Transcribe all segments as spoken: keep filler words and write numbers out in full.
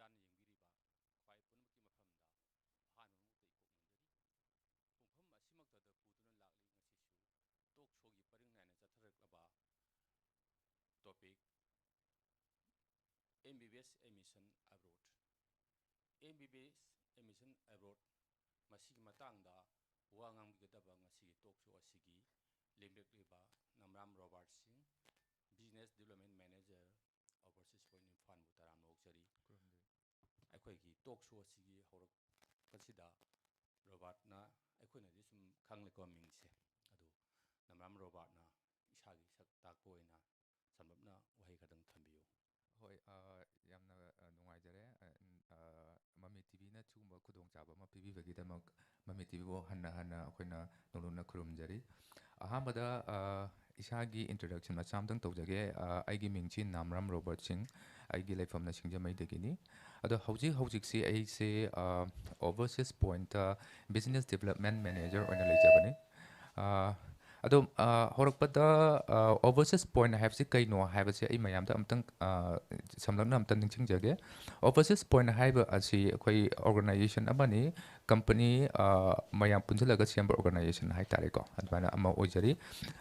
ꯇꯥꯟꯅ ꯌꯦꯡꯕꯤꯔꯤꯕ ꯈ꯭ꯋꯥꯏ ꯄꯨꯝꯅꯃꯛꯀꯤ ꯃꯐꯝꯗ ꯑꯍꯥꯟꯕ ꯃꯛꯇꯗ ꯏꯀꯣꯛ ꯅꯣꯟꯖꯔꯤ꯫ ꯄꯨꯡꯐꯝ ꯑꯁꯤꯃꯛꯇꯗ ꯄꯨꯗꯨꯅ ꯂꯥꯛꯂꯤ ꯉꯁꯤꯁꯨ ꯇꯣꯛ ꯁꯣꯒꯤ ꯄꯔꯤꯡ ꯅꯥꯏꯅ ꯆꯠꯊꯔꯛꯂꯕ topic, M B B S admission abroad꯫ M B B S admission abroad, ꯃꯁꯤꯒꯤ ꯃꯇꯥꯡꯗ ꯋꯥ ꯉꯥꯡꯕꯤꯒꯗꯕ ꯉꯁꯤꯒꯤ ꯇꯣꯛ ꯁꯣ ꯑꯁꯤꯒꯤ ꯂꯦꯡꯕꯤꯔꯛꯂꯤꯕ ꯅꯝꯔꯥꯝ ꯔꯣꯕꯥꯔꯠ ꯁꯤꯡ, Business Development Manager, Overseas Point ꯏꯝꯐꯥꯜꯕꯨ ꯇꯔꯥꯝꯅ ꯑꯣꯛꯆꯔꯤ꯫ ꯑꯩꯈꯣꯏꯒꯤ ꯇꯣꯛ ꯁꯣ ꯑꯁꯤꯒꯤ ꯍꯧꯔꯛꯄꯁꯤꯗ ꯔꯣꯕꯥꯔꯠꯅ, ꯑꯩꯈꯣꯏꯅꯗꯤ ꯁꯨꯝ ꯈꯪꯂꯦꯀꯣ ꯃꯤꯡꯁꯦ, ꯑꯗꯨ ꯅꯝꯔꯥꯝ ꯔꯣꯕꯥꯔꯠꯅ ꯏꯁꯥꯒꯤ ꯁꯛ ꯇꯥꯛꯄ ꯑꯣꯏꯅ ꯁꯝꯂꯞꯅ ꯋꯥꯍꯩ ꯈꯛꯇꯪ ꯊꯝꯕꯤꯌꯨ꯫ ꯍꯣꯏ, ꯑ, ꯌꯥꯝꯅ, ꯑ, ꯅꯨꯡꯉꯥꯏꯖꯔꯦ꯫ ꯑ, ꯎꯝ, ꯑ, ꯃꯃꯤ ꯇꯤ ꯚꯤꯅ ꯁꯤꯒꯨꯝꯕ ꯈꯨꯗꯣꯡꯆꯥꯕ ꯑꯃ ꯄꯤꯕꯤꯕꯒꯤꯗꯃꯛ ꯃꯃꯤ ꯇꯤ ꯚꯤꯕꯨ ꯍꯟꯅ ꯍꯟꯅ ꯑꯩꯈꯣꯏꯅ ꯅꯧꯅ ꯈꯨꯔꯨꯝꯖꯔꯤ꯫ ꯑꯍꯥꯟꯕꯗ, ꯑ, ꯏꯁꯥꯒꯤ introduction ꯃꯆꯥ ꯑꯃꯇꯪ ꯇꯧꯖꯒꯦ꯫ ꯑ, ꯑꯩꯒꯤ ꯃꯤꯡꯁꯤ ꯅꯥꯝꯔꯥꯝ ꯔꯣꯕꯥꯔꯠ ꯁꯤꯡ, ꯑꯩꯒꯤ ꯂꯩꯐꯝꯅ ꯁꯤꯡꯖꯃꯩꯗꯒꯤꯅꯤ꯫ ꯑꯗꯣ ꯍꯧꯖꯤꯛ ꯍꯧꯖꯤꯛꯁꯤ ꯑꯩꯁꯦ, ꯑ, Overseas Point ꯇ Business Development Manager ꯑꯣꯏꯅ ꯂꯩꯖꯕꯅꯤ꯫ ꯑ, ꯑꯗꯣ, ꯑ, ꯍꯧꯔꯛꯄꯗ, ꯑ, Overseas Point ꯍꯥꯏꯕꯁꯤ ꯀꯩꯅꯣ ꯍꯥꯏꯕꯁꯦ ꯑꯩ ꯃꯌꯥꯝꯗ ꯑꯝꯇꯪ, ꯑ, ꯁꯝꯂꯞꯅ ꯑꯝꯇꯪ ꯅꯤꯡꯁꯤꯡꯖꯒꯦ꯫ Overseas Point ꯍꯥꯏꯕ ꯑꯁꯤ ꯑꯩꯈꯣꯏ organization ꯑꯃꯅꯤ, company, ꯑ, ꯃꯌꯥꯝ ꯄꯨꯟꯁꯤꯜꯂꯒ ꯁꯦꯝꯕ organization ꯍꯥꯏꯇꯥꯔꯦꯀꯣ, ꯑꯗꯨꯃꯥꯏꯅ ꯑꯃ ꯑꯣꯏꯖꯔꯤ꯫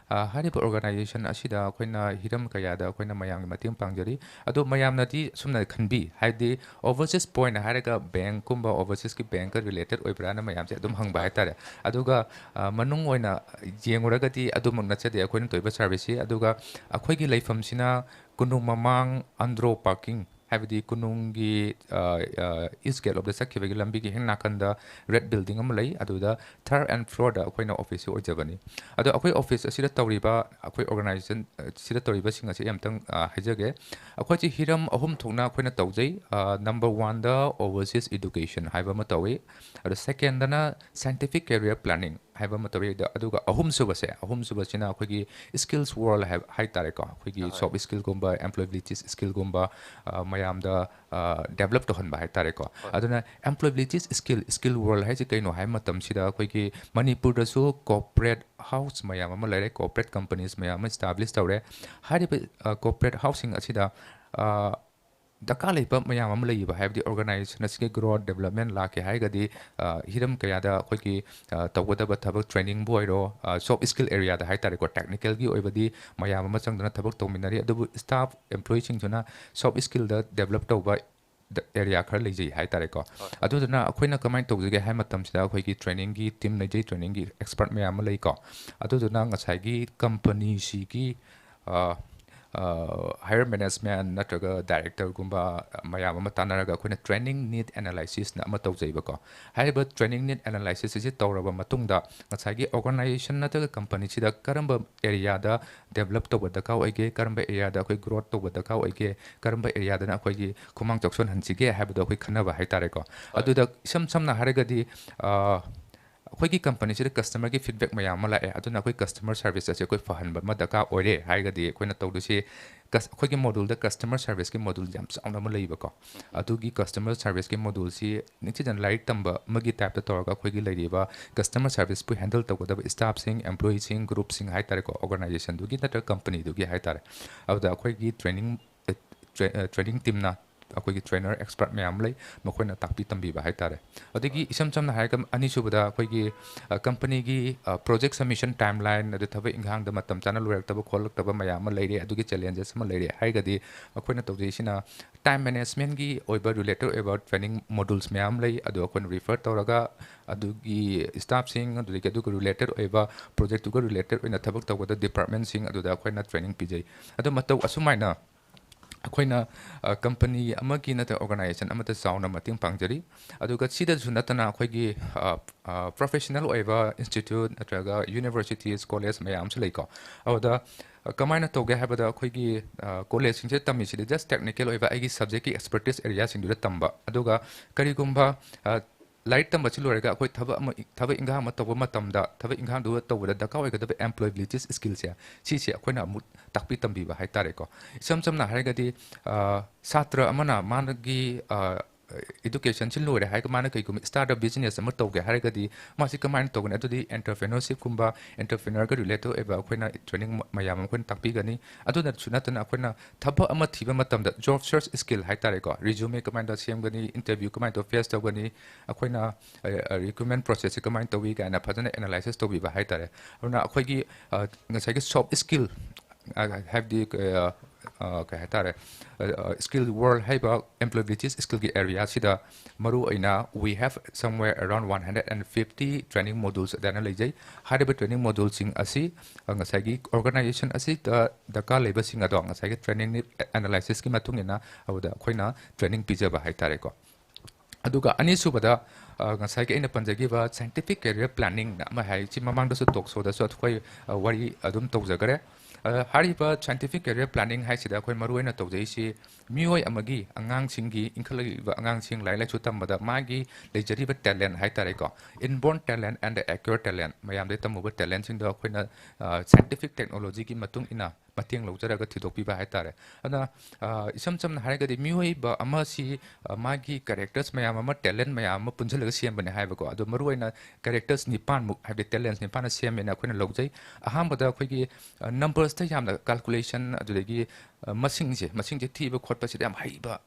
ꯑ, ꯍꯥꯏꯔꯤꯕ organization ꯑꯁꯤꯗ ꯑꯩꯈꯣꯏꯅ ꯍꯤꯔꯝ ꯀꯌꯥꯗ ꯑꯩꯈꯣꯏꯅ ꯃꯌꯥꯝꯒꯤ ꯃꯇꯦꯡ ꯄꯥꯡꯖꯔꯤ꯫ ꯑꯗꯣ ꯃꯌꯥꯝꯅꯗꯤ ꯁꯨꯝꯅ ꯈꯟꯕꯤ, ꯍꯥꯏꯕꯗꯤ Overseas Point ꯍꯥꯏꯔꯒ bank ꯀꯨꯝꯕ overseas ꯀꯤ bank ꯀ related ꯑꯣꯏꯕ꯭ꯔꯥꯅ ꯃꯌꯥꯝꯁꯦ ꯑꯗꯨꯝ ꯍꯪꯕ ꯍꯣꯏ꯫ ꯍꯥꯏꯇꯥꯔꯦ꯫ ꯑꯗꯨꯒ, ꯑ, ꯃꯅꯨꯡ ꯑꯣꯏꯅ ꯌꯦꯡꯉꯨꯔꯒꯗꯤ ꯑꯗꯨꯃꯛ ꯅꯠꯆꯗꯦ ꯑꯩꯈꯣꯏꯅ ꯇꯧꯔꯤꯕ service ꯁꯤ꯫ ꯑꯗꯨꯒ ꯑꯩꯈꯣꯏꯒꯤ ꯂꯩꯐꯝꯁꯤꯅ ꯀꯣꯅꯨꯡ ꯃꯃꯥꯡ ꯑꯟꯗ꯭ꯔꯣ parking, ꯍꯥꯏꯕꯗꯤ ꯀꯣꯅꯨꯡꯒꯤ, ꯑ, ꯑ, east gate ꯂꯣꯝꯗ ꯆꯠꯈꯤꯕꯒꯤ ꯂꯝꯕꯤꯒꯤ ꯍꯦꯛ ꯅꯥꯀꯟꯗ red building ꯑꯃ ꯂꯩ, ꯑꯗꯨꯗ third and floor ꯗ ꯑꯩꯈꯣꯏꯅ office ꯁꯤ ꯑꯣꯏꯖꯕꯅꯤ꯫ ꯑꯗꯣ ꯑꯩꯈꯣꯏ office ꯑꯁꯤꯗ ꯇꯧꯔꯤꯕ, ꯑꯩꯈꯣꯏ organization, ꯑ, ꯁꯤꯗ ꯇꯧꯔꯤꯕꯁꯤꯡ ꯑꯁꯤ ꯑꯝꯇꯪ, ꯑ, ꯍꯥꯏꯖꯒꯦ꯫ ꯑꯩꯈꯣꯏꯁꯤ ꯍꯤꯔꯝ ꯑꯍꯨꯝ ꯊꯣꯛꯅ ꯑꯩꯈꯣꯏꯅ ꯇꯧꯖꯩ꯫ ꯑ, number one ꯗ overseas education ꯍꯥꯏꯕ ꯑꯃ ꯇꯧꯏ, ꯑꯗꯣ second ꯗꯅ scientific career planning ꯍꯥꯏꯕ ꯑꯃ ꯇꯧꯏ, ꯑꯗ-, ꯑꯗꯨꯒ ꯑꯍꯨꯝꯁꯨꯕꯁꯦ, ꯑꯍꯨꯝꯁꯨꯕꯁꯤꯅ ꯑꯩꯈꯣꯏꯒꯤ skills world ꯍꯥꯏꯕ ꯍꯥꯏꯇꯥꯔꯦꯀꯣ, ꯑꯩꯈꯣꯏꯒꯤ ꯍꯣꯏ꯫ Soft skill ꯒꯨꯝꯕ, employability skill ꯒꯨꯝꯕ, ꯑ, ꯃꯌꯥꯝꯗ, ꯑ, develop ꯇꯧꯍꯟꯕ ꯍꯥꯏꯇꯥꯔꯦꯀꯣ꯫ ꯍꯣꯏ꯫ ꯑꯗꯨꯅ employability skill, skill world ꯍꯥꯏꯁꯦ ꯀꯩꯅꯣ ꯍꯥꯏꯕ ꯃꯇꯝꯁꯤꯗ ꯑꯩꯈꯣꯏꯒꯤ ꯃꯅꯤꯄꯨꯔꯗꯁꯨ corporate house ꯃꯌꯥꯝ ꯑꯃ ꯂꯩꯔꯦ, corporate companies ꯃꯌꯥꯝ ꯑꯃ establish ꯇꯧꯔꯦ꯫ ꯍꯥꯏꯔꯤꯕ, ꯑ, corporate house ꯁꯤꯡ ꯑꯁꯤꯗ, ꯑ, ꯗꯔꯀꯥꯔ ꯂꯩꯕ ꯃꯌꯥꯝ ꯑꯃ ꯂꯩꯌꯦꯕ꯫ ꯍꯥꯏꯕꯗꯤ organization ꯑꯁꯤꯒꯤ growth, development ꯂꯥꯛꯀꯦ ꯍꯥꯏꯔꯒꯗꯤ, ꯑ, ꯍꯤꯔꯝ ꯀꯌꯥꯗ ꯑꯩꯈꯣꯏꯒꯤ, ꯑ, ꯇꯧꯒꯗꯕ ꯊꯕꯛ trainingꯕꯨ ꯑꯣꯏꯔꯣ, ꯑ, soft skill areaꯗ ꯍꯥꯏ ꯇꯥꯔꯦꯀꯣ, technicalꯒꯤ ꯑꯣꯏꯕꯗꯤ ꯃꯌꯥꯝ ꯑꯃ ꯆꯪꯗꯨꯅ ꯊꯕꯛ ꯇꯧꯃꯤꯟꯅꯔꯤ, ꯑꯗꯨꯕꯨ staff employeeꯁꯤꯡꯗꯨꯅ soft skillꯗ develop ꯇꯧꯕ ꯗ-, area ꯈꯔ ꯂꯩꯖꯩ ꯍꯥꯏ ꯇꯥꯔꯦꯀꯣ꯫ ꯍꯣꯏ꯫ ꯑꯗꯨꯗꯨꯅ ꯑꯩꯈꯣꯏꯅ ꯀꯃꯥꯏꯅ ꯇꯧꯖꯒꯦ ꯍꯥꯏ ꯃꯇꯝꯁꯤꯗ, ꯑꯩꯈꯣꯏꯒꯤ trainingꯒꯤ team ꯂꯩꯖꯩ, trainingꯒꯤ expert ꯃꯌꯥꯝ ꯑꯃ ꯂꯩꯀꯣ꯫ ꯑꯗꯨꯗꯨꯅ ꯉꯁꯥꯏꯒꯤ companyꯁꯤꯒꯤ, ꯑ, ꯑ, higher management ꯅꯠꯇ꯭ꯔꯒ directorꯒꯨꯝꯕ ꯃꯌꯥꯝ ꯑꯃ ꯇꯥꯟꯅꯔꯒ ꯑꯩꯈꯣꯏꯅ training need analysisꯅ ꯑꯃ ꯇꯧꯖꯩꯕꯀꯣ꯫ ꯍꯥꯏꯔꯤꯕ training need analysis ꯑꯁꯤ ꯇꯧꯔꯕ ꯃꯇꯨꯡꯗ, ꯉꯁꯥꯏꯒꯤ organization ꯅꯠꯇ꯭ꯔꯒ companyꯁꯤꯗ ꯀꯔꯝꯕ areaꯗ develop ꯇꯧꯕ ꯗꯔꯀꯥꯔ ꯑꯣꯏꯒꯦ, ꯀꯔꯝꯕ areaꯗ ꯑꯩꯈꯣꯏ growth ꯇꯧꯕ ꯗꯔꯀꯥꯔ ꯑꯣꯏꯒꯦ, ꯀꯔꯝꯕ areaꯗꯅ ꯑꯩꯈꯣꯏꯒꯤ ꯈꯨꯃꯥꯡ ꯆꯥꯎꯁꯤꯟꯍꯟꯁꯤꯒꯦ ꯍꯥꯏꯕꯗꯣ ꯑꯩꯈꯣꯏ ꯈꯟꯅꯕ ꯍꯥꯏ ꯇꯥꯔꯦꯀꯣ꯫ ꯍꯣꯏ꯫ ꯑꯗꯨꯗ ꯏꯁꯝ ꯁꯝꯅ ꯍꯥꯏꯔꯒꯗꯤ, ꯑ, ꯑꯩꯈꯣꯏꯒꯤ companyꯁꯤꯗ customerꯒꯤ feedback ꯃꯌꯥꯝ ꯑꯃ ꯂꯥꯛꯑꯦ, ꯑꯗꯨꯅ ꯑꯩꯈꯣꯏ customer service ꯑꯁꯤ ꯑꯩꯈꯣꯏ ꯐꯍꯟꯕ ꯑꯃ ꯗꯔꯀꯥꯔ ꯑꯣꯏꯔꯦ ꯍꯥꯏꯔꯒꯗꯤ, ꯑꯩꯈꯣꯏꯅ ꯇꯧꯗꯣꯏꯁꯤ ꯀꯁ-, ꯑꯩꯈꯣꯏꯒꯤ moduleꯗ customer serviceꯀꯤ module ꯌꯥꯝ ꯆꯥꯎꯅ ꯑꯃ ꯂꯩꯕꯀꯣ꯫ ꯑꯗꯨꯒꯤ customer serviceꯀꯤ moduleꯁꯤ ꯅꯤꯡꯊꯤꯖꯅ ꯂꯥꯏꯔꯤꯛ ꯇꯝꯕ ꯑꯃꯒꯤ typeꯇ ꯇꯧꯔꯒ, ꯑꯩꯈꯣꯏꯒꯤ ꯂꯩꯔꯤꯕ customer serviceꯄꯨ handle ꯇꯧꯒꯗꯕ staffꯁꯤꯡ, employeeꯁꯤꯡ, groupꯁꯤꯡ ꯍꯥꯏ ꯇꯥꯔꯦꯀꯣ, organizationꯗꯨꯒꯤ ꯅꯠꯇ꯭ꯔꯒ companyꯗꯨꯒꯤ ꯍꯥꯏ ꯇꯥꯔꯦ, ꯑꯗꯨꯗ ꯑꯩꯈꯣꯏꯒꯤ training, ꯑ, tra-, ꯑ, training teamꯅ ꯑꯩꯈꯣꯏꯒꯤ trainer expert ꯃꯌꯥꯝ ꯂꯩ, ꯃꯈꯣꯏꯅ ꯇꯥꯛꯄꯤ ꯇꯝꯕꯤꯕ ꯍꯥꯏ ꯇꯥꯔꯦ꯫ ꯑꯗꯒꯤ ꯏꯁꯝ ꯁꯝꯅ ꯍꯥꯏꯔꯒ, ꯑꯅꯤꯁꯨꯕꯗ ꯑꯩꯈꯣꯏꯒꯤ, ꯑ, companyꯒꯤ, ꯑ, project submission timeline, ꯑꯗꯨ ꯊꯕꯛ ꯏꯪꯈꯥꯡꯗ ꯃꯇꯝ ꯆꯥꯅ ꯂꯣꯏꯔꯛꯇꯕ ꯈꯣꯠꯂꯛꯇꯕ ꯃꯌꯥꯝ ꯑꯃ ꯂꯩꯔꯦ, ꯑꯗꯨꯒꯤ challenges ꯑꯃ ꯂꯩꯔꯦ ꯍꯥꯏꯔꯒꯗꯤ, ꯑꯩꯈꯣꯏꯅ ꯇꯧꯖꯩꯁꯤꯅ time managementꯀꯤ ꯑꯣꯏꯕ related ꯑꯣꯏꯕ training modules ꯃꯌꯥꯝ ꯂꯩ, ꯑꯗꯨ ꯑꯩꯈꯣꯏꯅ refer ꯇꯧꯔꯒ ꯑꯗꯨꯒꯤ staffꯁꯤꯡ, ꯑꯗꯨꯗꯒꯤ ꯑꯗꯨꯒ related ꯑꯣꯏꯕ projectꯇꯨꯒ related ꯑꯣꯏꯅ ꯊꯕꯛ ꯇꯧꯒꯗꯕ departmentꯁꯤꯡ ꯑꯗꯨꯗ ꯑꯩꯈꯣꯏꯅ training ꯄꯤꯖꯩ꯫ ꯑꯗꯨ ꯃꯇꯧ ꯑꯁꯨꯃꯥꯏꯅ ꯑꯩꯈꯣꯏꯅ, ꯑ, company ꯑꯃꯒꯤ ꯅꯠꯇ꯭ꯔꯒ organization ꯑꯃꯗ ꯆꯥꯎꯅ ꯃꯇꯦꯡ ꯄꯥꯡꯖꯔꯤ꯫ ꯑꯗꯨꯒ ꯁꯤꯗꯁꯨ ꯅꯠꯇꯅ ꯑꯩꯈꯣꯏꯒꯤ, ꯑ, ꯑ, professional ꯑꯣꯏꯕ institute ꯅꯠꯇ꯭ꯔꯒ universities, college ꯃꯌꯥꯝ ꯑꯃꯁꯨ ꯂꯩꯀꯣ꯫ ꯑꯗꯨꯗ, ꯑ, ꯀꯃꯥꯏꯅ ꯇꯧꯒꯦ ꯍꯥꯏꯕꯗ, ꯑꯩꯈꯣꯏꯒꯤ, ꯑ, collegeꯁꯤꯡꯁꯤꯗ ꯇꯝꯃꯤꯁꯤꯗꯤ just technical ꯑꯣꯏꯕ ꯑꯩꯒꯤ subjectꯀꯤ expertise areaꯁꯤꯡꯗꯨꯗ ꯇꯝꯕ꯫ ꯑꯗꯨꯒ ꯀꯔꯤꯒꯨꯝꯕ, ꯑ, ꯂꯥꯏꯔꯤꯛ ꯇꯝꯕꯁꯤ ꯂꯣꯏꯔꯒ ꯑꯩꯈꯣꯏ ꯊꯕꯛ ꯑꯃ, ꯊꯕꯛ ꯏꯪꯈꯥꯡ ꯑꯃ ꯇꯧꯕ ꯃꯇꯝꯗ, ꯊꯕꯛ ꯏꯪꯈꯥꯡꯗꯨ ꯇꯧꯕꯗ ꯗꯔꯀꯥꯔ ꯑꯣꯏꯒꯗꯕ employability skillꯁꯦ, ꯁꯤꯁꯦ ꯑꯩꯈꯣꯏꯅ ꯑꯃꯨꯛ ꯇꯥꯛꯄꯤ ꯇꯝꯕꯤꯕ ꯍꯥꯏ ꯇꯥꯔꯦꯀꯣ꯫ ꯏꯁꯝ ꯁꯝꯅ ꯍꯥꯏꯔꯒꯗꯤ, ꯑ, ꯁꯥꯇ꯭ꯔ ꯑꯃꯅ ꯃꯥꯒꯤ, ꯑ, educationꯁꯤ ꯂꯣꯏꯔꯦ ꯍꯥꯏꯔꯒ ꯃꯥꯅ ꯀꯩꯒꯨꯝꯕ start a business ꯑꯃ ꯇꯧꯒꯦ ꯍꯥꯏꯔꯒꯗꯤ ꯃꯥꯁꯤ ꯀꯃꯥꯏꯅ ꯇꯧꯒꯅꯤ? ꯑꯗꯨꯗꯤ entrepreneurshipꯀꯨꯝꯕ entrepreneurꯒ relate ꯑꯣꯏꯕ ꯑꯩꯈꯣꯏꯅ training ꯃꯌꯥꯝ ꯑꯃ ꯑꯩꯈꯣꯏꯅ ꯇꯥꯛꯄꯤꯒꯅꯤ꯫ ꯑꯗꯨꯅꯁꯨ ꯅꯠꯇꯅ ꯑꯩꯈꯣꯏꯅ ꯊꯕꯛ ꯑꯃ ꯊꯤꯕ ꯃꯇꯝꯗ job search skill ꯍꯥꯏꯇꯥꯔꯦꯀꯣ, resume ꯀꯃꯥꯏꯅ ꯇꯧꯔ ꯁꯦꯝꯒꯅꯤ, interview ꯀꯃꯥꯏꯅ ꯇꯧꯔ face ꯇꯧꯒꯅꯤ, ꯑꯩꯈꯣꯏꯅ recruitment processꯁꯦ ꯀꯃꯥꯏꯅ ꯇꯧꯏ ꯀꯥꯏꯅ ꯐꯖꯅ analysis ꯇꯧꯕꯤꯕ ꯍꯥꯏꯇꯥꯔꯦ꯫ ꯑꯗꯨꯅ ꯑꯩꯈꯣꯏꯒꯤ ꯉꯁꯥꯏꯒꯤ soft skill ꯍꯥꯏꯕꯗꯤ ꯀꯩ ꯍꯥꯏꯇꯥꯔꯦ, skill world ꯍꯥꯏꯕ employability skillꯒꯤ areaꯁꯤꯗ ꯃꯔꯨꯑꯣꯏꯅ we have somewhere around one hundred and fifty training modules ꯑꯗꯨꯃꯥꯏꯅ ꯂꯩꯖꯩ꯫ ꯍꯥꯏꯔꯤꯕ training moduleꯁꯤꯡ ꯑꯁꯤ ꯉꯁꯥꯏꯒꯤ organization ꯑꯁꯤꯗ ꯗꯔꯀꯥꯔ ꯂꯩꯕꯁꯤꯡ ꯑꯗꯣ ꯉꯁꯥꯏꯒꯤ training analysisꯀꯤ ꯃꯇꯨꯡ ꯏꯟꯅ ꯑꯗꯨꯗ ꯑꯩꯈꯣꯏꯅ training ꯄꯤꯖꯕ ꯍꯥꯏꯇꯥꯔꯦꯀꯣ꯫ ꯑꯗꯨꯒ ꯑꯅꯤꯁꯨꯕꯗ ꯉꯁꯥꯏꯒꯤ ꯑꯩꯅ ꯄꯟꯖꯈꯤꯕ scientific career planningꯅ ꯑꯃ ꯍꯥꯏ, ꯁꯤ ꯃꯃꯥꯡꯗꯁꯨ talk showꯗꯁꯨ ꯑꯩꯈꯣꯏ ꯋꯥꯔꯤ ꯑꯗꯨꯝ ꯇꯧꯖꯈꯔꯦ꯫ ꯍꯥꯏꯔꯤꯕ scientific career planning ꯍꯥꯏꯁꯤꯗ ꯑꯩꯈꯣꯏ ꯃꯔꯨꯑꯣꯏꯅ ꯇꯧꯖꯩꯁꯤ ꯃꯤꯑꯣꯏ ꯑꯃꯒꯤ, ꯑꯉꯥꯡꯁꯤꯡꯒꯤ, ꯏꯟꯈꯠꯂꯛꯂꯤꯕ ꯑꯉꯥꯡꯁꯤꯡ ꯂꯥꯏꯔꯤꯛ ꯂꯥꯏꯁꯨ ꯇꯝꯕꯗ ꯃꯥꯒꯤ ꯂꯩꯖꯔꯤꯕ talent ꯍꯥꯏꯇꯥꯔꯦꯀꯣ, inborn talent and the acquired talent, ꯃꯌꯥꯝꯗꯒꯤ ꯇꯝꯃꯨꯕ talentꯁꯤꯡꯗꯣ ꯑꯩꯈꯣꯏꯅ scientific technologyꯒꯤ ꯃꯇꯨꯡ ꯏꯟꯅ ꯃꯇꯦꯡ ꯂꯧꯖꯔꯒ ꯊꯤꯗꯣꯛꯄꯤꯕ ꯍꯥꯏꯇꯥꯔꯦ꯫ ꯑꯗꯨꯅ ꯏꯁꯝ ꯁꯝꯅ ꯍꯥꯏꯔꯒꯗꯤ ꯃꯤꯑꯣꯏꯕ ꯑꯃꯁꯤ ꯃꯥꯒꯤ characters ꯃꯌꯥꯝ ꯑꯃ, talent ꯃꯌꯥꯝ ꯑꯃ ꯄꯨꯟꯁꯤꯜꯂꯒ ꯁꯦꯝꯕꯅꯦ ꯍꯥꯏꯕꯀꯣ꯫ ꯑꯗꯣ ꯃꯔꯨꯑꯣꯏꯅ characters ꯅꯤꯄꯥꯟꯃꯨꯛ, ꯍꯥꯏꯕꯗꯤ talents ꯅꯤꯄꯥꯟꯅ ꯁꯦꯝꯃꯦꯅ ꯑꯩꯈꯣꯏꯅ ꯂꯧꯖꯩ꯫ ꯑꯍꯥꯟꯕꯗ ꯑꯩꯈꯣꯏꯒꯤ numbersꯇ ꯌꯥꯝꯅ calculation, ꯑꯗꯨꯗꯒꯤ ꯃꯁꯤꯡꯁꯦ, ꯃꯁꯤꯡꯁꯦ ꯊꯤꯕ ꯈꯣꯠꯄꯁꯤꯗ ꯌꯥꯝ ꯍꯩꯕ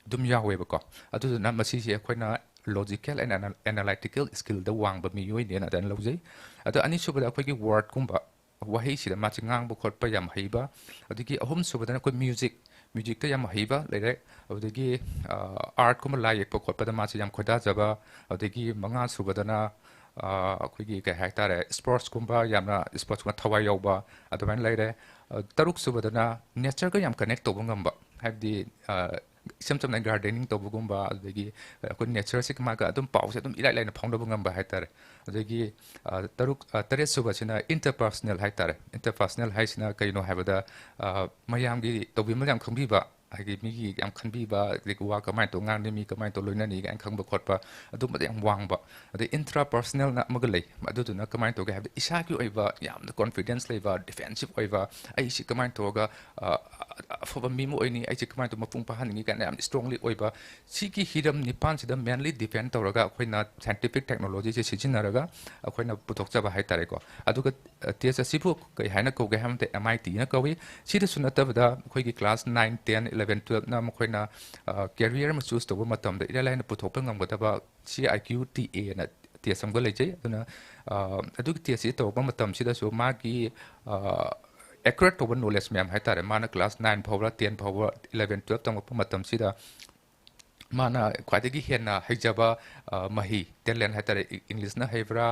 ꯑꯗꯨꯝ ꯌꯥꯎꯋꯦꯕꯀꯣ꯫ ꯑꯗꯨꯗꯨꯅ ꯃꯁꯤꯁꯦ ꯑꯩꯈꯣꯏꯅ logical and analytical skillꯗ ꯋꯥꯡꯕ ꯃꯤꯑꯣꯏꯅꯦꯅ ꯑꯗꯨꯃꯥꯏꯅ ꯂꯧꯖꯩ꯫ ꯑꯗꯣ ꯑꯅꯤꯁꯨꯕꯗ ꯑꯩꯈꯣꯏꯒꯤ wordꯀꯨꯝꯕ, ꯋꯥꯍꯩꯁꯤꯗ ꯃꯥꯁꯦ ꯉꯥꯡꯕ ꯈꯣꯠꯄ ꯌꯥꯝ ꯍꯩꯕ, ꯑꯗꯒꯤ ꯑꯍꯨꯝꯁꯨꯕꯗꯅ ꯑꯩꯈꯣꯏ music, musicꯇ ꯌꯥꯝ ꯍꯩꯕ ꯂꯩꯔꯦ꯫ ꯑꯗꯨꯗꯒꯤ artꯀꯨꯝꯕ, ꯂꯥꯏ ꯌꯦꯛꯄ ꯈꯣꯠꯄꯗ ꯃꯥꯁꯦ ꯌꯥꯝ ꯈꯣꯏꯗꯥꯖꯕ, ꯑꯗꯒꯤ ꯃꯉꯥꯁꯨꯕꯗꯅ ꯑꯩꯈꯣꯏꯒꯤ ꯀꯩ ꯍꯥꯏꯇꯥꯔꯦ, sportsꯀꯨꯝꯕ, ꯌꯥꯝꯅ sportsꯀꯨꯝꯕ ꯊꯋꯥꯏ ꯌꯥꯎꯕ ꯑꯗꯨꯃꯥꯏꯅ ꯂꯩꯔꯦ꯫ ꯇꯔꯨꯛꯁꯨꯕꯗꯅ natureꯒ ꯌꯥꯝ connect ꯇꯧꯕ ꯉꯝꯕ, ꯍꯥꯏꯕꯗꯤ ꯏꯁꯝ ꯁꯝꯅ gardening ꯇꯧꯕꯒꯨꯝꯕ, ꯑꯗꯨꯗꯒꯤ ꯑꯩꯈꯣꯏ natureꯁꯤꯒ ꯃꯥꯒ ꯑꯗꯨꯝ ꯄꯥꯎꯁꯦ ꯑꯗꯨꯝ ꯏꯔꯥꯏ ꯂꯥꯏꯅ ꯐꯥꯎꯅꯕ ꯉꯝꯕ ꯍꯥꯏꯇꯥꯔꯦ꯫ ꯑꯗꯒꯤ ꯇꯔꯨꯛ, ꯇꯔꯦꯠꯁꯨꯕꯁꯤꯅ interpersonal ꯍꯥꯏꯇꯥꯔꯦ꯫ Interpersonal ꯍꯥꯏꯁꯤꯅ ꯀꯩꯅꯣ ꯍꯥꯏꯕꯗ ꯃꯌꯥꯝꯒꯤ ꯇꯧꯕꯤꯃꯜ ꯌꯥꯝ ꯈꯪꯕꯤꯕ, ꯍꯥꯏꯗꯤ ꯃꯤꯒꯤ ꯌꯥꯝ ꯈꯟꯕꯤꯕ, ꯑꯗꯒꯤ ꯋꯥ ꯀꯃꯥꯏꯅ ꯇꯧ ꯉꯥꯡꯅꯤ, ꯃꯤ ꯀꯃꯥꯏꯅ ꯇꯧ ꯂꯣꯏꯅꯅꯤ ꯀꯥꯏꯅ ꯈꯪꯕ ꯈꯣꯠꯄ, ꯑꯗꯨꯝꯕꯗ ꯌꯥꯝ ꯋꯥꯡꯕ꯫ ꯑꯗꯩ intrapersonalꯅ ꯑꯃꯒ ꯂꯩ, ꯑꯗꯨꯗꯨꯅ ꯀꯃꯥꯏꯅ ꯇꯧꯒꯦ ꯍꯥꯏꯕꯗ ꯏꯁꯥꯒꯤ ꯑꯣꯏꯕ ꯌꯥꯝꯅ confidence ꯂꯩꯕ, defensive ꯑꯣꯏꯕ, ꯑꯩꯁꯤ ꯀꯃꯥꯏꯅ ꯇꯧꯔꯒ ꯑꯐꯕ ꯃꯤ ꯑꯃ ꯑꯣꯏꯅꯤ, ꯑꯩꯁꯦ ꯀꯃꯥꯏꯅ ꯇꯧ ꯃꯄꯨꯡ ꯐꯥꯍꯟꯅꯤꯡꯉꯤ ꯀꯥꯏꯅ ꯌꯥꯝ strongly ꯑꯣꯏꯕ, ꯁꯤꯒꯤ ꯍꯤꯔꯝ ꯅꯤꯄꯥꯟꯁꯤꯗ mainly depend ꯇꯧꯔꯒ ꯑꯩꯈꯣꯏꯅ scientific technologyꯁꯦ ꯁꯤꯖꯤꯟꯅꯔꯒ ꯑꯩꯈꯣꯏꯅ ꯄꯨꯊꯣꯛꯆꯕ ꯍꯥꯏꯇꯥꯔꯦꯀꯣ꯫ ꯑꯗꯨꯒ test ꯑꯁꯤꯕꯨ ꯀꯩ ꯍꯥꯏꯅ ꯀꯧꯒꯦ ꯍꯥꯏꯕ ꯃꯇꯝꯗ M I T ꯅ ꯀꯧꯏ꯫ ꯁꯤꯗꯁꯨ ꯅꯠꯇꯕꯗ ꯑꯩꯈꯣꯏꯒꯤ class nine, ten, eleven, twelveꯅ ꯃꯈꯣꯏꯅ career ꯑꯃ choose ꯇꯧꯕ ꯃꯇꯝꯗ ꯏꯔꯥꯏ ꯂꯥꯏꯅ ꯄꯨꯊꯣꯛꯄ ꯉꯝꯒꯗꯕ C I Q T A ꯅ test ꯑꯃꯒ ꯂꯩꯖꯩ꯫ ꯑꯗꯨꯅ ꯑꯗꯨꯒꯤ testꯁꯤ ꯇꯧꯔꯛꯄ ꯃꯇꯝꯁꯤꯗꯁꯨ ꯃꯥꯒꯤ accurate ꯇꯧꯕ knowledge ꯃꯌꯥꯝ ꯍꯥꯏꯇꯥꯔꯦ, ꯃꯥꯅ class nine ꯐꯥꯎꯕ, ten ꯐꯥꯎꯕ, eleven, twelve ꯇꯝꯃꯛꯄ ꯃꯇꯝꯁꯤꯗ ꯃꯥꯅ ꯈ꯭ꯋꯥꯏꯗꯒꯤ ꯍꯦꯟꯅ ꯍꯩꯖꯕ ꯃꯍꯩ, talent ꯍꯥꯏꯇꯥꯔꯦ, Englishꯅ ꯍꯩꯕ꯭ꯔꯥ,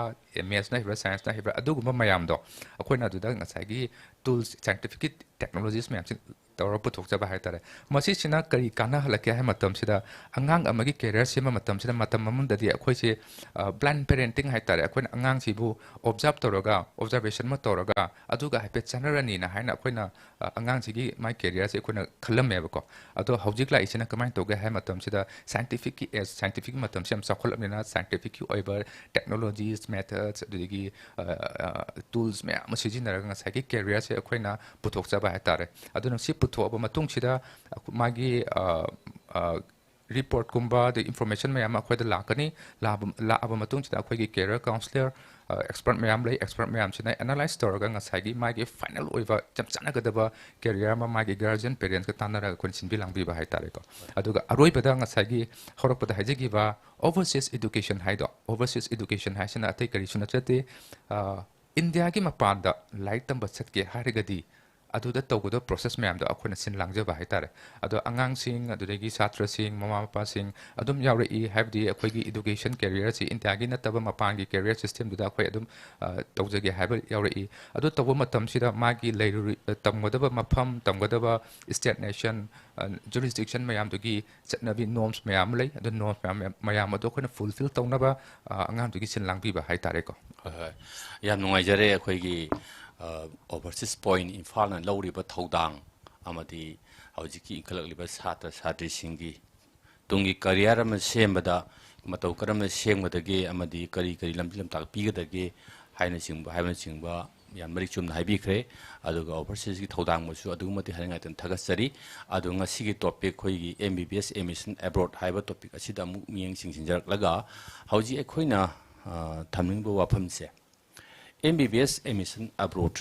Mathsꯅ ꯍꯩꯕ꯭ꯔꯥ, Scienceꯅ ꯍꯩꯕ꯭ꯔꯥ, ꯑꯗꯨꯒꯨꯝꯕ ꯃꯌꯥꯝꯗꯣ ꯑꯩꯈꯣꯏꯅ ꯑꯗꯨꯗ ꯉꯁꯥꯏꯒꯤ tools, scientific technologies ꯃꯌꯥꯝꯁꯤ ꯇꯧꯔꯒ ꯄꯨꯊꯣꯛꯆꯕ ꯍꯥꯏꯇꯥꯔꯦ꯫ ꯃꯁꯤꯁꯤꯅ ꯀꯔꯤ ꯀꯥꯟꯅꯍꯜꯂꯛꯀꯦ ꯍꯥꯏꯕ ꯃꯇꯝꯁꯤꯗ, ꯑꯉꯥꯡ ꯑꯃꯒꯤ career ꯁꯦꯝꯕ ꯃꯇꯝꯁꯤꯗ, ꯃꯇꯝ ꯑꯃꯗꯗꯤ ꯑꯩꯈꯣꯏꯁꯦ blind parenting ꯍꯥꯏꯇꯥꯔꯦ, ꯑꯩꯈꯣꯏꯅ ꯑꯉꯥꯡꯁꯤꯕꯨ observe ꯇꯧꯔꯒ, observation ꯑꯃ ꯇꯧꯔꯒ, ꯑꯗꯨꯒ ꯍꯥꯏꯐꯦꯠ ꯆꯠꯅꯔꯅꯤꯅ ꯍꯥꯏꯅ ꯑꯩꯈꯣꯏꯅ ꯑꯉꯥꯡꯁꯤꯒꯤ ꯃꯥꯏ careerꯁꯦ ꯑꯩꯈꯣꯏꯅ ꯈꯜꯂꯝꯃꯦꯕꯀꯣ꯫ ꯑꯗꯣ ꯍꯧꯖꯤꯛ ꯂꯥꯛꯏꯁꯤꯅ ꯀꯃꯥꯏꯅ ꯇꯧꯒꯦ ꯍꯥꯏꯕ ꯃꯇꯝꯁꯤꯗ, scientificꯀꯤ age, scientificꯀꯤ ꯃꯇꯝꯁꯤ ꯌꯥꯝ ꯆꯥꯎꯈꯠꯂꯕꯅꯤꯅ, scientificꯀꯤ ꯑꯣꯏꯕ technologies, methods, ꯑꯗꯨꯗꯒꯤ tools ꯃꯌꯥꯝ ꯑꯃ ꯁꯤꯖꯤꯟꯅꯔꯒ ꯉꯁꯥꯏꯒꯤ careerꯁꯦ ꯑꯩꯈꯣꯏꯅ ꯄꯨꯊꯣꯛꯆꯕ ꯍꯥꯏꯇꯥꯔꯦ꯫ ꯑꯗꯨꯅ ꯁꯤ ꯄꯨꯊꯣꯛꯑꯕ ꯃꯇꯨꯡꯁꯤꯗ ꯃꯥꯒꯤ reportꯀꯨꯝꯕ, ꯑꯗꯩ information ꯃꯌꯥꯝ ꯑꯃ ꯑꯩꯈꯣꯏꯗ ꯂꯥꯛꯀꯅꯤ꯫ ꯂꯥꯛꯑꯕ, ꯂꯥꯛꯑꯕ ꯃꯇꯨꯡꯁꯤꯗ ꯑꯩꯈꯣꯏꯒꯤ career counsellor, expert ꯃꯌꯥꯝ ꯂꯩ, expert ꯃꯌꯥꯝꯁꯤꯅ analyse ꯇꯧꯔꯒ ꯉꯁꯥꯏꯒꯤ ꯃꯥꯒꯤ final ꯑꯣꯏꯕ ꯏꯆꯝ ꯆꯥꯟꯅꯒꯗꯕ career ꯑꯃ ꯃꯥꯒꯤ guardian, parentsꯀ ꯇꯥꯟꯅꯔꯒ ꯑꯩꯈꯣꯏꯅ ꯁꯤꯟꯕꯤ ꯂꯥꯡꯕꯤꯕ ꯍꯥꯏꯇꯥꯔꯦꯀꯣ꯫ ꯑꯗꯨꯒ ꯑꯔꯣꯏꯕꯗ ꯉꯁꯥꯏꯒꯤ ꯍꯧꯔꯛꯄꯗ ꯍꯥꯏꯖꯈꯤꯕ overseas education ꯍꯥꯏꯗꯣ, overseas education ꯍꯥꯏꯁꯤꯅ ꯑꯇꯩ ꯀꯔꯤꯁꯨ ꯅꯠꯆꯗꯦ, ꯏꯟꯗꯤꯌꯥꯒꯤ ꯃꯄꯥꯟꯗ ꯂꯥꯏꯔꯤꯛ ꯇꯝꯕ ꯆꯠꯀꯦ ꯍꯥꯏꯔꯒꯗꯤ ꯑꯗꯨꯗ ꯇꯧꯒꯗꯕ process ꯃꯌꯥꯝꯗꯣ ꯑꯩꯈꯣꯏꯅ ꯁꯤꯟ ꯂꯥꯡꯖꯕ ꯍꯥꯏꯇꯥꯔꯦ꯫ ꯑꯗꯣ ꯑꯉꯥꯡꯁꯤꯡ, ꯑꯗꯨꯗꯒꯤ ꯁꯥꯇ꯭ꯔꯁꯤꯡ, ꯃꯃꯥ ꯃꯄꯥꯁꯤꯡ ꯑꯗꯨꯝ ꯌꯥꯎꯔꯛꯏ, ꯍꯥꯏꯕꯗꯤ ꯑꯩꯈꯣꯏꯒꯤ education careerꯁꯤ ꯏꯟꯗꯤꯌꯥꯒꯤ ꯅꯠꯇꯕ ꯃꯄꯥꯟꯒꯤ career systemꯗꯨꯗ ꯑꯩꯈꯣꯏ ꯑꯗꯨꯝ ꯇꯧꯖꯒꯦ ꯍꯥꯏꯕ ꯌꯥꯎꯔꯛꯏ꯫ ꯑꯗꯨ ꯇꯧꯕ ꯃꯇꯝꯁꯤꯗ ꯃꯥꯒꯤ ꯂꯩꯔꯨꯔꯤ-, ꯇꯝꯒꯗꯕ ꯃꯐꯝ, ꯇꯝꯒꯗꯕ state, nation, jurisdiction ꯃꯌꯥꯝꯗꯨꯒꯤ ꯆꯠꯅꯕꯤ norms ꯃꯌꯥꯝ ꯑꯃ ꯂꯩ꯫ ꯑꯗꯨ norms ꯃꯌꯥꯝ, ꯃꯌꯥꯝ ꯑꯗꯨ ꯑꯩꯈꯣꯏꯅ fulfil ꯇꯧꯅꯕ ꯑꯉꯥꯡꯗꯨꯒꯤ ꯁꯤꯟ ꯂꯥꯡꯕꯤꯕ ꯍꯥꯏꯇꯥꯔꯦꯀꯣ꯫ ꯍꯣꯏ, ꯍꯣꯏ꯫ ꯌꯥꯝ ꯅꯨꯡꯉꯥꯏꯖꯔꯦ ꯑꯩꯈꯣꯏꯒꯤ overseas point ꯏꯝꯐꯥꯜꯅ ꯂꯧꯔꯤꯕ ꯊꯧꯗꯥꯡ ꯑꯃꯗꯤ ꯍꯧꯖꯤꯛꯀꯤ ꯏꯟꯈꯠꯂꯛꯂꯤꯕ ꯁꯥꯇ꯭ꯔ ꯁꯥꯇ꯭ꯔꯤꯁꯤꯡꯒꯤ ꯇꯨꯡꯒꯤ career ꯑꯃ ꯁꯦꯝꯕꯗ ꯃꯇꯧ ꯀꯔꯝꯅ ꯁꯦꯝꯒꯗꯒꯦ ꯑꯃꯗꯤ ꯀꯔꯤ ꯀꯔꯤ ꯂꯝꯖꯤꯡ ꯂꯝꯇꯥꯛ ꯄꯤꯒꯗꯒꯦ ꯍꯥꯏꯅꯆꯤꯡꯕ, ꯍꯥꯏꯕꯅꯆꯤꯡꯕ ꯌꯥꯝ ꯃꯔꯤꯛ ꯆꯨꯝꯅ ꯍꯥꯏꯕꯤꯈ꯭ꯔꯦ꯫ ꯑꯗꯨꯒ ꯑꯣꯚꯔꯁꯤꯁꯀꯤ ꯊꯧꯗꯥꯡꯕꯨꯁꯨ ꯑꯗꯨꯛꯀꯤ ꯃꯇꯤꯛ ꯍꯥꯏꯅꯤꯡꯉꯥꯏ ꯊꯥꯒꯠꯆꯔꯤ꯫ ꯑꯗꯣ ꯉꯁꯤꯒꯤ ꯇꯣꯄꯤꯛ ꯑꯩꯈꯣꯏꯒꯤ M B B S admission abroad ꯍꯥꯏꯕ ꯇꯣꯄꯤꯛ ꯑꯁꯤꯗ ꯑꯃꯨꯛ ꯃꯤꯠꯌꯦꯡ ꯆꯤꯡꯁꯤꯟꯖꯔꯛꯂꯒ ꯍꯧꯖꯤꯛ ꯑꯩꯈꯣꯏꯅ, ꯑ, ꯊꯝꯅꯤꯡꯕ ꯋꯥꯐꯝꯁꯦ, M B B S admission abroad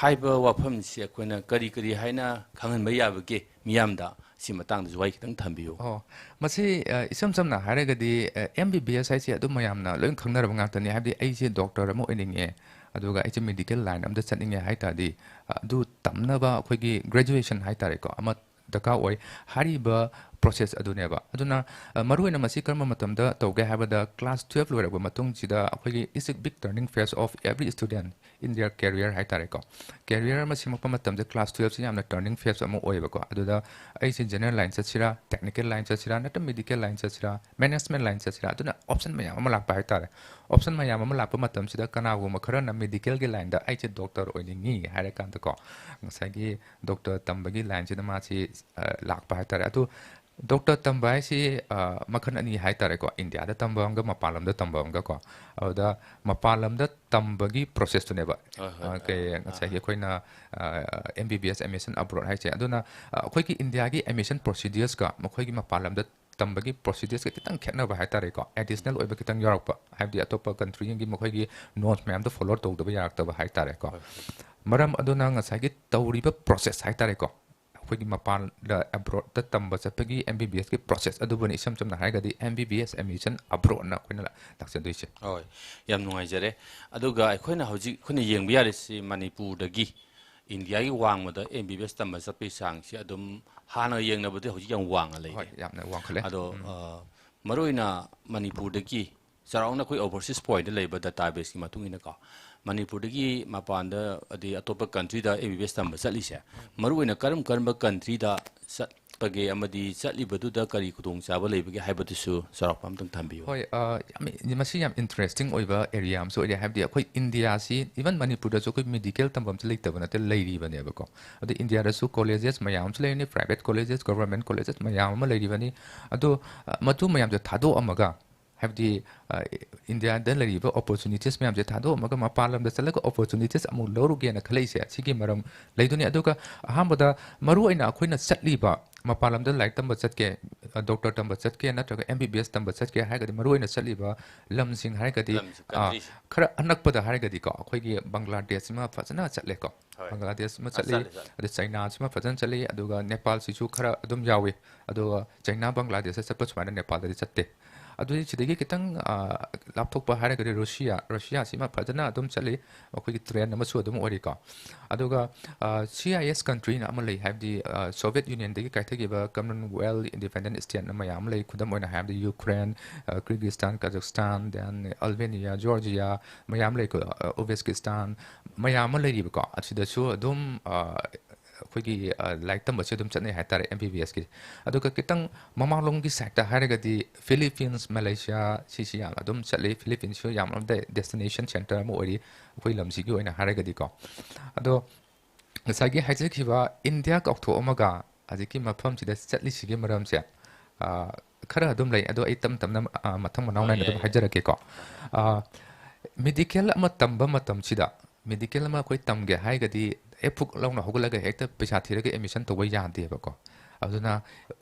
ꯍꯥꯏꯕ ꯋꯥꯐꯝꯁꯤ ꯑꯩꯈꯣꯏꯅ ꯀꯔꯤ ꯀꯔꯤ ꯍꯥꯏꯅ ꯈꯪꯍꯟꯕ ꯌꯥꯕꯒꯦ ꯃꯤꯌꯥꯝꯗ? ꯁꯤ ꯃꯇꯥꯡꯗꯁꯨ ꯋꯥꯍꯩ ꯈꯤꯇꯪ ꯊꯝꯕꯤꯌꯨ꯫ ꯑꯣ, ꯃꯁꯤ, ꯑ, ꯏꯁꯝ ꯁꯝꯅ ꯍꯥꯏꯔꯒꯗꯤ, ꯑ, M B B S ꯍꯥꯏꯁꯦ ꯑꯗꯨꯝ ꯃꯌꯥꯝꯅ ꯂꯣꯏ ꯈꯪꯅꯔꯕ ꯉꯥꯛꯇꯅꯤ꯫ ꯍꯥꯏꯕꯗꯤ ꯑꯩꯁꯦ ꯗꯣꯛꯇꯔ ꯑꯃ ꯑꯣꯏꯅꯤꯡꯉꯦ, ꯑꯗꯨꯒ ꯑꯩꯁꯦ ꯃꯦꯗꯤꯀꯦꯜ ꯂꯥꯏꯟ ꯑꯃꯗ ꯆꯠꯅꯤꯡꯉꯦ ꯍꯥꯏ ꯇꯥꯔꯗꯤ, ꯑ, ꯑꯗꯨ ꯇꯝꯅꯕ ꯑꯩꯈꯣꯏꯒꯤ ꯒ꯭ꯔꯦꯖꯨꯑꯦꯁꯟ ꯍꯥꯏ ꯇꯥꯔꯦꯀꯣ, ꯑꯃ ꯗꯔꯀꯥꯔ ꯑꯣꯏ꯫ ꯍꯥꯏꯔꯤꯕ ꯄ꯭ꯔꯣꯁꯦꯁ ꯑꯗꯨꯅꯦꯕ꯫ ꯑꯗꯨꯅ, ꯑ, ꯃꯔꯨꯑꯣꯏꯅ ꯃꯁꯤ ꯀꯔꯝꯕ ꯃꯇꯝꯗ ꯇꯧꯒꯦ ꯍꯥꯏꯕꯗ, ꯀ꯭ꯂꯥꯁ ꯇꯨꯌꯦꯜꯐ ꯂꯣꯏꯔꯕ ꯃꯇꯨꯡꯁꯤꯗ ꯑꯩꯈꯣꯏꯒꯤ, it's a big turning phase of every student in their career ꯍꯥꯏ ꯇꯥꯔꯦꯀꯣ꯫ ꯀꯦꯔꯤꯌꯔ ꯑꯃ ꯁꯦꯝꯃꯛꯄ ꯃꯇꯝꯗ ꯀ꯭ꯂꯥꯁ ꯇꯨꯌꯦꯜꯐꯁꯤ ꯌꯥꯝꯅ ꯇꯔꯅꯤꯡ ꯐꯦꯁ ꯑꯃ ꯑꯣꯏꯌꯦꯕꯀꯣ꯫ ꯑꯗꯨꯗ ꯑꯩꯁꯦ ꯖꯦꯅꯔꯦꯜ ꯂꯥꯏꯟ ꯆꯠꯁꯤꯔꯥ, ꯇꯦꯛꯅꯤꯀꯦꯜ ꯂꯥꯏꯟ ꯆꯠꯁꯤꯔꯥ, ꯅꯠꯇ꯭ꯔ ꯃꯦꯗꯤꯀꯦꯜ ꯂꯥꯏꯟ ꯆꯠꯁꯤꯔꯥ, ꯃꯦꯅꯦꯖꯃꯦꯟ ꯂꯥꯏꯟ ꯆꯠꯁꯤꯔꯥ? ꯑꯗꯨꯅ ꯑꯣꯞꯁꯟ ꯃꯌꯥꯝ ꯑꯃ ꯂꯥꯛꯄ ꯍꯥꯏꯇꯥꯔꯦ꯫ ꯑꯣꯞꯁꯟ ꯃꯌꯥꯝ ꯑꯃ ꯂꯥꯛꯄ ꯃꯇꯝꯁꯤꯗ ꯀꯅꯥꯒꯨꯝꯕ ꯈꯔꯅ ꯃꯦꯗꯤꯀꯦꯜꯒꯤ ꯂꯥꯏꯟꯗ ꯑꯩꯁꯦ ꯗꯣꯛꯇꯔ ꯑꯣꯏꯅꯤꯡꯉꯤ ꯍꯥꯏꯔꯀꯥꯟꯗꯀꯣ, ꯉꯁꯥꯏꯒꯤ ꯗꯣꯛꯇꯔ ꯇꯝꯕꯒꯤ ꯂꯥꯏꯟꯁꯤꯗ ꯃꯥꯁꯤ, ꯑ, ꯂꯥꯛꯄ ꯍꯥꯏꯇꯥꯔꯦ꯫ ꯑꯗꯨ ꯗꯣꯛꯇꯔ ꯇꯝꯕ ꯍꯥꯏꯁꯤ, ꯑ, ꯃꯈꯜ ꯑꯅꯤ ꯍꯥꯏꯇꯥꯔꯦꯀꯣ, ꯏꯟꯗꯤꯌꯥꯗ ꯇꯝꯕ ꯑꯃꯒ ꯃꯄꯥꯟ ꯂꯝꯗ ꯇꯝꯕ ꯑꯃꯒꯀꯣ꯫ ꯑꯗꯨꯗ ꯃꯄꯥꯟ ꯂꯝꯗ ꯇꯝꯕꯒꯤ ꯄ꯭ꯔꯣꯁꯦꯁꯇꯨꯅꯦꯕ, ꯍꯣꯏ, ꯍꯣꯏ, ꯑ, ꯀꯩ, ꯑꯥ, ꯉꯁꯥꯏꯒꯤ ꯑꯥ꯫ ꯑꯩꯈꯣꯏꯅ, ꯑ, M B B S admission abroad ꯍꯥꯏꯁꯦ꯫ ꯑꯗꯨꯅ, ꯑ, ꯑꯩꯈꯣꯏꯒꯤ ꯏꯟꯗꯤꯌꯥꯒꯤ ꯑꯦꯗꯃꯤꯁꯟ ꯄ꯭ꯔꯣꯁꯤꯗꯤꯌꯔꯁꯀ ꯃꯈꯣꯏꯒꯤ ꯃꯄꯥꯟ ꯂꯝꯗ ꯇꯝꯕꯒꯤ ꯄ꯭ꯔꯣꯁꯤꯗꯤꯌꯔꯁꯀ ꯈꯤꯇꯪ ꯈꯦꯠꯅꯕ ꯍꯥꯏꯇꯥꯔꯦꯀꯣ, ꯑꯦꯗꯤꯁꯅꯦꯜ ꯑꯣꯏꯕ ꯈꯤꯇꯪ ꯌꯥꯎꯔꯛꯄ, ꯍꯥꯏꯕꯗꯤ ꯑꯇꯣꯞꯄ ꯀꯟꯇ꯭ꯔꯤꯁꯤꯡꯒꯤ ꯃꯈꯣꯏꯒꯤ ꯅꯣꯔꯝꯁ ꯃꯌꯥꯝꯗꯣ ꯐꯣꯂꯣ ꯇꯧꯗꯕ ꯌꯥꯔꯛꯇꯕ ꯍꯥꯏꯇꯥꯔꯦꯀꯣ꯫ ꯍꯣꯏ, ꯍꯣꯏ꯫ ꯃꯔꯝ ꯑꯗꯨꯅ ꯉꯁꯥꯏꯒꯤ ꯇꯧꯔꯤꯕ ꯄ꯭ꯔꯣꯁꯦꯁ ꯍꯥꯏꯇꯥꯔꯦꯀꯣ, ꯑꯩꯈꯣꯏꯒꯤ ꯃꯄꯥꯟꯗ ꯑꯦꯕ꯭ꯔꯣꯗꯇ ꯇꯝꯕ ꯆꯠꯄꯒꯤ M B B S ꯀꯤ ꯄ꯭ꯔꯣꯁꯦꯁ ꯑꯗꯨꯕꯨꯅꯤ ꯏꯁꯝ ꯁꯝꯅ ꯍꯥꯏꯔꯒꯗꯤ M B B S admission abroad ꯅ ꯑꯩꯈꯣꯏꯅ ꯂꯥꯛꯆꯗꯣꯏꯁꯦ꯫ ꯍꯣꯏ, ꯌꯥꯝ ꯅꯨꯡꯉꯥꯏꯖꯔꯦ꯫ ꯑꯗꯨꯒ ꯑꯩꯈꯣꯏꯅ ꯍꯧꯖꯤꯛ ꯑꯩꯈꯣꯏꯅ ꯌꯦꯡꯕ ꯌꯥꯔꯤꯁꯤ ꯃꯅꯤꯄꯨꯔꯗꯒꯤ ꯏꯟꯗꯤꯌꯥꯒꯤ ꯋꯥꯡꯃꯗ M B B S ꯇꯝꯕ ꯆꯠꯄꯒꯤ ꯆꯥꯡꯁꯤ ꯑꯗꯨꯝ ꯍꯥꯟꯅꯒ ꯌꯦꯡꯅꯕꯗꯤ ꯍꯧꯖꯤꯛ ꯌꯥꯝ ꯋꯥꯡꯅ ꯂꯩꯔꯦ꯫ ꯍꯣꯏ, ꯌꯥꯝꯅ ꯋꯥꯡꯈꯠꯂꯦ꯫ ꯑꯗꯣ, ꯎꯝ꯫ ꯑ, ꯃꯔꯨꯑꯣꯏꯅ ꯃꯅꯤꯄꯨꯔꯗꯒꯤ ꯆꯥꯎꯔꯥꯛꯅ ꯑꯩꯈꯣꯏ ꯑꯣꯚꯔꯁꯤꯁ ꯄꯣꯏꯟꯠꯇ ꯂꯩꯕ ꯗꯇꯥꯕꯦꯁꯀꯤ ꯃꯇꯨꯡ ꯏꯟꯅꯀꯣ, ꯃꯅꯤꯄꯨꯔꯗꯒꯤ ꯃꯄꯥꯟꯗ ꯑꯗꯩ ꯑꯇꯣꯞꯄ ꯀꯟꯇ꯭ꯔꯤꯗ M B B S ꯇꯝꯕ ꯆꯠꯂꯤꯁꯦ, ꯃꯔꯨꯑꯣꯏꯅ ꯀꯔꯝ ꯀꯔꯝꯕ ꯀꯟꯇ꯭ꯔꯤꯗ ꯆꯠꯄꯒꯦ ꯑꯃꯗꯤ ꯆꯠꯂꯤꯕꯗꯨꯗ ꯀꯔꯤ ꯈꯨꯗꯣꯡꯆꯥꯕ ꯂꯩꯕꯒꯦ ꯍꯥꯏꯕꯗꯨꯁꯨ ꯆꯥꯎꯔꯥꯛꯄ ꯑꯝꯇꯪ ꯊꯝꯕꯤꯌꯨ꯫ ꯍꯣꯏ, ꯑ, ꯌꯥꯝ, ꯃꯁꯤ ꯌꯥꯝ ꯏꯟꯇꯔꯦꯁꯇꯤꯡ ꯑꯣꯏꯕ ꯑꯦꯔꯤꯌꯥ ꯑꯃꯁꯨ ꯑꯣꯏꯔꯦ꯫ ꯍꯥꯏꯕꯗꯤ ꯑꯩꯈꯣꯏ ꯏꯟꯗꯤꯌꯥꯁꯤ, ꯏꯚꯟ ꯃꯅꯤꯄꯨꯔꯗꯁꯨ ꯑꯩꯈꯣꯏ ꯃꯦꯗꯤꯀꯦꯜ ꯇꯝꯐꯝꯁꯦ ꯂꯩꯇꯕ ꯅꯠꯇꯦ, ꯂꯩꯔꯤꯕꯅꯦꯕꯀꯣ꯫ ꯑꯗꯩ ꯏꯟꯗꯤꯌꯥꯗꯁꯨ ꯀꯣꯂꯦꯖꯦꯁ ꯃꯌꯥꯝ ꯑꯃꯁꯨ ꯂꯩꯔꯤꯅꯤ, ꯄ꯭ꯔꯥꯏꯚꯦꯠ ꯀꯣꯂꯦꯖꯦꯁ, ꯒꯣꯚꯔꯟꯃꯦꯟꯠ ꯀꯣꯂꯦꯖꯦꯁ ꯃꯌꯥꯝ ꯑꯃ ꯂꯩꯔꯤꯕꯅꯤ꯫ ꯑꯗꯣ, ꯑ, ꯃꯗꯨ ꯃꯌꯥꯝꯁꯦ ꯊꯥꯗꯣꯛꯑꯝꯃꯒ, ꯍꯥꯏꯕꯗꯤ, ꯑ, ꯏꯟꯗꯤꯌꯥꯗ ꯂꯩꯔꯤꯕ opportunities ꯃꯌꯥꯝꯁꯦ ꯊꯥꯗꯣꯛꯑꯝꯃꯒ ꯃꯄꯥꯟ ꯂꯝꯗ ꯆꯠꯂꯒ opportunities ꯑꯃꯨꯛ ꯂꯧꯔꯨꯒꯦꯅ ꯈꯜꯂꯛꯏꯁꯦ ꯁꯤꯒꯤ ꯃꯔꯝ ꯂꯩꯗꯣꯏꯅꯤ꯫ ꯑꯗꯨꯒ ꯑꯍꯥꯟꯕꯗ ꯃꯔꯨ ꯑꯣꯏꯅ ꯑꯩꯈꯣꯏꯅ ꯆꯠꯂꯤꯕ, ꯃꯄꯥꯟ ꯂꯝꯗ ꯂꯥꯏꯔꯤꯛ ꯇꯝꯕ ꯆꯠꯀꯦ, ꯑ, doctor ꯇꯝꯕ ꯆꯠꯀꯦ ꯅꯠꯇ꯭ꯔꯒ M B B S ꯇꯝꯕ ꯆꯠꯀꯦ ꯍꯥꯏꯔꯒꯗꯤ ꯃꯔꯨ ꯑꯣꯏꯅ ꯆꯠꯂꯤꯕ ꯂꯝꯁꯤꯡ ꯍꯥꯏꯔꯒꯗꯤ, ꯂꯝꯁꯤ, ꯑ, countryꯁꯤ꯫ ꯈꯔ ꯑꯅꯛꯄꯗ ꯍꯥꯏꯔꯒꯗꯤꯀꯣ, ꯑꯩꯈꯣꯏꯒꯤ ꯕꯪꯒ꯭ꯂꯥꯗꯦꯁꯁꯤꯃ ꯐꯖꯅ ꯆꯠꯂꯦꯀꯣ꯫ ꯍꯣꯏ꯫ ꯕꯪꯒ꯭ꯂꯥꯗꯦꯁ ꯑꯃ ꯑ, ꯆꯠꯂꯤ, ꯆꯠꯂꯦ, ꯆꯠꯂꯦ꯫ ꯑꯗꯩ ꯆꯩꯅꯥꯁꯤꯃ ꯐꯖꯅ ꯆꯠꯂꯤ, ꯑꯗꯨꯒ ꯅꯦꯄꯥꯜꯁꯤꯁꯨ ꯈꯔ ꯑꯗꯨꯝ ꯌꯥꯎꯏ꯫ ꯑꯗꯨꯒ ꯆꯩꯅꯥ, ꯕꯪꯒ꯭ꯂꯥꯗꯦꯁꯇ ꯆꯠꯄ ꯁꯨꯃꯥꯏꯅ ꯅꯦꯄꯥꯜꯗꯗꯤ ꯆꯠꯇꯦ꯫ ꯑꯗꯨ ꯁꯤꯗꯒꯤ ꯈꯤꯇꯪ, ꯑ, ꯂꯥꯞꯊꯣꯛꯄ ꯍꯥꯏꯔꯒꯗꯤ ꯔꯨꯁꯤꯌꯥ, ꯔꯨꯁꯤꯌꯥꯁꯤꯃ ꯐꯖꯅ ꯑꯗꯨꯝ ꯆꯠꯂꯤ, ꯑꯩꯈꯣꯏꯒꯤ trend ꯑꯃꯁꯨ ꯑꯗꯨꯝ ꯑꯣꯏꯔꯤꯀꯣ꯫ ꯑꯗꯨꯒ, ꯑ, C I S countryꯅ ꯑꯃ ꯂꯩ, ꯍꯥꯏꯕꯗꯤ, ꯑ, Soviet Unionꯗꯒꯤ ꯀꯥꯏꯊꯈꯤꯕ Commonwealth Independent Stateꯅ ꯃꯌꯥꯝ ꯑꯃ ꯂꯩ꯫ ꯈꯨꯗꯝ ꯑꯣꯏꯅ ꯍꯥꯏꯔꯕꯗ Ukraine, ꯑ, Kyrgyzstan, Kazakhstan, then Albania, Georgia, ꯃꯌꯥꯝ ꯂꯩꯀꯣ, ꯑ, Uzbekistan, ꯃꯌꯥꯝ ꯑꯃ ꯂꯩꯔꯤꯕꯀꯣ꯫ ꯑꯁꯤꯗꯁꯨ ꯑꯗꯨꯝ, ꯑ, ꯑꯩꯈꯣꯏꯒꯤ, ꯑ, ꯂꯥꯏꯔꯤꯛ ꯇꯝꯕꯁꯦ ꯑꯗꯨꯝ ꯆꯠꯅꯩ ꯍꯥꯏꯇꯥꯔꯦ, M B B Sꯀꯤ꯫ ꯑꯗꯨꯒ ꯈꯤꯇꯪ ꯃꯃꯥꯡꯂꯣꯝꯒꯤ sideꯇ ꯍꯥꯏꯔꯒꯗꯤ Philippines, Malaysia, ꯁꯤꯁꯤ ꯌꯥꯝ ꯑꯗꯨꯝ ꯆꯠꯂꯤ꯫ Philippines ꯁꯨ ꯌꯥꯝ ꯑꯃꯗ destination centre ꯑꯃ ꯑꯣꯏꯔꯤ ꯑꯩꯈꯣꯏ ꯂꯝꯁꯤꯒꯤ ꯑꯣꯏꯅ ꯍꯥꯏꯔꯒꯗꯤꯀꯣ꯫ ꯑꯗꯣ ꯉꯁꯥꯏꯒꯤ ꯍꯥꯏꯖꯈꯤꯕ ꯏꯟꯗꯤꯌꯥ ꯀꯥꯎꯊꯣꯛꯑꯝꯃꯒ ꯍꯧꯖꯤꯛꯀꯤ ꯃꯐꯝꯁꯤꯗ ꯆꯠꯂꯤꯁꯤꯒꯤ ꯃꯔꯝꯁꯦ, ꯑ, ꯈꯔ ꯑꯗꯨꯝ ꯂꯩ꯫ ꯑꯗꯣ ꯑꯩ ꯇꯞ ꯇꯞꯅ, ꯑ, ꯃꯊꯪ ꯃꯅꯥꯎ ꯑꯣ, ꯅꯥꯏꯅ ꯌꯥꯏ, ꯑꯗꯨꯝ ꯌꯥꯏ꯫ ꯍꯥꯏꯖꯔꯛꯀꯦꯀꯣ꯫ ꯑ, medical ꯑꯃ ꯇꯝꯕ ꯃꯇꯝꯁꯤꯗ, medical ꯑꯃ ꯑꯩꯈꯣꯏ ꯇꯝꯒꯦ ꯍꯥꯏꯔꯒꯗꯤ ꯍꯦꯛ ꯐꯨꯛ ꯂꯥꯎꯅ ꯍꯧꯒꯠꯂꯒ ꯍꯦꯛꯇ ꯄꯩꯁꯥ ꯊꯤꯔꯒ admission ꯇꯧꯕ ꯌꯥꯗꯦꯕꯀꯣ꯫ ꯑꯗꯨꯅ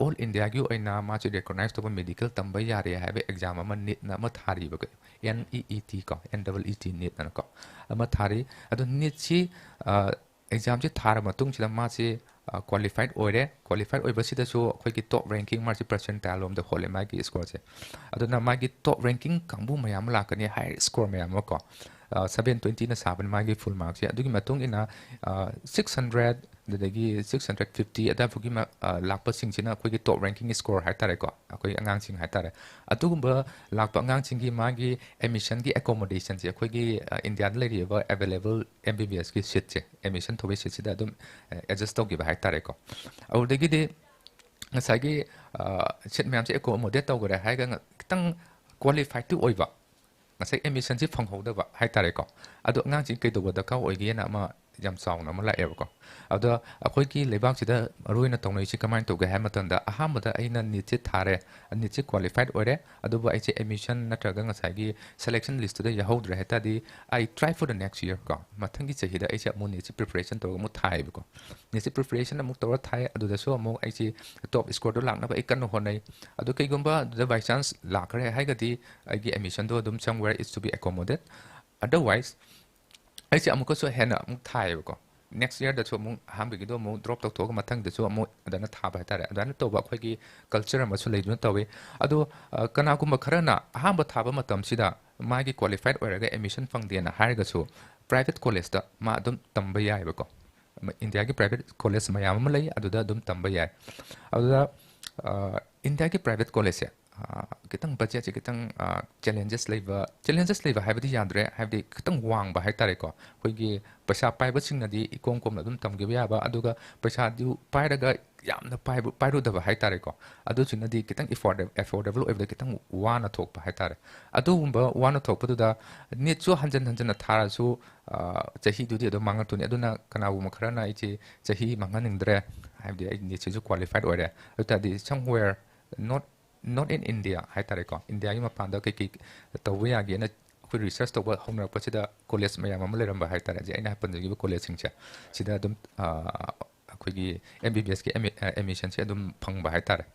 all Indiaꯒꯤ ꯑꯣꯏꯅ ꯃꯥꯁꯦ recognize ꯇꯧꯕ medical ꯇꯝꯕ ꯌꯥꯔꯦ ꯍꯥꯏꯕ exam ꯑꯃ NEETꯅ ꯑꯃ ꯊꯥꯔꯤꯕꯀꯣ, N E E T ꯀꯣ, N E E T NEETꯅꯀꯣ ꯑꯃ ꯊꯥꯔꯤ꯫ ꯑꯗꯣ NEETꯁꯤ, ꯑ, examꯁꯦ ꯊꯥꯔ ꯃꯇꯨꯡꯁꯤꯗ ꯃꯥꯁꯦ, ꯑ, qualified ꯑꯣꯏꯔꯦ꯫ Qualified ꯑꯣꯏꯕꯁꯤꯗꯁꯨ ꯑꯩꯈꯣꯏꯒꯤ top ranking ꯃꯥꯁꯦ percentile ꯂꯣꯝꯗ ꯍꯣꯜꯂꯦ ꯃꯥꯒꯤ scoreꯁꯦ꯫ ꯑꯗꯨꯅ ꯃꯥꯒꯤ top ranking ꯀꯥꯡꯕꯨ ꯃꯌꯥꯝ ꯑꯃ ꯂꯥꯛꯀꯅꯤ, high score ꯃꯌꯥꯝ ꯑꯃ ꯀꯣ꯫ ꯑ, seven twentyꯅ ꯁꯥꯕꯅꯤ ꯃꯥꯒꯤ full markꯁꯦ꯫ ꯑꯗꯨꯒꯤ ꯃꯇꯨꯡ ꯏꯟꯅ, ꯑ, six hundred, ꯑꯗꯨꯗꯒꯤ six hundred fifty ꯑꯗꯥꯏꯐꯥꯎꯒꯤ ꯃ-, ꯑ, ꯂꯥꯛꯄꯁꯤꯡꯁꯤꯅ ꯑꯩꯈꯣꯏꯒꯤ top ranking score ꯍꯥꯏꯇꯥꯔꯦꯀꯣ, ꯑꯩꯈꯣꯏ ꯑꯉꯥꯡꯁꯤꯡ ꯍꯥꯏꯇꯥꯔꯦ꯫ ꯑꯗꯨꯒꯨꯝꯕ ꯂꯥꯛꯄ ꯑꯉꯥꯡꯁꯤꯡꯒꯤ ꯃꯥꯒꯤ admissionꯒꯤ accommodationꯁꯦ ꯑꯩꯈꯣꯏꯒꯤ, ꯑ, ꯏꯟꯗꯤꯌꯥꯗ ꯂꯩꯔꯤꯕ available M B B Sꯀꯤ seatꯁꯦ, admission ꯇꯧꯕꯒꯤ seatꯁꯤꯗ ꯑꯗꯨꯝ, ꯑ, adjust ꯇꯧꯈꯤꯕ ꯍꯥꯏꯇꯥꯔꯦꯀꯣ꯫ ꯑꯗꯨꯗꯒꯤꯗꯤ ꯉꯁꯥꯏꯒꯤ, ꯑ, seat ꯃꯌꯥꯝꯁꯦ accommodate ꯇꯧꯈꯔꯦ ꯍꯥꯏꯔꯒ ꯉ-, ꯈꯤꯇꯪ qualifiedꯇꯤ ꯑꯣꯏꯕ, ꯉꯁꯥꯏ admissionꯁꯤ ꯐꯪꯍꯧꯗꯕ ꯍꯥꯏꯇꯥꯔꯦꯀꯣ꯫ ꯑꯗꯣ ꯑꯉꯥꯡꯁꯤ ꯀꯩꯗꯧꯕ ꯗꯔꯀꯥꯔ ꯑꯣꯏꯒꯦꯅ ꯑꯃ ꯌꯥꯝ ꯆꯥꯎꯅ ꯑꯃ ꯂꯥꯛꯑꯦꯕꯀꯣ꯫ ꯑꯗꯣ ꯑꯩꯈꯣꯏꯒꯤ ꯂꯩꯕꯥꯛꯁꯤꯗ ꯃꯔꯨꯑꯣꯏꯅ ꯇꯧꯅꯔꯤꯁꯤ ꯀꯃꯥꯏꯅ ꯇꯧꯒꯦ ꯍꯥꯏꯕ ꯃꯇꯝꯗ, ꯑꯍꯥꯟꯕꯗ ꯑꯩꯅ NEETꯁꯦ ꯊꯥꯔꯦ, NEETꯁꯦ qualified ꯑꯣꯏꯔꯦ, ꯑꯗꯨꯕꯨ ꯑꯩꯁꯦ admission ꯅꯠꯇ꯭ꯔꯒ ꯉꯁꯥꯏꯒꯤ selection listꯇꯨꯗ ꯌꯥꯎꯍꯧꯗ꯭ꯔꯦ ꯍꯥꯏ ꯇꯥꯔꯗꯤ, I try for the next year ꯀꯣ, ꯃꯊꯪꯒꯤ ꯆꯍꯤꯗ ꯑꯩꯁꯦ ꯑꯃꯨꯛ NEETꯁꯦ preparation ꯇꯧꯔꯒ ꯑꯃꯨꯛ ꯊꯥꯏꯌꯦꯕꯀꯣ꯫ NEETꯁꯦ preparation ꯑꯃꯨꯛ ꯇꯧꯔ ꯊꯥꯏ, ꯑꯗꯨꯗꯁꯨ ꯑꯃꯨꯛ ꯑꯩꯁꯦ top scoreꯗꯣ ꯂꯥꯛꯅꯕ ꯑꯩ ꯀꯟꯅ ꯍꯣꯠꯅꯩ꯫ ꯑꯗꯣ ꯀꯩꯒꯨꯝꯕ ꯑꯗꯨꯗ by chance ꯂꯥꯛꯈ꯭ꯔꯦ ꯍꯥꯏꯔꯒꯗꯤ, ꯑꯩꯒꯤ admissionꯗꯣ ꯑꯗꯨꯝ somewhere is to be accommodated꯫ Otherwise, ꯑꯩꯁꯦ ꯑꯃꯨꯛꯀꯁꯨ ꯍꯦꯟꯅ ꯑꯃꯨꯛ ꯊꯥꯏꯌꯦꯕꯀꯣ꯫ Next yearꯗꯁꯨ ꯑꯃꯨꯛ, ꯑꯍꯥꯟꯕꯒꯤꯗꯣ ꯑꯃꯨꯛ drop ꯇꯧꯊꯣꯛꯑꯒ ꯃꯊꯪꯗꯁꯨ ꯑꯃꯨꯛ ꯑꯗꯨꯃꯥꯏꯅ ꯊꯥꯕ ꯍꯥꯏꯇꯥꯔꯦ꯫ ꯑꯗꯨꯃꯥꯏꯅ ꯇꯧꯕ ꯑꯩꯈꯣꯏꯒꯤ culture ꯑꯃꯁꯨ ꯂꯩꯗꯨꯅ ꯇꯧꯋꯤ꯫ ꯑꯗꯣ, ꯑ, ꯀꯅꯥꯒꯨꯝꯕ ꯈꯔꯅ ꯑꯍꯥꯟꯕ ꯊꯥꯕ ꯃꯇꯝꯁꯤꯗ ꯃꯥꯒꯤ qualified ꯑꯣꯏꯔꯒ admission ꯐꯪꯗꯦꯅ ꯍꯥꯏꯔꯒꯁꯨ, private collegeꯇ ꯃꯥ ꯑꯗꯨꯝ ꯇꯝꯕ ꯌꯥꯏꯑꯕꯀꯣ꯫ ꯃ-, ꯏꯟꯗꯤꯌꯥꯒꯤ private college ꯃꯌꯥꯝ ꯑꯃ ꯂꯩ, ꯑꯗꯨꯗ ꯑꯗꯨꯝ ꯇꯝꯕ ꯌꯥꯏ꯫ ꯑꯗꯨꯗ, ꯑ, ꯏꯟꯗꯤꯌꯥꯒꯤ private collegeꯁꯦ, ꯑ, ꯈꯤꯇꯪ budgetꯁꯦ ꯈꯤꯇꯪ, ꯑ, challenges ꯂꯩꯕ, challenges ꯂꯩꯕ ꯍꯥꯏꯕꯗꯤ ꯌꯥꯗ꯭ꯔꯦ, ꯍꯥꯏꯕꯗꯤ ꯈꯤꯇꯪ ꯋꯥꯡꯕ ꯍꯥꯏꯇꯥꯔꯦꯀꯣ꯫ ꯑꯩꯈꯣꯏꯒꯤ ꯄꯩꯁꯥ ꯄꯥꯏꯕꯁꯤꯡꯅꯗꯤ ꯏꯀꯣꯝ ꯀꯣꯝꯅ ꯑꯗꯨꯝ ꯇꯝꯈꯤꯕ ꯌꯥꯕ, ꯑꯗꯨꯒ ꯄꯩꯁꯥꯗꯨ ꯄꯥꯏꯔꯒ ꯌꯥꯝꯅ ꯄꯥꯏꯕ-, ꯄꯥꯏꯔꯨꯗꯕ ꯍꯥꯏꯇꯥꯔꯦꯀꯣ, ꯑꯗꯨꯁꯤꯡꯅꯗꯤ ꯈꯤꯇꯪ affordable, affordable ꯑꯣꯏꯕꯗ ꯈꯤꯇꯪ ꯋꯥꯅ ꯊꯣꯛꯄ ꯍꯥꯏꯇꯥꯔꯦ꯫ ꯑꯗꯨꯒꯨꯝꯕ ꯋꯥꯅ ꯊꯣꯛꯄꯗꯨꯗ NEETꯁꯨ ꯍꯟꯖꯟ ꯍꯟꯖꯟꯅ ꯊꯥꯔꯁꯨ, ꯑ, ꯆꯍꯤꯗꯨꯗꯤ ꯑꯗꯨꯝ ꯃꯥꯡꯉꯛꯇꯣꯏꯅꯤ꯫ ꯑꯗꯨꯅ ꯀꯅꯥꯒꯨꯝꯕ ꯈꯔꯅ ꯑꯩꯁꯦ ꯆꯍꯤ ꯃꯥꯡꯍꯟꯅꯤꯡꯗ꯭ꯔꯦ, ꯍꯥꯏꯕꯗꯤ ꯑꯩ NEETꯁꯤꯁꯨ qualified ꯑꯣꯏꯔꯦ, ꯑꯗꯨ ꯇꯥꯔꯗꯤ somewhere not, not in India ꯍꯥꯏꯇꯥꯔꯦꯀꯣ, ꯏꯟꯗꯤꯌꯥꯒꯤ ꯃꯄꯥꯟꯗ ꯀꯩꯀꯩ ꯇꯧꯕ ꯌꯥꯒꯦꯅ ꯑꯩꯈꯣꯏ research ꯇꯧꯕ ꯍꯧꯅꯔꯛꯄꯁꯤꯗ college ꯃꯌꯥꯝ ꯑꯃ ꯂꯩꯔꯝꯕ ꯍꯥꯏꯇꯥꯔꯦ, ꯍꯧꯖꯤꯛ ꯑꯩꯅ ꯄꯟꯖꯈꯤꯕ collegeꯁꯤꯡꯁꯦ, ꯁꯤꯗ ꯑꯗꯨꯝ, ꯑ, ꯑꯩꯈꯣꯏꯒꯤ MBBSꯀꯤ admi-, ꯑ, admissionꯁꯦ ꯑꯗꯨꯝ ꯐꯪꯕ ꯍꯥꯏꯇꯥꯔꯦ꯫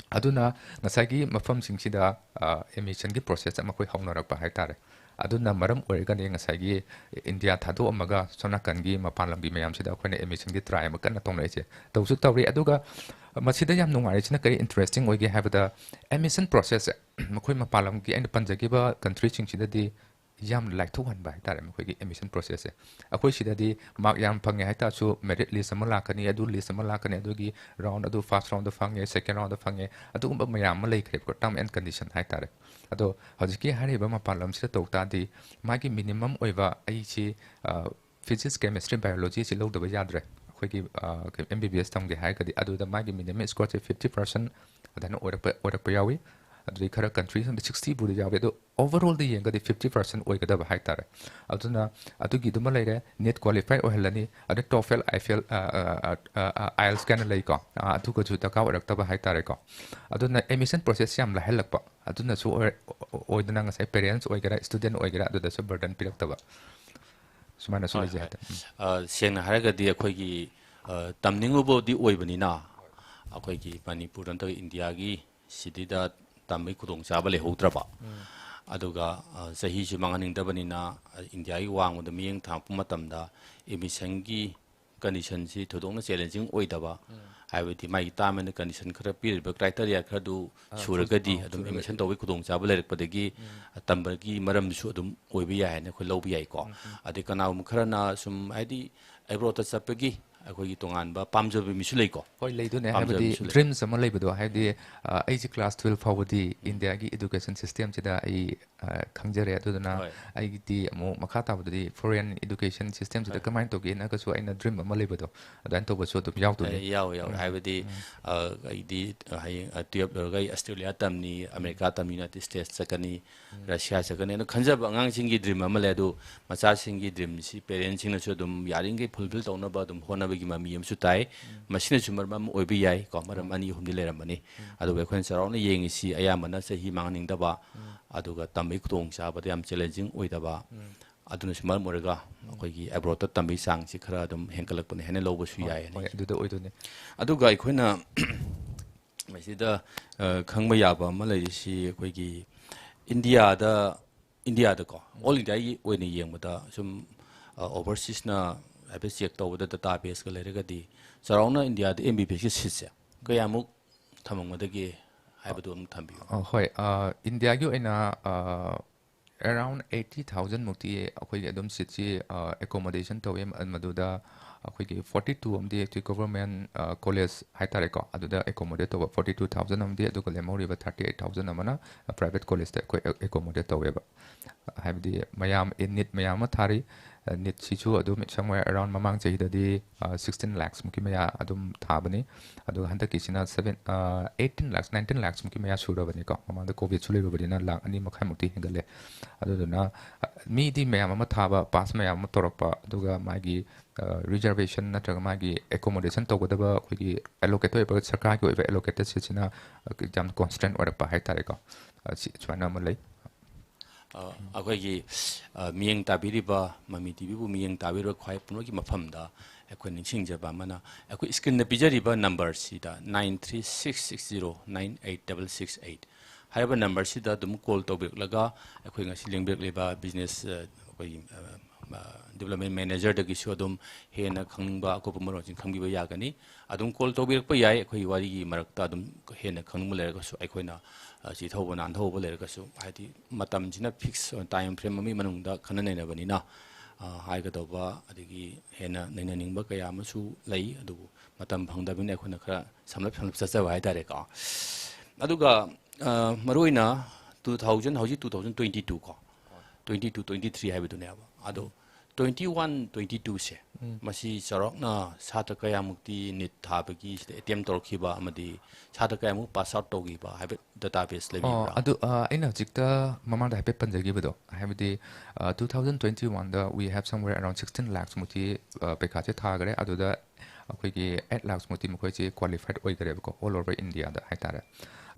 ꯑꯗꯨꯅ ꯉꯁꯥꯏꯒꯤ ꯃꯐꯝꯁꯤꯡꯁꯤꯗ, ꯑ, admissionꯒꯤ process ꯑꯃ ꯑꯩꯈꯣꯏ ꯍꯧꯅꯔꯛꯄ ꯍꯥꯏꯇꯥꯔꯦ꯫ ꯑꯗꯨꯅ ꯃꯔꯝ ꯑꯣꯏꯔꯒꯅꯤ ꯉꯁꯥꯏꯒꯤ ꯏꯟꯗꯤꯌꯥ ꯊꯥꯗꯣꯛꯑꯝꯃꯒ ꯁꯣꯝ ꯅꯥꯀꯟꯒꯤ ꯃꯄꯥꯟ ꯂꯝꯒꯤ ꯃꯌꯥꯝꯁꯤꯗ ꯑꯩꯈꯣꯏꯅ admissionꯒꯤ try ꯑꯃ ꯀꯟꯅ ꯇꯧꯅꯔꯤꯁꯦ꯫ ꯇꯧꯁꯨ ꯇꯧꯔꯤ, ꯑꯗꯨꯒ ꯃꯁꯤꯗ ꯌꯥꯝ ꯅꯨꯡꯉꯥꯏꯔꯤꯁꯤꯅ ꯀꯔꯤ interesting ꯑꯣꯏꯒꯦ ꯍꯥꯏꯕꯗ, admission processꯁꯦ ꯃꯈꯣꯏ ꯃꯄꯥꯟ ꯂꯝꯒꯤ ꯑꯩꯅ ꯄꯟꯖꯈꯤꯕ countryꯁꯤꯡꯁꯤꯗꯗꯤ ꯌꯥꯝ ꯂꯥꯏꯊꯣꯛꯍꯟꯕ ꯍꯥꯏꯇꯥꯔꯦ ꯃꯈꯣꯏꯒꯤ admission processꯁꯦ꯫ ꯑꯩꯈꯣꯏ ꯁꯤꯗꯗꯤ mark ꯌꯥꯝ ꯐꯪꯉꯦ ꯍꯥꯏꯇꯥꯔꯁꯨ merit list ꯑꯃ ꯂꯥꯛꯀꯅꯤ, ꯑꯗꯨ list ꯑꯃ ꯂꯥꯛꯀꯅꯤ, ꯑꯗꯨꯒꯤ round ꯑꯗꯨ first roundꯗ ꯐꯪꯉꯦ, second roundꯗ ꯐꯪꯉꯦ, ꯑꯗꯨꯒꯨꯝꯕ ꯃꯌꯥꯝ ꯑꯃ ꯂꯩꯈ꯭ꯔꯦꯕꯀꯣ, term and condition ꯍꯥꯏꯇꯥꯔꯦ꯫ ꯑꯗꯣ ꯍꯧꯖꯤꯛꯀꯤ ꯍꯥꯏꯔꯤꯕ ꯃꯄꯥꯟ ꯂꯝꯁꯤꯗ ꯇꯧ ꯇꯥꯔꯗꯤ, ꯃꯥꯒꯤ minimum ꯑꯣꯏꯕ ꯑꯩꯁꯤ, ꯑ, physics, chemistry, biologyꯁꯤ ꯂꯧꯗꯕ ꯌꯥꯗ꯭ꯔꯦ꯫ ꯑꯩꯈꯣꯏꯒꯤ, ꯑ, ꯀꯩ-, MBBS ꯇꯝꯒꯦ ꯍꯥꯏꯔꯒꯗꯤ, ꯑꯗꯨꯗ ꯃꯥꯒꯤ minimum scoreꯁꯦ fifty percent ꯑꯗꯨꯃꯥꯏꯅ ꯑꯣꯏꯔꯛꯄ, ꯑꯣꯏꯔꯛꯄ ꯌꯥꯎꯏ꯫ ꯑꯗꯨꯗꯩ ꯈꯔ ꯀꯟꯇ꯭ꯔꯤꯁꯤꯡꯗ ꯁꯤꯛꯁꯇꯤꯕꯨꯗꯤ ꯌꯥꯎꯋꯦ, ꯑꯗꯣ ꯑꯣꯚꯔꯑꯣꯜꯗ ꯌꯦꯡꯒꯗꯤ ꯐꯤꯐꯇꯤ ꯄꯥꯔꯁꯦꯟ ꯑꯣꯏꯒꯗꯕ ꯍꯥꯏꯇꯥꯔꯦ꯫ ꯑꯗꯨꯅ ꯑꯗꯨꯒꯤꯗꯨꯃ ꯂꯩꯔꯦ, ꯅꯤꯠ ꯀ꯭ꯋꯥꯂꯤꯐꯥꯏ ꯑꯣꯏꯍꯜꯂꯅꯤ, ꯑꯗꯩ ꯇꯣꯐꯦꯜ, ꯑꯥꯏꯐꯦꯜ, ꯑꯥꯏꯜꯁ ꯀꯥꯏꯅ ꯂꯩꯀꯣ, ꯑꯥ, ꯑꯗꯨꯒꯁꯨ ꯗꯔꯀꯥꯔ ꯑꯣꯏꯔꯛꯇꯕ ꯍꯥꯏꯇꯥꯔꯦꯀꯣ꯫ ꯑꯗꯨꯅ ꯑꯦꯗꯃꯤꯁꯟ ꯄ꯭ꯔꯣꯁꯦꯁ ꯌꯥꯝ ꯂꯥꯏꯍꯜꯂꯛꯄ, ꯑꯗꯨꯅꯁꯨ ꯑꯣꯏ-, ꯑꯣꯏꯗꯅ ꯉꯁꯥꯏ ꯄꯦꯔꯦꯟꯁ ꯑꯣꯏꯒꯦꯔꯥ, ꯁ꯭ꯇꯨꯗꯦꯟ ꯑꯣꯏꯒꯦꯔꯥ, ꯑꯗꯨꯗꯁꯨ ꯕꯔꯗꯟ ꯄꯤꯔꯛꯇꯕ, ꯁꯨꯃꯥꯏꯅꯁꯨ ꯍꯣꯏ, ꯂꯩꯖꯩ ꯍꯣꯏ꯫ ꯍꯥꯏꯇꯥꯔꯦ꯫ ꯎꯝ꯫ ꯑ, ꯁꯦꯡꯅ ꯍꯥꯏꯔꯒꯗꯤ ꯑꯩꯈꯣꯏꯒꯤ, ꯑ, ꯇꯝꯅꯤꯡꯉꯨꯕꯗꯤ ꯑꯣꯏꯕꯅꯤꯅ, ꯑꯩꯈꯣꯏꯒꯤ ꯃꯅꯤꯄꯨꯔ ꯅꯠꯇ꯭ꯔꯒ ꯏꯟꯗꯤꯌꯥꯒꯤ ꯁꯤꯇꯤꯗ ꯇꯝꯕꯒꯤ ꯈꯨꯗꯣꯡꯆꯥꯕ ꯂꯩꯍꯧꯗ꯭ꯔꯕ, ꯎꯝ꯫ ꯑꯗꯨꯒ, ꯑ, ꯆꯍꯤꯁꯨ ꯃꯥꯡꯍꯟꯅꯤꯡꯗꯕꯅꯤꯅ, ꯑ, ꯏꯟꯗꯤꯌꯥꯒꯤ ꯋꯥꯡꯃꯗ ꯃꯤꯠꯌꯦꯡ ꯊꯥꯡꯉꯛꯄ ꯃꯇꯝꯗ ꯑꯦꯗꯃꯤꯁꯟꯒꯤ ꯀꯟꯗꯤꯁꯟꯁꯤ ꯊꯣꯏꯗꯣꯛꯅ ꯆꯦꯂꯦꯟꯖꯤꯡ ꯑꯣꯏꯗꯕ, ꯎꯝ꯫ ꯍꯥꯏꯕꯗꯤ ꯃꯥꯒꯤ ꯇꯥꯔꯝ ꯑꯦꯟ ꯀꯟꯗꯤꯁꯟ ꯈꯔ ꯄꯤꯔꯤꯕ ꯀ꯭ꯔꯥꯏꯇꯦꯔꯤꯌꯥ ꯈꯔꯗꯨ ꯑ, ꯁꯨꯔꯒꯗꯤ ꯐꯨꯜ-, ꯑ, ꯑꯗꯨꯝ ꯁꯨꯔꯒꯗꯤ꯫ ꯑꯦꯗꯃꯤꯁꯟ ꯇꯧꯕꯒꯤ ꯈꯨꯗꯣꯡꯆꯥꯕ ꯂꯩꯔꯛꯄꯗꯒꯤ ꯎꯝ꯫ ꯇꯝꯕꯒꯤ ꯃꯔꯝꯁꯨ ꯑꯗꯨꯝ ꯑꯣꯏꯕ ꯌꯥꯏ ꯍꯥꯏꯅ ꯑꯩꯈꯣꯏ ꯂꯧꯕ ꯌꯥꯏꯀꯣ꯫ ꯎꯝ, ꯎꯝ꯫ ꯑꯗꯩ ꯀꯅꯥꯒꯨꯝꯕ ꯈꯔꯅ ꯁꯨꯝ, ꯍꯥꯏꯗꯤ, ꯑꯦꯕ꯭ꯔꯣꯗꯇ ꯆꯠꯄꯒꯤ ꯑꯩꯈꯣꯏꯒꯤ ꯇꯣꯉꯥꯟꯕ ꯄꯥꯝꯖꯕ ꯃꯤꯁꯨ ꯂꯩꯀꯣ꯫ ꯍꯣꯏ, ꯂꯩꯗꯣꯏꯅꯦ꯫ ꯄꯥꯝꯖꯕ ꯍꯥꯏꯕꯗꯤ ꯃꯤꯁꯨ ꯂꯩ꯫ ꯗ꯭ꯔꯤꯝꯁ ꯑꯃ ꯂꯩꯕꯗꯣ, ꯍꯥꯏꯕꯗꯤ, ꯎꯝ꯫ ꯑ, ꯑꯩꯁꯦ ꯀ꯭ꯂꯥꯁ ꯇꯨꯋꯦꯜꯐ ꯐꯥꯎꯕꯗꯤ ꯎꯝ꯫ ꯏꯟꯗꯤꯌꯥꯒꯤ ꯏꯗꯨꯀꯦꯁꯟ ꯁꯤꯁꯇꯦꯝꯁꯤꯗ ꯑꯩ, ꯑ, ꯈꯪꯖꯔꯦ꯫ ꯑꯗꯨꯗꯨꯅ ꯍꯣꯏ꯫ ꯑꯩꯒꯤꯗꯤ ꯑꯃꯨꯛ ꯃꯈꯥ ꯇꯥꯕꯗꯗꯤ ꯐꯣꯔꯦꯟ ꯏꯗꯨꯀꯦꯁꯟ ꯁꯤꯁꯇꯦꯝꯁꯤꯗ ꯍꯣꯏ꯫ ꯀꯃꯥꯏꯅ ꯇꯧꯒꯦꯅꯒꯁꯨ ꯑꯩꯅ ꯗ꯭ꯔꯤꯝ ꯑꯃ ꯂꯩꯕꯗꯣ, ꯑꯗꯨꯃꯥꯏꯅ ꯇꯧꯕꯁꯨ ꯑꯗꯨꯝ ꯌꯥꯎꯗꯣꯏꯅꯦ꯫ ꯑꯦ, ꯌꯥꯎꯋꯦ, ꯌꯥꯎꯋꯦ꯫ ꯎꯝ, ꯍꯥꯏꯕꯗꯤ, ꯎꯝ꯫ ꯑ, ꯑꯩꯗꯤ ꯍꯌꯦꯡ, ꯑ, ꯇꯨꯋꯦꯜꯐ ꯂꯣꯏꯔꯒ ꯑꯩ ꯑꯁꯇ꯭ꯔꯦꯂꯤꯌꯥ ꯇꯝꯅꯤ, ꯑꯃꯦꯔꯤꯀꯥ ꯇꯝꯅꯤ, ꯌꯨꯅꯥꯏꯇꯦꯗ ꯁ꯭ꯇꯦꯠꯁ ꯆꯠꯀꯅꯤ, ꯎꯝ꯫ ꯔꯁꯤꯌꯥ ꯆꯠꯀꯅꯤ꯫ ꯑꯗꯣ ꯈꯟꯖꯕ ꯑꯉꯥꯡꯁꯤꯡꯒꯤ ꯗ꯭ꯔꯤꯝ ꯑꯃ ꯂꯩ꯫ ꯑꯗꯨ ꯃꯆꯥꯁꯤꯡꯒꯤ ꯗ꯭ꯔꯤꯝꯁꯤ ꯄꯦꯔꯦꯟꯁꯁꯤꯡꯅꯁꯨ ꯑꯗꯨꯝ ꯌꯥꯔꯤꯈꯩ ꯐꯨꯜꯐꯤꯜ ꯇꯧꯅꯕ ꯑꯗꯨꯝ ꯍꯣꯠꯅꯕꯒꯤ ꯃꯃꯤ ꯑꯃꯁꯨ ꯇꯥꯏ꯫ ꯎꯝ꯫ ꯃꯁꯤꯅꯁꯨ ꯃꯔꯝ ꯑꯃ ꯑꯣꯏꯕ ꯌꯥꯏ ꯀꯣ, ꯃꯔꯝ ꯎꯝ꯫ ꯑꯅꯤ ꯑꯍꯨꯝꯗꯤ ꯂꯩꯔꯝꯕꯅꯤ꯫ ꯎꯝ꯫ ꯑꯗꯨꯕꯨ ꯑꯩꯈꯣꯏꯅ ꯆꯥꯎꯔꯥꯛꯅ ꯌꯦꯡꯉꯤꯁꯤ ꯑꯌꯥꯝꯕꯅ ꯆꯍꯤ ꯃꯥꯡꯍꯟꯅꯤꯡꯗꯕ, ꯎꯝ꯫ ꯑꯗꯨꯒ ꯇꯝꯕꯒꯤ ꯈꯨꯗꯣꯡꯆꯥꯕꯗ ꯌꯥꯝ ꯆꯦꯂꯦꯟꯖꯤꯡ ꯑꯣꯏꯗꯕ, ꯎꯝ꯫ ꯑꯗꯨꯅꯁꯨ ꯃꯔꯝ ꯑꯣꯏꯔꯒ ꯎꯝ꯫ ꯑꯩꯈꯣꯏꯒꯤ ꯑꯦꯕ꯭ꯔꯣꯗꯇ ꯇꯝꯕꯒꯤ ꯆꯥꯡꯁꯤ ꯈꯔ ꯑꯗꯨꯝ ꯍꯦꯟꯒꯠꯂꯛꯄꯅꯤ ꯍꯥꯏꯅ ꯂꯧꯕꯁꯨ ꯍꯣꯏ, ꯌꯥꯏ ꯍꯥꯏꯅ ꯍꯣꯏ, ꯈꯜꯂꯤ꯫ ꯑꯗꯨꯗ ꯑꯣꯏꯗꯣꯏꯅꯦ꯫ ꯑꯗꯨꯒ ꯑꯩꯈꯣꯏꯅ ꯃꯁꯤꯗ, ꯑ, ꯈꯪꯕ ꯌꯥꯕ ꯑꯃ ꯂꯩꯔꯤꯁꯤ ꯑꯩꯈꯣꯏꯒꯤ ꯏꯟꯗꯤꯌꯥꯗ, ꯏꯟꯗꯤꯌꯥꯗꯀꯣ, ꯎꯝ꯫ ꯑꯣꯜ ꯏꯟꯗꯤꯌꯥꯒꯤ ꯑꯣꯏꯅ ꯌꯦꯡꯕꯗ ꯁꯨꯝ, ꯑ, ꯑꯣꯚꯔꯁꯤꯁꯅ ꯍꯥꯏꯐꯦꯠ ꯆꯦꯛ ꯇꯧꯕꯗ ꯗꯇꯥ ꯕꯦꯁꯀ ꯂꯩꯔꯒꯗꯤ ꯆꯥꯎꯔꯥꯛꯅ ꯏꯟꯗꯤꯌꯥꯗ ꯑꯦꯝ ꯕꯤ ꯕꯤ ꯑꯦꯁꯀꯤ ꯁꯤꯠꯁꯦ ꯀꯌꯥꯃꯨꯛ ꯊꯝꯃꯝꯒꯗꯒꯦ ꯍꯥꯏꯕꯗꯨ ꯑꯃꯨꯛ ꯊꯝꯕꯤꯌꯨ꯫ ꯑ, ꯍꯣꯏ, ꯑ, ꯏꯟꯗꯤꯌꯥꯒꯤ ꯑꯣꯏꯅ, ꯑ, ꯑꯦꯔꯥꯎꯟ ꯑꯩꯠꯇꯤ ꯊꯥꯎꯖꯟ ꯃꯨꯛꯇꯤ ꯑꯩꯈꯣꯏꯒꯤ ꯑꯗꯨꯝ ꯁꯤꯠꯁꯤ, ꯑ, ꯑꯦꯀꯣꯃꯣꯗꯦꯁꯟ ꯇꯧꯋꯤ꯫ ꯃ-, ꯃꯗꯨꯗ ꯑꯩꯈꯣꯏꯒꯤ ꯐꯣꯔꯇꯤ ꯇꯨ ꯑꯃꯗꯤ ꯑꯩꯈꯣꯏ ꯒꯣꯚꯔꯃꯦꯟ, ꯑ, ꯀꯣꯂꯦꯖ ꯍꯥꯏꯇꯥꯔꯦꯀꯣ, ꯑꯗꯨꯗ ꯑꯦꯀꯣꯃꯣꯗꯦꯠ ꯇꯧꯕ ꯐꯣꯔꯇꯤ ꯇꯨ ꯊꯥꯎꯖꯟ ꯑꯃꯗꯤ, ꯑꯗꯨꯒ ꯂꯦꯝꯍꯧꯔꯤꯕ ꯊꯥꯔꯇꯤ ꯑꯩꯠ ꯊꯥꯎꯖꯟ ꯑꯃꯅ ꯄ꯭ꯔꯥꯏꯚꯦꯠ ꯀꯣꯂꯦꯖꯇ ꯑꯩꯈꯣꯏ ꯑꯦ-, ꯑꯦꯀꯣꯃꯣꯗꯦꯠ ꯇꯧꯋꯦꯕ꯫ ꯍꯥꯏꯕꯗꯤ ꯃꯌꯥꯝ ꯏꯟ ꯅꯤꯠ ꯃꯌꯥꯝ ꯑꯃ ꯊꯥꯔꯤ, ꯅꯤꯠꯁꯤꯁꯨ ꯑꯗꯨꯝ somewhere around ꯃꯃꯥꯡ ꯆꯍꯤꯗꯗꯤ ꯁꯤꯛꯁꯇꯤꯟ ꯂꯥꯛꯁꯃꯨꯛꯀꯤ ꯃꯌꯥ ꯑꯗꯨꯝ ꯊꯥꯕꯅꯤ꯫ ꯑꯗꯨꯒ ꯍꯟꯗꯛꯀꯤꯁꯤꯅ seven eighteen lakhs nineteen lakhsꯃꯨꯛꯀꯤ ꯃꯌꯥ ꯁꯨꯔꯕꯅꯤꯀꯣ꯫ ꯃꯃꯥꯡꯗ ꯀꯣꯚꯤꯗꯁꯨ ꯂꯩꯔꯨꯕꯅꯤꯅ ꯂꯥꯛ ꯑꯅꯤ ꯃꯈꯥꯏꯃꯨꯛꯇꯤ ꯍꯦꯟꯒꯠꯂꯦ꯫ ꯑꯗꯨꯗꯨꯅ ꯃꯤꯗꯤ ꯃꯌꯥꯝ ꯑꯃ ꯊꯥꯕ, ꯄꯥꯁ ꯃꯌꯥꯝ ꯑꯃ ꯇꯧꯔꯛꯄ, ꯑꯗꯨꯒ ꯃꯥꯒꯤ ꯔꯤꯖꯔꯕꯦꯁꯟ ꯅꯠꯇ꯭ꯔꯒ ꯃꯥꯒꯤ ꯑꯦꯀꯣꯃꯣꯗꯦꯁꯟ ꯇꯧꯒꯗꯕ ꯑꯩꯈꯣꯏꯒꯤ ꯑꯦꯂꯣꯀꯦꯠ ꯑꯣꯏꯕ ꯁꯔꯀꯥꯔꯒꯤ ꯑꯣꯏꯕ ꯑꯦꯂꯣꯀꯦꯇꯦꯠ ꯁꯤꯠꯁꯤꯅ ꯌꯥꯝ ꯀꯣꯟꯁꯇꯦꯟ ꯑꯣꯏꯔꯛꯄ ꯍꯥꯏꯇꯥꯔꯦꯀꯣ꯫ ꯁꯤ ꯁꯨꯃꯥꯏꯅ ꯑꯃ ꯂꯩ꯫ ꯑ, ꯑꯩꯈꯣꯏꯒꯤ, ꯑ, ꯃꯤꯠꯌꯦꯡ ꯇꯥꯕꯤꯔꯤꯕ, ꯃꯃꯤ ꯇꯤꯚꯤꯕꯨ ꯃꯤꯠꯌꯦꯡ ꯇꯥꯕꯤꯔꯤꯕ ꯈ꯭ꯋꯥꯏ ꯄꯨꯝꯅꯃꯛꯀꯤ ꯃꯐꯝꯗ ꯑꯩꯈꯣꯏ ꯅꯤꯡꯁꯤꯡꯖꯕ ꯑꯃꯅ, ꯑꯩꯈꯣꯏ ꯁ꯭ꯀ꯭ꯔꯤꯟꯗ ꯄꯤꯖꯔꯤꯕ ꯅꯝꯕꯔꯁꯤꯗ, nine three six six zero nine eight double six eight ꯍꯥꯏꯔꯤꯕ ꯅꯝꯕꯔꯁꯤꯗ ꯑꯗꯨꯝ ꯀꯣꯜ ꯇꯧꯕꯤꯔꯛꯂꯒ ꯑꯩꯈꯣꯏ ꯉꯁꯤ ꯂꯦꯡꯕꯤꯔꯛꯂꯤꯕ ꯕꯤꯖꯤꯅꯦꯁ, ꯑ, ꯑꯩꯈꯣꯏꯒꯤ, ꯑ, ꯑ, ꯗꯤꯕ꯭ꯂꯞꯃꯦꯟ ꯃꯦꯅꯦꯖꯔꯗꯒꯤꯁꯨ ꯑꯗꯨꯝ ꯍꯦꯟꯅ ꯈꯪꯅꯤꯡꯕ ꯑꯀꯨꯞꯄ ꯃꯔꯣꯜꯁꯤꯡ ꯈꯪꯕꯤꯕ ꯌꯥꯒꯅꯤ꯫ ꯑꯗꯨꯝ ꯀꯣꯜ ꯇꯧꯕꯤꯔꯛꯄ ꯌꯥꯏ꯫ ꯑꯩꯈꯣꯏꯒꯤ ꯋꯥꯔꯤꯒꯤ ꯃꯔꯛꯇ ꯑꯗꯨꯝ ꯍꯦꯟꯅ ꯈꯪꯅꯤꯡꯕ ꯂꯩꯔꯒꯁꯨ, ꯑꯩꯈꯣꯏꯅ, ꯑ, ꯆꯤꯊꯍꯧꯕ ꯅꯥꯟꯊꯍꯧꯕ ꯂꯩꯔꯒꯁꯨ, ꯍꯥꯏꯗꯤ ꯃꯇꯝꯁꯤꯅ ꯐꯤꯛꯁ ꯑꯣꯏꯅ ꯇꯥꯏꯝ ꯐ꯭ꯔꯦꯝ ꯑꯃꯒꯤ ꯃꯅꯨꯡꯗ ꯈꯟꯅ ꯅꯩꯅꯕꯅꯤꯅ, ꯑ, ꯍꯥꯏꯒꯗꯧꯕ ꯑꯗꯒꯤ ꯍꯦꯟꯅ ꯅꯩꯅꯅꯤꯡꯕ ꯀꯌꯥ ꯑꯃꯁꯨ ꯂꯩ꯫ ꯑꯗꯨꯕꯨ ꯃꯇꯝ ꯐꯪꯗꯕꯅꯤꯅ ꯑꯩꯈꯣꯏꯅ ꯈꯔ ꯁꯝꯂꯞ ꯁꯝꯂꯞ ꯆꯠꯆꯕ ꯍꯥꯏꯇꯥꯔꯦꯀꯣ꯫ ꯑꯗꯨꯒ, ꯑ, ꯃꯔꯨꯑꯣꯏꯅ two thousand, ꯍꯧꯖꯤꯛ two thousand twenty two ꯀꯣ, twenty two twenty three ꯍꯥꯏꯕꯗꯨꯅꯦꯕ꯫ ꯑꯗꯣ twenty one twenty twoꯁꯦ, ꯎꯝ꯫ ꯃꯁꯤ ꯆꯥꯎꯔꯥꯛꯅ ꯁꯥꯇ꯭ꯔ ꯀꯌꯥꯃꯨꯛꯇꯤ ꯅꯤꯠ ꯊꯥꯕꯒꯤ ꯁꯤꯗ ꯑꯦꯇꯦꯝ ꯇꯧꯔꯛꯈꯤꯕ ꯑꯃꯗꯤ ꯁꯥꯇ꯭ꯔ ꯀꯌꯥꯃꯨꯛ ꯄꯥꯁ ꯑꯥꯎꯠ ꯇꯧꯈꯤꯕ ꯍꯥꯏꯕ ꯗꯦꯇꯥꯕꯦꯁ ꯑꯣ, ꯂꯩꯕꯤꯕ꯭ꯔꯥ? ꯑꯗꯨ, ꯑ, ꯑꯩꯅ ꯍꯧꯖꯤꯛꯇ ꯃꯃꯥꯡꯗ ꯍꯥꯏꯐꯦꯠ ꯄꯟꯖꯈꯤꯕꯗꯣ, ꯍꯥꯏꯕꯗꯤ, ꯑ, two thousand twenty oneꯗ we have somewhere around sixteen lakhsꯃꯨꯛꯇꯤ, ꯑ, ꯄꯩꯈꯥꯁꯦ ꯊꯥꯈ꯭ꯔꯦ꯫ ꯑꯗꯨꯗ ꯑꯩꯈꯣꯏꯒꯤ eight lakhsꯃꯨꯛꯇꯤ ꯃꯈꯣꯏꯁꯦ ꯀ꯭ꯋꯥꯂꯤꯐꯥꯏꯠ ꯑꯣꯏꯈ꯭ꯔꯦꯕꯀꯣ, all over Indiaꯗ ꯍꯥꯏꯇꯥꯔꯦ꯫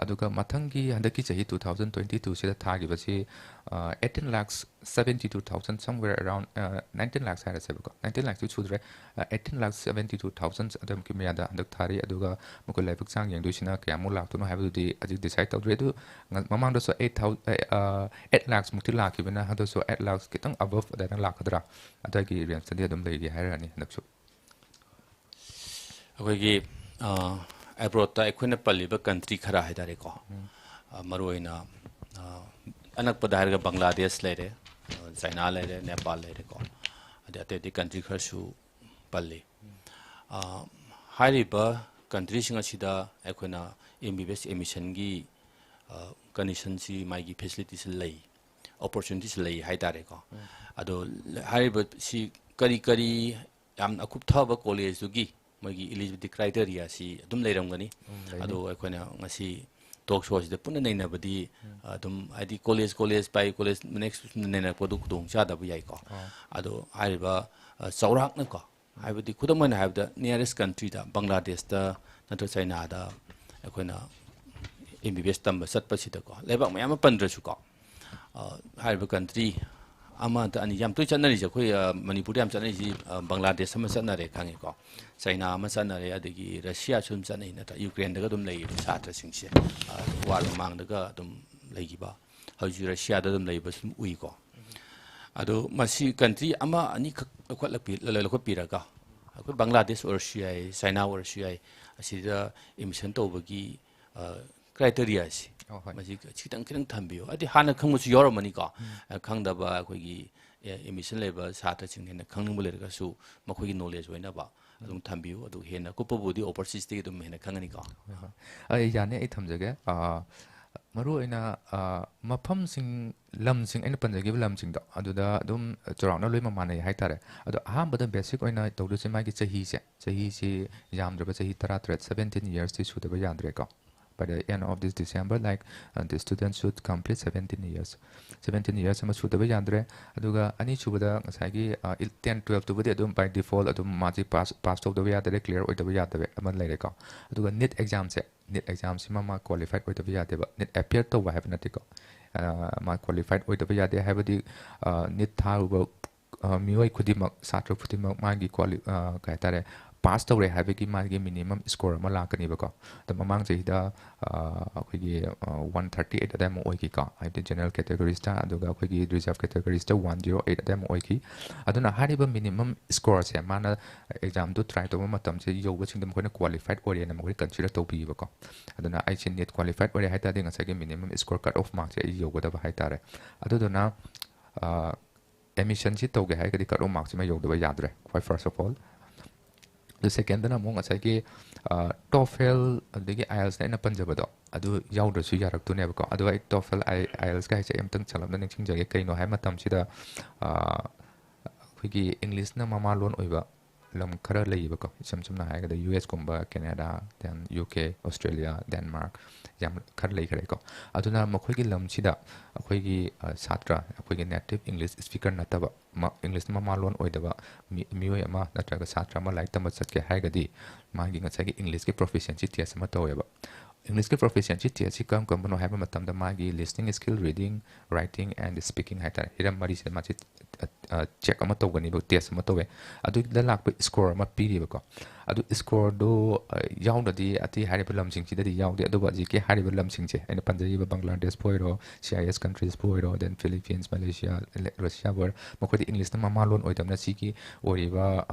ꯑꯗꯨꯒ ꯃꯊꯪꯒꯤ ꯍꯟꯗꯛꯀꯤ ꯆꯍꯤ two thousand twenty twoꯁꯤꯗ ꯊꯥꯈꯤꯕꯁꯤ, ꯑ, eighteen lakhs seventy two thousand, somewhere around, ꯑ, nineteen lakhs ꯍꯥꯏꯔꯁꯦꯕꯀꯣ, nineteen lakhsꯇꯤ ꯁꯨꯗ꯭ꯔꯦ, ꯑ, eighteen lakhs seventy two thousand ꯑꯗꯨꯃꯨꯛꯀꯤ ꯃꯌꯥꯗ ꯍꯟꯗꯛ ꯊꯥꯔꯤ꯫ ꯑꯗꯨꯒ ꯃꯈꯣꯏ ꯂꯥꯏꯕꯛ ꯆꯥꯡ ꯌꯦꯡꯗꯣꯏꯁꯤꯅ ꯀꯌꯥꯃꯨꯛ ꯂꯥꯛꯇꯣꯏꯅꯣ ꯍꯥꯏꯕꯗꯨꯗꯤ ꯍꯧꯖꯤꯛ ꯗꯤꯁꯥꯏꯠ ꯇꯧꯗ꯭ꯔꯤ꯫ ꯑꯗꯨ ꯉ-, ꯃꯃꯥꯡꯗꯁꯨ eight thousand, ꯑ, ꯑ, eight lakhsꯃꯨꯛꯇꯤ ꯂꯥꯛꯈꯤꯕꯅ, ꯍꯟꯗꯛꯁꯨ eight lakhs ꯈꯤꯇꯪ ꯑꯕꯞ ꯑꯗꯨꯃꯥꯏꯅ ꯂꯥꯛꯀꯗ꯭ꯔꯥ, ꯑꯗꯨꯒꯤ ꯔꯦꯟꯖꯇꯗꯤ ꯑꯗꯨꯝ ꯂꯩꯔꯤ ꯍꯥꯏꯔꯅꯤ ꯍꯟꯗꯛꯁꯨ꯫ ꯑꯩꯈꯣꯏꯒꯤ, ꯑ, ꯑꯦꯕ꯭ꯔꯣꯗꯇ ꯑꯩꯈꯣꯏꯅ ꯄꯜꯂꯤꯕ ꯀꯟꯇ꯭ꯔꯤ ꯈꯔ ꯍꯥꯏꯇꯥꯔꯦꯀꯣ꯫ ꯎꯝ꯫ ꯑ, ꯃꯔꯨꯑꯣꯏꯅ, ꯑ, ꯑꯅꯛꯄꯗ ꯍꯥꯏꯔꯒ ꯕꯪꯒ꯭ꯂꯥꯗꯦꯁ ꯂꯩꯔꯦ, ꯑ, ꯆꯥꯏꯅꯥ ꯂꯩꯔꯦ, ꯅꯦꯄꯥꯜ ꯂꯩꯔꯦꯀꯣ꯫ ꯑꯗꯩ ꯑꯇꯩ ꯑꯇꯩ ꯀꯟꯇ꯭ꯔꯤ ꯈꯔꯁꯨ ꯄꯜꯂꯤ꯫ ꯑ, ꯍꯥꯏꯔꯤꯕ ꯀꯟꯇ꯭ꯔꯤꯁꯤꯡ ꯑꯁꯤꯗ ꯑꯩꯈꯣꯏꯅ M B B S admissionꯒꯤ, ꯑ, conditionꯁꯤ, ꯃꯥꯒꯤ facilityꯁꯤ ꯂꯩ꯫ ꯑꯣꯄꯣꯔꯆꯨꯅꯤꯇꯤꯁ ꯂꯩ ꯍꯥꯏꯇꯥꯔꯦꯀꯣ꯫ ꯑꯗꯣ ꯍꯥꯏꯔꯤꯕ ꯁꯤ ꯀꯔꯤ ꯀꯔꯤ ꯌꯥꯝ ꯑꯀꯨꯞꯊꯕ ꯀꯣꯂꯦꯖꯇꯨꯒꯤ ꯃꯣꯏꯒꯤ eligibility criteria ꯁꯤ ꯑꯗꯨꯝ ꯂꯩꯔꯝꯒꯅꯤ꯫ ꯎꯝ, ꯂꯩꯅꯤ꯫ ꯑꯗꯣ ꯑꯩꯈꯣꯏꯅ ꯉꯁꯤ ꯇꯣꯛ ꯁꯣꯁꯤꯗ ꯄꯨꯟꯅ ꯅꯩꯅꯕꯗꯤ ꯑꯗꯨꯝ ꯍꯥꯏꯗꯤ college college by college next ꯅꯩꯅꯔꯛꯄꯗꯨ ꯈꯨꯗꯣꯡ ꯆꯥꯗꯕ ꯌꯥꯏꯀꯣ꯫ ꯑꯥ꯫ ꯑꯗꯣ ꯍꯥꯏꯔꯤꯕ ꯑ, ꯆꯥꯎꯔꯥꯛꯅꯀꯣ ꯍꯥꯏꯕꯗꯤ ꯈꯨꯗꯝ ꯑꯣꯏꯅ ꯍꯥꯏꯔꯕꯗ nearest countryꯗ ꯕꯪꯒ꯭ꯂꯥꯗꯦꯁꯇ ꯅꯠꯇ꯭ꯔꯒ ꯆꯩꯅꯥꯗ ꯑꯩꯈꯣꯏꯅ ꯑꯦꯝ ꯕꯤ ꯕꯤ ꯑꯦꯁ ꯇꯝꯕ ꯆꯠꯄꯁꯤꯗꯀꯣ ꯂꯩꯕꯥꯛ ꯃꯌꯥꯝ ꯑꯃ ꯄꯟꯗ꯭ꯔꯁꯨꯀꯣ ꯑ, ꯍꯥꯏꯔꯤꯕ ꯀꯟꯇ꯭ꯔꯤ ꯑꯃ ꯅꯠꯇ꯭ꯔ ꯑꯅꯤ ꯌꯥꯝ ꯇꯣꯏ ꯆꯠꯅꯔꯤꯁꯦ ꯑꯩꯈꯣꯏ ꯑ, ꯃꯅꯤꯄꯨꯔꯗ ꯌꯥꯝ ꯆꯠꯅꯔꯤꯁꯤ ꯑ, ꯕꯪꯒ꯭ꯂꯥꯗꯦꯁ ꯑꯃ ꯆꯠꯅꯔꯦ ꯈꯪꯉꯤꯀꯣ꯫ ꯆꯩꯅꯥ ꯑꯃ ꯆꯠꯅꯔꯦ, ꯑꯗꯒꯤ ꯔꯁꯤꯌꯥꯁꯨ ꯑꯗꯨꯝ ꯆꯠꯅꯩ ꯅꯠꯇ꯭ꯔꯥ? ꯌꯨꯀ꯭ꯔꯦꯟꯗꯒ ꯑꯗꯨꯝ ꯂꯩꯔꯤꯕ ꯁꯥꯇ꯭ꯔꯁꯤꯡꯁꯦ ꯑ, ꯋꯥꯔ ꯃꯃꯥꯡꯗꯒ ꯑꯗꯨꯝ ꯂꯩꯈꯤꯕ, ꯍꯧꯖꯤꯛ ꯔꯁꯤꯌꯥꯗ ꯑꯗꯨꯝ ꯂꯩꯕꯁꯨ ꯑꯗꯨꯝ ꯎꯏꯀꯣ꯫ ꯑꯗꯣ ꯃꯁꯤ ꯀꯟꯇ꯭ꯔꯤ ꯑꯃ ꯑꯅꯤꯈꯛ ꯂꯧꯈꯠꯂꯛꯄꯤ- ꯂꯧꯈꯠꯄꯤꯔꯒ ꯑꯩꯈꯣꯏ ꯕꯪꯒ꯭ꯂꯥꯗꯦꯁ ꯑꯣꯏꯔꯁꯨ ꯌꯥꯏ, ꯆꯥꯏꯅꯥ ꯑꯣꯏꯔꯁꯨ ꯌꯥꯏ, ꯑꯁꯤꯗ ꯑꯦꯗꯃꯤꯁꯟ ꯇꯧꯕꯒꯤ ꯀ꯭ꯔꯥꯏꯇꯦꯔꯤꯌꯥꯁꯤ ꯑꯣ, ꯍꯣꯏ꯫ ꯃꯁꯤ ꯈꯤꯇꯪ ꯈꯤꯇꯪ ꯊꯝꯕꯤꯌꯨ꯫ ꯍꯥꯏꯗꯤ ꯍꯥꯟꯅ ꯈꯪꯕꯁꯨ ꯌꯥꯎꯔꯝꯃꯅꯤꯀꯣ꯫ ꯑ, ꯈꯪꯗꯕ ꯑꯩꯈꯣꯏꯒꯤ ꯑꯦꯗꯃꯤꯁꯟ ꯂꯩꯕ ꯁꯥꯇ꯭ꯔꯁꯤꯡ ꯍꯦꯟꯅ ꯈꯪꯅꯤꯡꯕ ꯂꯩꯔꯒꯁꯨ ꯃꯈꯣꯏꯒꯤ ꯅꯣꯂꯦꯖ ꯑꯣꯏꯅꯕ ꯑꯗꯨꯝ ꯊꯝꯕꯤꯌꯨ꯫ ꯑꯗꯨ ꯍꯦꯟꯅ ꯀꯨꯞꯄꯕꯨꯗꯤ ꯑꯣꯄꯣꯔꯆꯨꯅꯤꯇꯤꯗꯒꯤ ꯑꯗꯨꯝ ꯍꯦꯟꯅ ꯈꯪꯒꯅꯤꯀꯣ꯫ ꯍꯣꯏ, ꯍꯣꯏ꯫ ꯑꯩ ꯌꯥꯅꯤ, ꯑꯩ ꯊꯝꯖꯒꯦ꯫ ꯑ, ꯃꯔꯨꯑꯣꯏꯅ, ꯑ, ꯃꯐꯝꯁꯤꯡ, ꯂꯝꯁꯤꯡ, ꯑꯩꯅ ꯄꯟꯖꯈꯤꯕ ꯂꯝꯁꯤꯡꯗꯣ ꯑꯗꯨꯗ ꯑꯗꯨꯝ ꯆꯥꯎꯔꯥꯛꯅ ꯂꯣꯏꯅꯃꯛ ꯃꯥꯟꯅꯩ ꯍꯥꯏꯇꯥꯔꯦ꯫ ꯑꯗꯣ ꯑꯍꯥꯟꯕꯗ ꯕꯦꯁꯤꯛ ꯑꯣꯏꯅ ꯇꯧꯗꯣꯏꯁꯦ ꯃꯥꯒꯤ ꯆꯍꯤꯁꯦ, ꯆꯍꯤꯁꯤ ꯌꯥꯝꯗ꯭ꯔꯕ ꯆꯍꯤ ꯇꯔꯥꯇꯔꯦꯠ, seventeen yearsꯇꯤ ꯁꯨꯗꯕ ꯌꯥꯗ꯭ꯔꯦꯀꯣ꯫ By the end of this December, like, uh, the student should complete seventeen years. Seventeen years ꯑꯃ ꯁꯨꯗꯕ ꯌꯥꯗ꯭ꯔꯦ꯫ ꯑꯗꯨꯒ ꯑꯅꯤꯁꯨꯕꯗ ꯉꯁꯥꯏꯒꯤ, ꯑ, ꯏꯜ-, ten, twelveꯇꯨꯕꯨꯗꯤ ꯑꯗꯨꯝ by default ꯑꯗꯨꯝ ꯃꯥꯁꯤ ꯄꯥꯁ, ꯄꯥꯁ ꯇꯧꯗꯕ ꯌꯥꯗ꯭ꯔꯦ, ꯀ꯭ꯂꯤꯌꯥꯔ ꯑꯣꯏꯗꯕ ꯌꯥꯗꯕ ꯑꯃ ꯂꯩꯔꯦꯀꯣ꯫ ꯑꯗꯨꯒ ꯅꯤꯠ ꯑꯦꯛꯖꯥꯝꯁꯦ, ꯅꯤꯠ ꯑꯦꯛꯖꯥꯝꯁꯤꯃ ꯃꯥ ꯀ꯭ꯋꯥꯂꯤꯐꯥꯏꯠ ꯑꯣꯏꯗꯕ ꯌꯥꯗꯦꯕ꯫ ꯅꯤꯠ ꯑꯦꯄꯤꯌꯔ ꯇꯧꯕ ꯍꯥꯏꯕ ꯅꯠꯇꯦꯀꯣ꯫ ꯑ, ꯃꯥ ꯀ꯭ꯋꯥꯂꯤꯐꯥꯏꯠ ꯑꯣꯏꯗꯕ ꯌꯥꯗꯦ ꯍꯥꯏꯕꯗꯤ, ꯑ, ꯅꯤꯠ ꯊꯥꯔꯨꯕ ꯑ, ꯃꯤꯑꯣꯏ ꯈꯨꯗꯤꯡꯃꯛ, ꯁꯥꯇ꯭ꯔ ꯈꯨꯗꯤꯡꯃꯛ ꯃꯥꯒꯤ ꯀ꯭ꯋꯥꯂꯤ-, ꯑ, ꯀꯩ ꯍꯥꯏꯇꯥꯔꯦ, ꯄꯥꯁ ꯇꯧꯔꯦ ꯍꯥꯏꯕꯒꯤ ꯃꯥꯒꯤ ꯃꯤꯅꯤꯃꯝ ꯁ꯭ꯀꯣꯔ ꯑꯃ ꯂꯥꯛꯀꯅꯤꯕꯀꯣ꯫ ꯑꯗꯣ ꯃꯃꯥꯡ ꯆꯍꯤꯗ, ꯑ, ꯑꯩꯈꯣꯏꯒꯤ, ꯑ, one thirty eight ꯑꯗꯥꯏꯃꯨꯛ ꯑꯣꯏꯈꯤꯀꯣ, ꯍꯥꯏꯕꯗꯤ ꯖꯦꯅꯔꯦꯜ ꯀꯦꯇꯦꯒꯣꯔꯤꯁꯇ, ꯑꯗꯨꯒ ꯑꯩꯈꯣꯏꯒꯤ ꯔꯤꯖꯥꯔꯚ ꯀꯦꯇꯦꯒꯣꯔꯤꯁꯇ one zero eight ꯑꯗꯥꯏꯃꯨꯛ ꯑꯣꯏꯈꯤ꯫ ꯑꯗꯨꯅ ꯍꯥꯏꯔꯤꯕ ꯃꯤꯅꯤꯃꯝ ꯁ꯭ꯀꯣꯔꯁꯦ ꯃꯥꯅ ꯑꯦꯛꯖꯥꯝꯗꯨ ꯇ꯭ꯔꯥꯏ ꯇꯧꯕ ꯃꯇꯝꯁꯦ ꯌꯧꯕꯁꯤꯡꯗ ꯃꯈꯣꯏꯅ ꯀ꯭ꯋꯥꯂꯤꯐꯥꯏꯠ ꯑꯣꯏꯔꯦꯅ ꯃꯈꯣꯏꯅ ꯀꯟꯁꯤꯗꯔ ꯇꯧꯕꯤꯌꯦꯕꯀꯣ꯫ ꯑꯗꯨꯅ ꯑꯩꯁꯦ ꯅꯤꯠ ꯀ꯭ꯋꯥꯂꯤꯐꯥꯏꯠ ꯑꯣꯏꯔꯦ ꯍꯥꯏ ꯇꯥꯔꯗꯤ ꯉꯁꯥꯏꯒꯤ ꯃꯤꯅꯤꯃꯝ ꯁ꯭ꯀꯣꯔ ꯀꯠ ꯑꯣꯐ ꯃꯥꯔꯛꯁꯦ ꯑꯩ ꯌꯧꯒꯗꯕ ꯍꯥꯏ ꯇꯥꯔꯦ꯫ ꯑꯗꯨꯗꯨꯅ, ꯑ, ꯑꯦꯗꯃꯤꯁꯟꯁꯤ ꯇꯧꯒꯦ ꯍꯥꯏꯔꯒꯗꯤ ꯀꯠ ꯑꯣꯐ ꯃꯥꯔꯛꯁꯤꯃ ꯌꯧꯗꯕ ꯌꯥꯗ꯭ꯔꯦ, ꯈ꯭ꯋꯥꯏ first of all꯫ ꯑꯗꯨ ꯁꯦꯀꯦꯟꯗꯅ ꯑꯃꯨꯛ ꯉꯁꯥꯏꯒꯤ ꯇꯣꯐꯦꯜ ꯑꯗꯒꯤ ꯑꯥꯏꯜꯁꯅ ꯑꯩꯅ ꯄꯟꯖꯕꯗꯣ, ꯑꯗꯨ ꯌꯥꯎꯗ꯭ꯔꯁꯨ ꯌꯥꯔꯛꯇꯣꯏꯅꯦꯕꯀꯣ꯫ ꯑꯗꯣ ꯑꯩ ꯇꯣꯐꯦꯜ, ꯑꯥꯏꯜꯁꯀ ꯍꯥꯏꯁꯦ ꯑꯩ ꯑꯃꯨꯛꯇꯪ ꯆꯂꯞꯅ ꯅꯤꯡꯁꯤꯡꯖꯒꯦ꯫ ꯀꯩꯅꯣ ꯍꯥꯏꯕ ꯃꯇꯝꯁꯤꯗ ꯑꯩꯈꯣꯏꯒꯤ ꯏꯪꯂꯤꯁꯅ ꯃꯃꯥ ꯂꯣꯟ ꯑꯣꯏꯕ ꯂꯝ ꯈꯔ ꯂꯩꯌꯦꯕꯀꯣ꯫ ꯏꯁꯝ ꯁꯝꯅ ꯍꯥꯏꯔꯒꯗ ꯌꯨ ꯑꯦꯁ ꯀꯨꯝꯕ, Canada, then U K, Australia, Denmark, ꯌꯥꯝ ꯈꯔ ꯂꯩꯈ꯭ꯔꯦꯀꯣ꯫ ꯑꯗꯨꯅ ꯃꯈꯣꯏꯒꯤ ꯂꯝꯁꯤꯗ ꯑꯩꯈꯣꯏꯒꯤ ꯁꯥꯇ꯭ꯔ, ꯑꯩꯈꯣꯏꯒꯤ ꯅꯦꯇꯤꯚ ꯏꯪꯂꯤꯁ ꯁ꯭ꯄꯤꯀꯔ ꯅꯠꯇꯕ, ꯏꯪꯂꯤꯁꯅ ꯃꯃꯥ ꯂꯣꯟ ꯑꯣꯏꯗꯕ ꯃꯤꯑꯣꯏ ꯑꯃ ꯅꯠꯇ꯭ꯔꯒ ꯁꯥꯇ꯭ꯔ ꯑꯃ ꯂꯥꯏꯔꯤꯛ ꯇꯝꯕ ꯆꯠꯀꯦ ꯍꯥꯏꯔꯒꯗꯤ, ꯃꯥꯒꯤ ꯉꯁꯥꯏꯒꯤ ꯏꯪꯂꯤꯁꯀꯤ ꯄ꯭ꯔꯣꯐꯤꯁꯤꯌꯦꯟꯁꯤ ꯇꯦꯁ ꯑꯃ ꯇꯧꯋꯦꯕ꯫ ꯏꯪꯂꯤꯁꯀꯤ ꯄ꯭ꯔꯣꯐꯤꯁꯤꯌꯦꯟꯁꯤ ꯇꯦꯁꯁꯤ ꯀꯔꯝ ꯀꯔꯝꯕꯅꯣ ꯍꯥꯏꯕ ꯃꯇꯝꯗ, ꯃꯥꯒꯤ listening skill, reading, writing and speaking ꯍꯥꯏꯇꯥꯔꯦ, ꯍꯤꯔꯝ ꯃꯔꯤꯁꯤꯗ ꯃꯥꯁꯤ ꯆꯦꯛ ꯑꯃ ꯇꯧꯒꯅꯤꯕ, ꯇꯦꯁ ꯑꯃ ꯇꯧꯋꯦ꯫ ꯑꯗꯨꯗ ꯂꯥꯛꯄ ꯁ꯭ꯀꯣꯔ ꯑꯃ ꯄꯤꯔꯤꯕꯀꯣ꯫ ꯑꯗꯨ ꯁ꯭ꯀꯣꯔꯗꯣ ꯌꯥꯎꯗ꯭ꯔꯗꯤ ꯑꯇꯩ ꯍꯥꯏꯔꯤꯕ ꯂꯝꯁꯤꯡꯁꯤꯗꯗꯤ ꯌꯥꯎꯗꯦ꯫ ꯑꯗꯨꯕꯨ ꯍꯧꯖꯤꯛꯀꯤ ꯍꯥꯏꯔꯤꯕ ꯂꯝꯁꯤꯡꯁꯦ ꯑꯩꯅ ꯄꯟꯖꯈꯤꯕ, ꯕꯪꯒ꯭ꯂꯥꯗꯦꯁꯄꯨ ꯑꯣꯏꯔꯣ, ꯁꯤ ꯑꯥꯏ ꯑꯦꯁ ꯀꯟꯇ꯭ꯔꯤꯁꯄꯨ ꯑꯣꯏꯔꯣ, then ꯐꯤꯂꯤꯄꯤꯟꯁ, ꯃꯂꯦꯁꯤꯌꯥ, ꯔꯁꯤꯌꯥꯕꯨ ꯑꯣꯏꯔꯣ, ꯃꯈꯣꯏꯗ ꯏꯪꯂꯤꯁꯅ ꯃꯃꯥ ꯂꯣꯟ ꯑꯣꯏꯗꯕꯅ, ꯁꯤꯒꯤ ꯑꯣꯏꯔꯤꯕ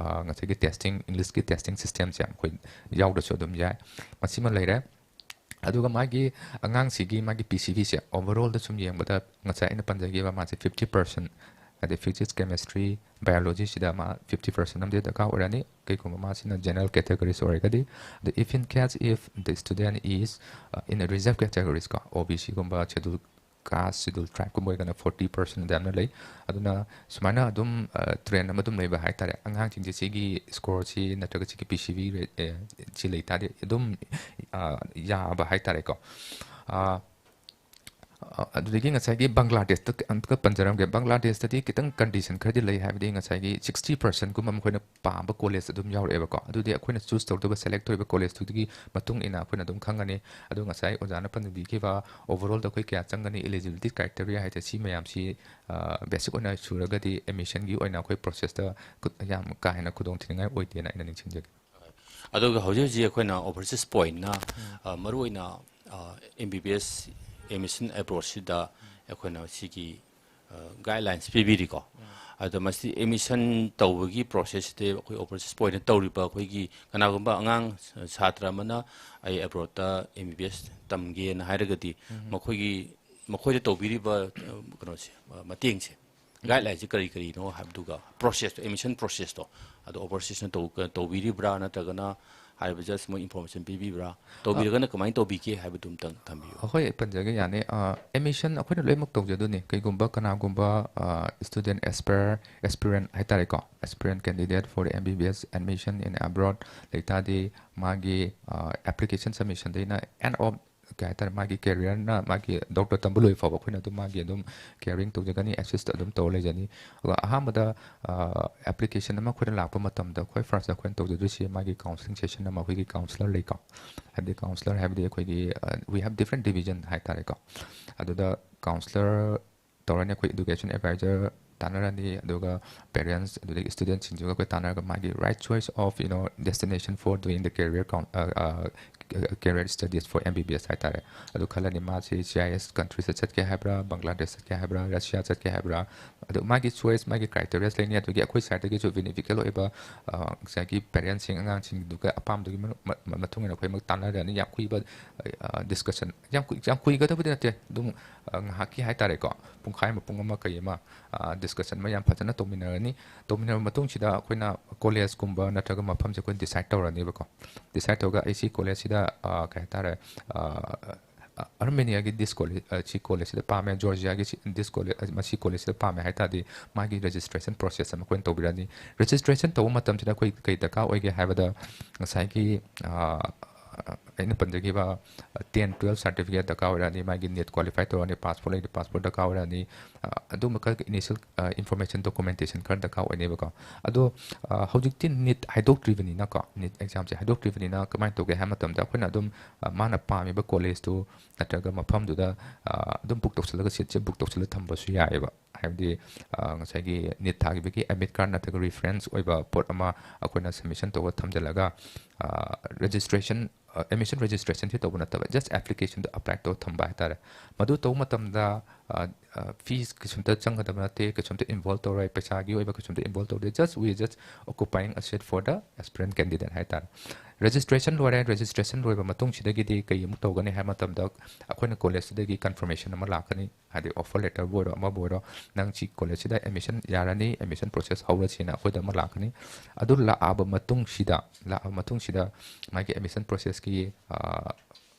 ꯉꯁꯥꯏꯒꯤ ꯇꯦꯁꯇꯤꯡ, ꯏꯪꯂꯤꯁꯀꯤ ꯇꯦꯁꯇꯤꯡ ꯁꯤꯁꯇꯦꯝꯁꯦ ꯃꯈꯣꯏ ꯌꯥꯎꯗ꯭ꯔꯁꯨ ꯑꯗꯨꯝ ꯌꯥꯏ꯫ ꯃꯁꯤꯃ ꯂꯩꯔꯦ꯫ ꯑꯗꯨꯒ ꯃꯥꯒꯤ ꯑꯉꯥꯡꯁꯤꯒꯤ ꯃꯥꯒꯤ ꯄꯤ ꯁꯤ ꯚꯤꯁꯦ overallꯗ ꯁꯨꯝ ꯌꯦꯡꯕꯗ, ꯉꯁꯥꯏ ꯑꯩꯅ ꯄꯟꯖꯈꯤꯕ ꯃꯥꯁꯦ fifty percent, ꯍꯥꯏꯗꯤ physics, chemistry, biologyꯁꯤꯗ ꯃꯥ fifty percent ꯑꯃꯗꯤ ꯗꯔꯀꯥꯔ ꯑꯣꯏꯔꯅꯤ, ꯀꯩꯒꯨꯝꯕ ꯃꯥꯁꯤꯅ general categories ꯑꯣꯏꯔꯒꯗꯤ꯫ ꯑꯗ if in case if the student is in a reserve categories ꯀꯣ, ꯑꯣ ꯕꯤ ꯁꯤꯒꯨꯝꯕ, schedule caste, schedule tribeꯀꯨꯝꯕ ꯑꯣꯏꯔꯒꯅ forty percent ꯑꯗꯨꯃꯥꯏꯅ ꯂꯩ꯫ ꯑꯗꯨꯅ ꯁꯨꯃꯥꯏꯅ ꯑꯗꯨꯝ ꯇ꯭ꯔꯦꯟ ꯑꯃ ꯑꯗꯨꯝ ꯂꯩꯕ ꯍꯥꯏꯇꯥꯔꯦ꯫ ꯑꯉꯥꯡꯁꯤꯡꯁꯦ ꯁꯤꯒꯤ ꯁ꯭ꯀꯣꯔꯁꯤ ꯅꯠꯇ꯭ꯔꯒ ꯁꯤꯒꯤ ꯄꯤ ꯁꯤ ꯚꯤ ꯁꯤ ꯂꯩ ꯇꯥꯔꯗꯤ ꯑꯗꯨꯝ ꯌꯥꯕ ꯍꯥꯏꯇꯥꯔꯦꯀꯣ꯫ ꯑꯗꯨꯗꯒꯤ ꯉꯁꯥꯏꯒꯤ ꯕꯪꯒ꯭ꯂꯥꯗꯦꯁꯇ ꯑꯃꯨꯛꯀ ꯄꯟꯖꯔꯝꯒꯦ꯫ ꯕꯪꯒ꯭ꯂꯥꯗꯦꯁꯇꯗꯤ ꯈꯤꯇꯪ ꯀꯟꯗꯤꯁꯟ ꯈꯔꯗꯤ ꯂꯩ, ꯍꯥꯏꯕꯗꯤ ꯉꯁꯥꯏꯒꯤ sixty percentꯀꯨꯝꯕ ꯃꯈꯣꯏꯅ ꯄꯥꯝꯕ ꯀꯣꯂꯦꯖ ꯑꯗꯨꯝ ꯌꯥꯎꯔꯛꯑꯦꯕꯀꯣ꯫ ꯑꯗꯨꯗꯤ ꯑꯩꯈꯣꯏꯅ ꯆꯨꯁ ꯇꯧꯗꯧꯕ, ꯁꯦꯂꯦꯛ ꯇꯧꯔꯤꯕ ꯀꯣꯂꯦꯖꯇꯨꯒꯤ ꯃꯇꯨꯡ ꯏꯟꯅ ꯑꯩꯈꯣꯏꯅ ꯑꯗꯨꯝ ꯈꯪꯒꯅꯤ꯫ ꯑꯗꯣ ꯉꯁꯥꯏ ꯑꯣꯖꯥꯅ ꯄꯟꯕꯤꯈꯤꯕ overallꯗ ꯑꯩꯈꯣꯏ ꯀꯌꯥ ꯆꯪꯒꯅꯤ, eligibility criteria ꯍꯥꯏꯁꯦ ꯁꯤ ꯃꯌꯥꯝꯁꯤ ꯕꯦꯁꯤꯛ ꯑꯣꯏꯅ ꯁꯨꯔꯒꯗꯤ ꯑꯦꯗꯃꯤꯁꯟꯒꯤ ꯑꯣꯏꯅ ꯑꯩꯈꯣꯏ ꯄ꯭ꯔꯣꯁꯦꯁꯇ ꯌꯥꯝ ꯀꯥ ꯍꯦꯟꯅ ꯈꯨꯗꯣꯡ ꯊꯤꯅꯤꯡꯉꯥꯏ ꯑꯣꯏꯗꯦꯅ ꯑꯩꯅ ꯅꯤꯡꯁꯤꯡꯖꯒꯦ꯫ ꯑꯗꯨꯒ ꯍꯧꯖꯤꯛ ꯍꯧꯖꯤꯛ ꯑꯩꯈꯣꯏꯅ overseas pointꯅ, ꯃꯔꯨꯑꯣꯏꯅ M B B S admission approachꯁꯤꯗ ꯑꯩꯈꯣꯏꯅ ꯁꯤꯒꯤ guidelines ꯄꯤꯕꯤꯔꯤꯀꯣ꯫ ꯑꯗꯣ ꯃꯁꯤ admission ꯇꯧꯕꯒꯤ processꯁꯤꯗꯤ ꯑꯩꯈꯣꯏ overseas pointꯅ ꯇꯧꯔꯤꯕ, ꯑꯩꯈꯣꯏꯒꯤ ꯀꯅꯥꯒꯨꯝꯕ ꯑꯉꯥꯡ ꯁꯥꯇ꯭ꯔ ꯑꯃꯅ ꯑꯩ abroadꯇ M B B S ꯇꯝꯒꯦꯅ ꯍꯥꯏꯔꯒꯗꯤ, ꯃꯈꯣꯏꯒꯤ, ꯃꯈꯣꯏꯗ ꯇꯧꯕꯤꯔꯤꯕ ꯀꯩꯅꯣꯁꯦ, ꯃꯇꯦꯡꯁꯦ, ꯒꯥꯏꯗꯂꯥꯏꯟꯁꯦ ꯀꯔꯤ ꯀꯔꯤꯅꯣ ꯍꯥꯏꯕꯗꯨꯒ, ꯄ꯭ꯔꯣꯁꯦꯁꯇꯣ, ꯑꯦꯗꯃꯤꯁꯟ ꯄ꯭ꯔꯣꯁꯦꯁꯇꯣ ꯑꯗꯣ ꯑꯣꯚꯔꯁꯤꯁꯅ ꯇꯧ-, ꯇꯧꯕꯤꯔꯤꯕ꯭ꯔꯥ, ꯅꯠꯇ꯭ꯔꯒꯅ ꯍꯥꯏꯔꯤꯕ ꯖꯁ ꯃꯣꯏ ꯏꯟꯐꯣꯔꯃꯦꯁꯟ ꯄꯤꯕꯤꯕ꯭ꯔꯥ? ꯇꯧꯕꯤꯔꯒꯅ ꯀꯃꯥꯏꯅ ꯇꯧꯕꯤꯒꯦ ꯍꯥꯏꯕꯗꯨ ꯑꯝꯇꯪ ꯊꯝꯕꯤꯌꯨ꯫ ꯑꯩꯈꯣꯏ ꯄꯟꯖꯒꯦ, ꯌꯥꯅꯤ꯫ ꯑ, ꯑꯦꯗꯃꯤꯁꯟ ꯑꯩꯈꯣꯏꯅ ꯂꯣꯏꯅꯃꯛ ꯇꯧꯖꯗꯣꯏꯅꯤ꯫ ꯀꯩꯒꯨꯝꯕ ꯀꯅꯥꯒꯨꯝꯕ, ꯑ, student aspir-, aspirant ꯍꯥꯏꯇꯥꯔꯦꯀꯣ, aspirant candidate for M B B S admission in abroad ꯂꯩꯇꯥꯔꯗꯤ, ꯃꯥꯒꯤ, ꯑ, application submissionꯗꯩꯅ end of, ꯀꯩ ꯍꯥꯏꯇꯥꯔꯦ, ꯃꯥꯒꯤ careerꯅ, ꯃꯥꯒꯤ ꯗꯣꯛꯇꯔ ꯇꯝꯕ ꯂꯣꯏ ꯐꯥꯎꯕ ꯑꯩꯈꯣꯏꯅ ꯑꯗꯨꯝ ꯃꯥꯒꯤ ꯑꯗꯨꯝ caring ꯇꯧꯖꯒꯅꯤ, assist ꯑꯗꯨꯝ ꯇꯧꯔ ꯂꯩꯖꯅꯤ꯫ ꯑꯗꯨꯒ ꯑꯍꯥꯟꯕꯗ, ꯑ, application ꯑꯃ ꯑꯩꯈꯣꯏꯅ ꯂꯥꯛꯄ ꯃꯇꯝꯗ, ꯑꯩꯈꯣꯏ first ꯑꯩꯈꯣꯏꯅ ꯇꯧꯖꯗꯣꯏꯁꯤ ꯃꯥꯒꯤ counselling session ꯑꯃ, ꯑꯩꯈꯣꯏꯒꯤ counselor ꯂꯩꯀꯣ, ꯍꯥꯏꯕꯗꯤ counselor ꯍꯥꯏꯕꯗꯤ ꯑꯩꯈꯣꯏꯒꯤ, ꯑ, we have different division ꯍꯥꯏꯇꯥꯔꯦꯀꯣ꯫ ꯑꯗꯨꯗ counselor ꯇꯧꯔꯅꯤ, ꯑꯩꯈꯣꯏ education advisor ꯇꯥꯟꯅꯔꯅꯤ, ꯑꯗꯨꯒ parents ꯑꯗꯨꯗꯒꯤ studentꯁꯤꯡꯁꯤꯒ ꯑꯩꯈꯣꯏ ꯇꯥꯟꯅꯔꯒ ꯃꯥꯒꯤ right choice of, you know, destination for doing the career coun-, uh, uh, career studies for M B B S ꯍꯥꯏꯇꯥꯔꯦ꯫ ꯑꯗꯨ ꯈꯜꯂꯅꯤ, ꯃꯥꯁꯤ C I S countryꯁꯇ ꯆꯠꯀꯦ ꯍꯥꯏꯕ꯭ꯔꯥ, ꯕꯪꯒ꯭ꯂꯥꯗꯦꯁ ꯆꯠꯀꯦ ꯍꯥꯏꯕ꯭ꯔꯥ, ꯔꯁꯤꯌꯥ ꯆꯠꯀꯦ ꯍꯥꯏꯕ꯭ꯔꯥ? ꯑꯗꯨ ꯃꯥꯒꯤ choice, ꯃꯥꯒꯤ criterias ꯂꯩꯅꯤ꯫ ꯑꯗꯨꯒꯤ ꯑꯩꯈꯣꯏ sideꯇꯒꯤꯁꯨ beneficial ꯑꯣꯏꯕ, ꯑ, ꯉꯁꯥꯏꯒꯤ parentsꯁꯤꯡ, ꯑꯉꯥꯡꯁꯤꯡꯗꯨꯒ ꯑꯄꯥꯝꯕꯗꯨꯒꯤ ꯃꯅꯨꯡ-, ꯃ-, ꯃ-, ꯃꯇꯨꯡ ꯏꯟꯅ ꯑꯩꯈꯣꯏ ꯑꯃꯨꯛ ꯇꯥꯟꯅꯔꯅꯤ꯫ ꯌꯥꯝ ꯀꯨꯏꯕ, ꯑ, discussion, ꯌꯥꯝ ꯀꯨꯏ-, ꯌꯥꯝ ꯀꯨꯏꯒꯗꯕꯗꯤ ꯅꯠꯇꯦ꯫ ꯑꯗꯨꯝ, ꯑ, ꯉꯥꯏꯍꯥꯛꯀꯤ ꯍꯥꯏꯇꯥꯔꯦꯀꯣ, ꯄꯨꯡꯈꯥꯏ ꯑꯃ, ꯄꯨꯡ ꯑꯃ, ꯀꯩ ꯑꯃ, ꯑ, discussion ꯑꯃ ꯌꯥꯝ ꯐꯖꯅ ꯇꯧꯃꯤꯟꯅꯔꯅꯤ꯫ ꯇꯧꯃꯤꯟꯅꯔꯕ ꯃꯇꯨꯡꯁꯤꯗ ꯑꯩꯈꯣꯏꯅ collegeꯀꯨꯝꯕ ꯅꯠꯇ꯭ꯔꯒ ꯃꯐꯝꯁꯦ ꯑꯩꯈꯣꯏ decide ꯇꯧꯔꯅꯦꯕꯀꯣ꯫ Decide ꯇꯧꯔꯒ ꯑꯩ ꯁꯤ collegeꯁꯤꯗ, ꯑ, ꯀꯩ ꯍꯥꯏꯇꯥꯔꯦ, ꯑ, ꯑ, ꯑꯥꯔꯃꯦꯅꯤꯌꯥꯒꯤ this college, ꯑ, ꯁꯤ collegeꯁꯤꯗ ꯄꯥꯝꯃꯦ, ꯖꯣꯔꯖꯤꯌꯥꯒꯤ ꯁꯤ, this college, ꯑ, ꯃꯁꯤ collegeꯁꯤꯗ ꯄꯥꯝꯃꯦ ꯍꯥꯏ ꯇꯥꯔꯗꯤ, ꯃꯥꯒꯤ registration process ꯑꯃ ꯑꯩꯈꯣꯏꯅ ꯇꯧꯕꯤꯔꯅꯤ꯫ Registration ꯇꯧꯕ ꯃꯇꯝꯁꯤꯗ ꯑꯩꯈꯣꯏ ꯀꯩ ꯗꯔꯀꯥꯔ ꯑꯣꯏꯒꯦ ꯍꯥꯏꯕꯗ, ꯉꯁꯥꯏꯒꯤ, ꯑ, ꯑꯩꯅ ꯄꯟꯖꯈꯤꯕ ten, twelve certificate ꯗꯔꯀꯥꯔ ꯑꯣꯏꯔꯛꯑꯅꯤ, ꯃꯥꯒꯤ NEET qualify ꯇꯧꯔꯅꯤ, passport ꯂꯩꯔꯗꯤ passport ꯗꯔꯀꯥꯔ ꯑꯣꯏꯔꯛꯑꯅꯤ, ꯑ, ꯑꯗꯨꯝꯕ ꯈꯔ initial, ꯑ, information documentation ꯈꯔ ꯗꯔꯀꯥꯔ ꯑꯣꯏꯅꯦꯕꯀꯣ꯫ ꯑꯗꯣ, ꯑ, ꯍꯧꯖꯤꯛꯇꯤ NEET ꯍꯥꯏꯗꯣꯛꯇ꯭ꯔꯤꯕꯅꯤꯅꯀꯣ, NEET examꯁꯦ ꯍꯥꯏꯗꯣꯛꯇ꯭ꯔꯤꯕꯅꯤꯅ ꯀꯃꯥꯏꯅ ꯇꯧꯒꯦ ꯍꯥꯏꯕ ꯃꯇꯝꯗ, ꯑꯩꯈꯣꯏꯅ ꯑꯗꯨꯝ, ꯑ, ꯃꯥꯅ ꯄꯥꯝꯃꯤꯕ collegeꯇꯨ ꯅꯠꯇ꯭ꯔꯒ ꯃꯐꯝꯗꯨꯗ, ꯑ, ꯑꯗꯨꯝ book ꯇꯧꯁꯤꯜꯂꯒ seatꯁꯦ book ꯇꯧꯁꯤꯜꯂꯒ ꯊꯝꯕꯁꯨ ꯌꯥꯏꯑꯕ꯫ ꯍꯥꯏꯕꯗꯤ, ꯑ, ꯉꯁꯥꯏꯒꯤ NEET ꯊꯥꯈꯤꯕꯒꯤ admit card ꯅꯠꯇ꯭ꯔꯒ reference ꯑꯣꯏꯕ ꯄꯣꯠ ꯑꯃ ꯑꯩꯈꯣꯏꯅ submission ꯇꯧꯔꯒ ꯊꯝꯖꯤꯜꯂꯒ, ꯑ, registration, ꯑ, admission registrationꯁꯤ ꯇꯧꯕ ꯅꯠꯇꯕ, just applicationꯗꯣ apply ꯇꯧꯔ ꯊꯝꯕ ꯍꯥꯏꯇꯥꯔꯦ꯫ ꯃꯗꯨ ꯇꯧꯕ ꯃꯇꯝꯗ, fees ꯀꯩꯁꯨꯝꯇ ꯆꯪꯒꯗꯕ ꯅꯠꯇꯦ, ꯀꯩꯁꯨꯝꯇ involve ꯇꯧꯔꯣꯏ, ꯄꯩꯁꯥꯒꯤ ꯑꯣꯏꯕ ꯀꯩꯁꯨꯝꯇ involve ꯇꯧꯗꯦ, just we just occupying a seat for the aspirant candidate ꯍꯥꯏꯇꯥꯔꯦ꯫ Registration ꯂꯣꯏꯔꯦ꯫ Registration ꯂꯣꯏꯕ ꯃꯇꯨꯡꯁꯤꯗꯒꯤꯗꯤ ꯀꯩ ꯑꯃꯨꯛ ꯇꯧꯒꯅꯤ ꯍꯥꯏꯕ ꯃꯇꯝꯗ, ꯑꯩꯈꯣꯏꯅ college ꯁꯤꯗꯒꯤ confirmation ꯑꯃ ꯂꯥꯛꯀꯅꯤ, ꯍꯥꯏꯗꯤ offer letter ꯕꯨ ꯑꯣꯏꯔꯣ ꯑꯃꯕꯨ ꯑꯣꯏꯔꯣ, ꯅꯪ ꯁꯤ college ꯁꯤꯗ admission ꯌꯥꯔꯅꯤ, admission process ꯍꯧꯔꯁꯤꯅ ꯑꯩꯈꯣꯏꯗ ꯑꯃ ꯂꯥꯛꯀꯅꯤ꯫ ꯑꯗꯨ ꯂꯥꯛꯑꯕ ꯃꯇꯨꯡꯁꯤꯗ, ꯂꯥꯛꯑꯕ ꯃꯇꯨꯡꯁꯤꯗ ꯃꯥꯒꯤ admission process ꯀꯤ, ꯑ,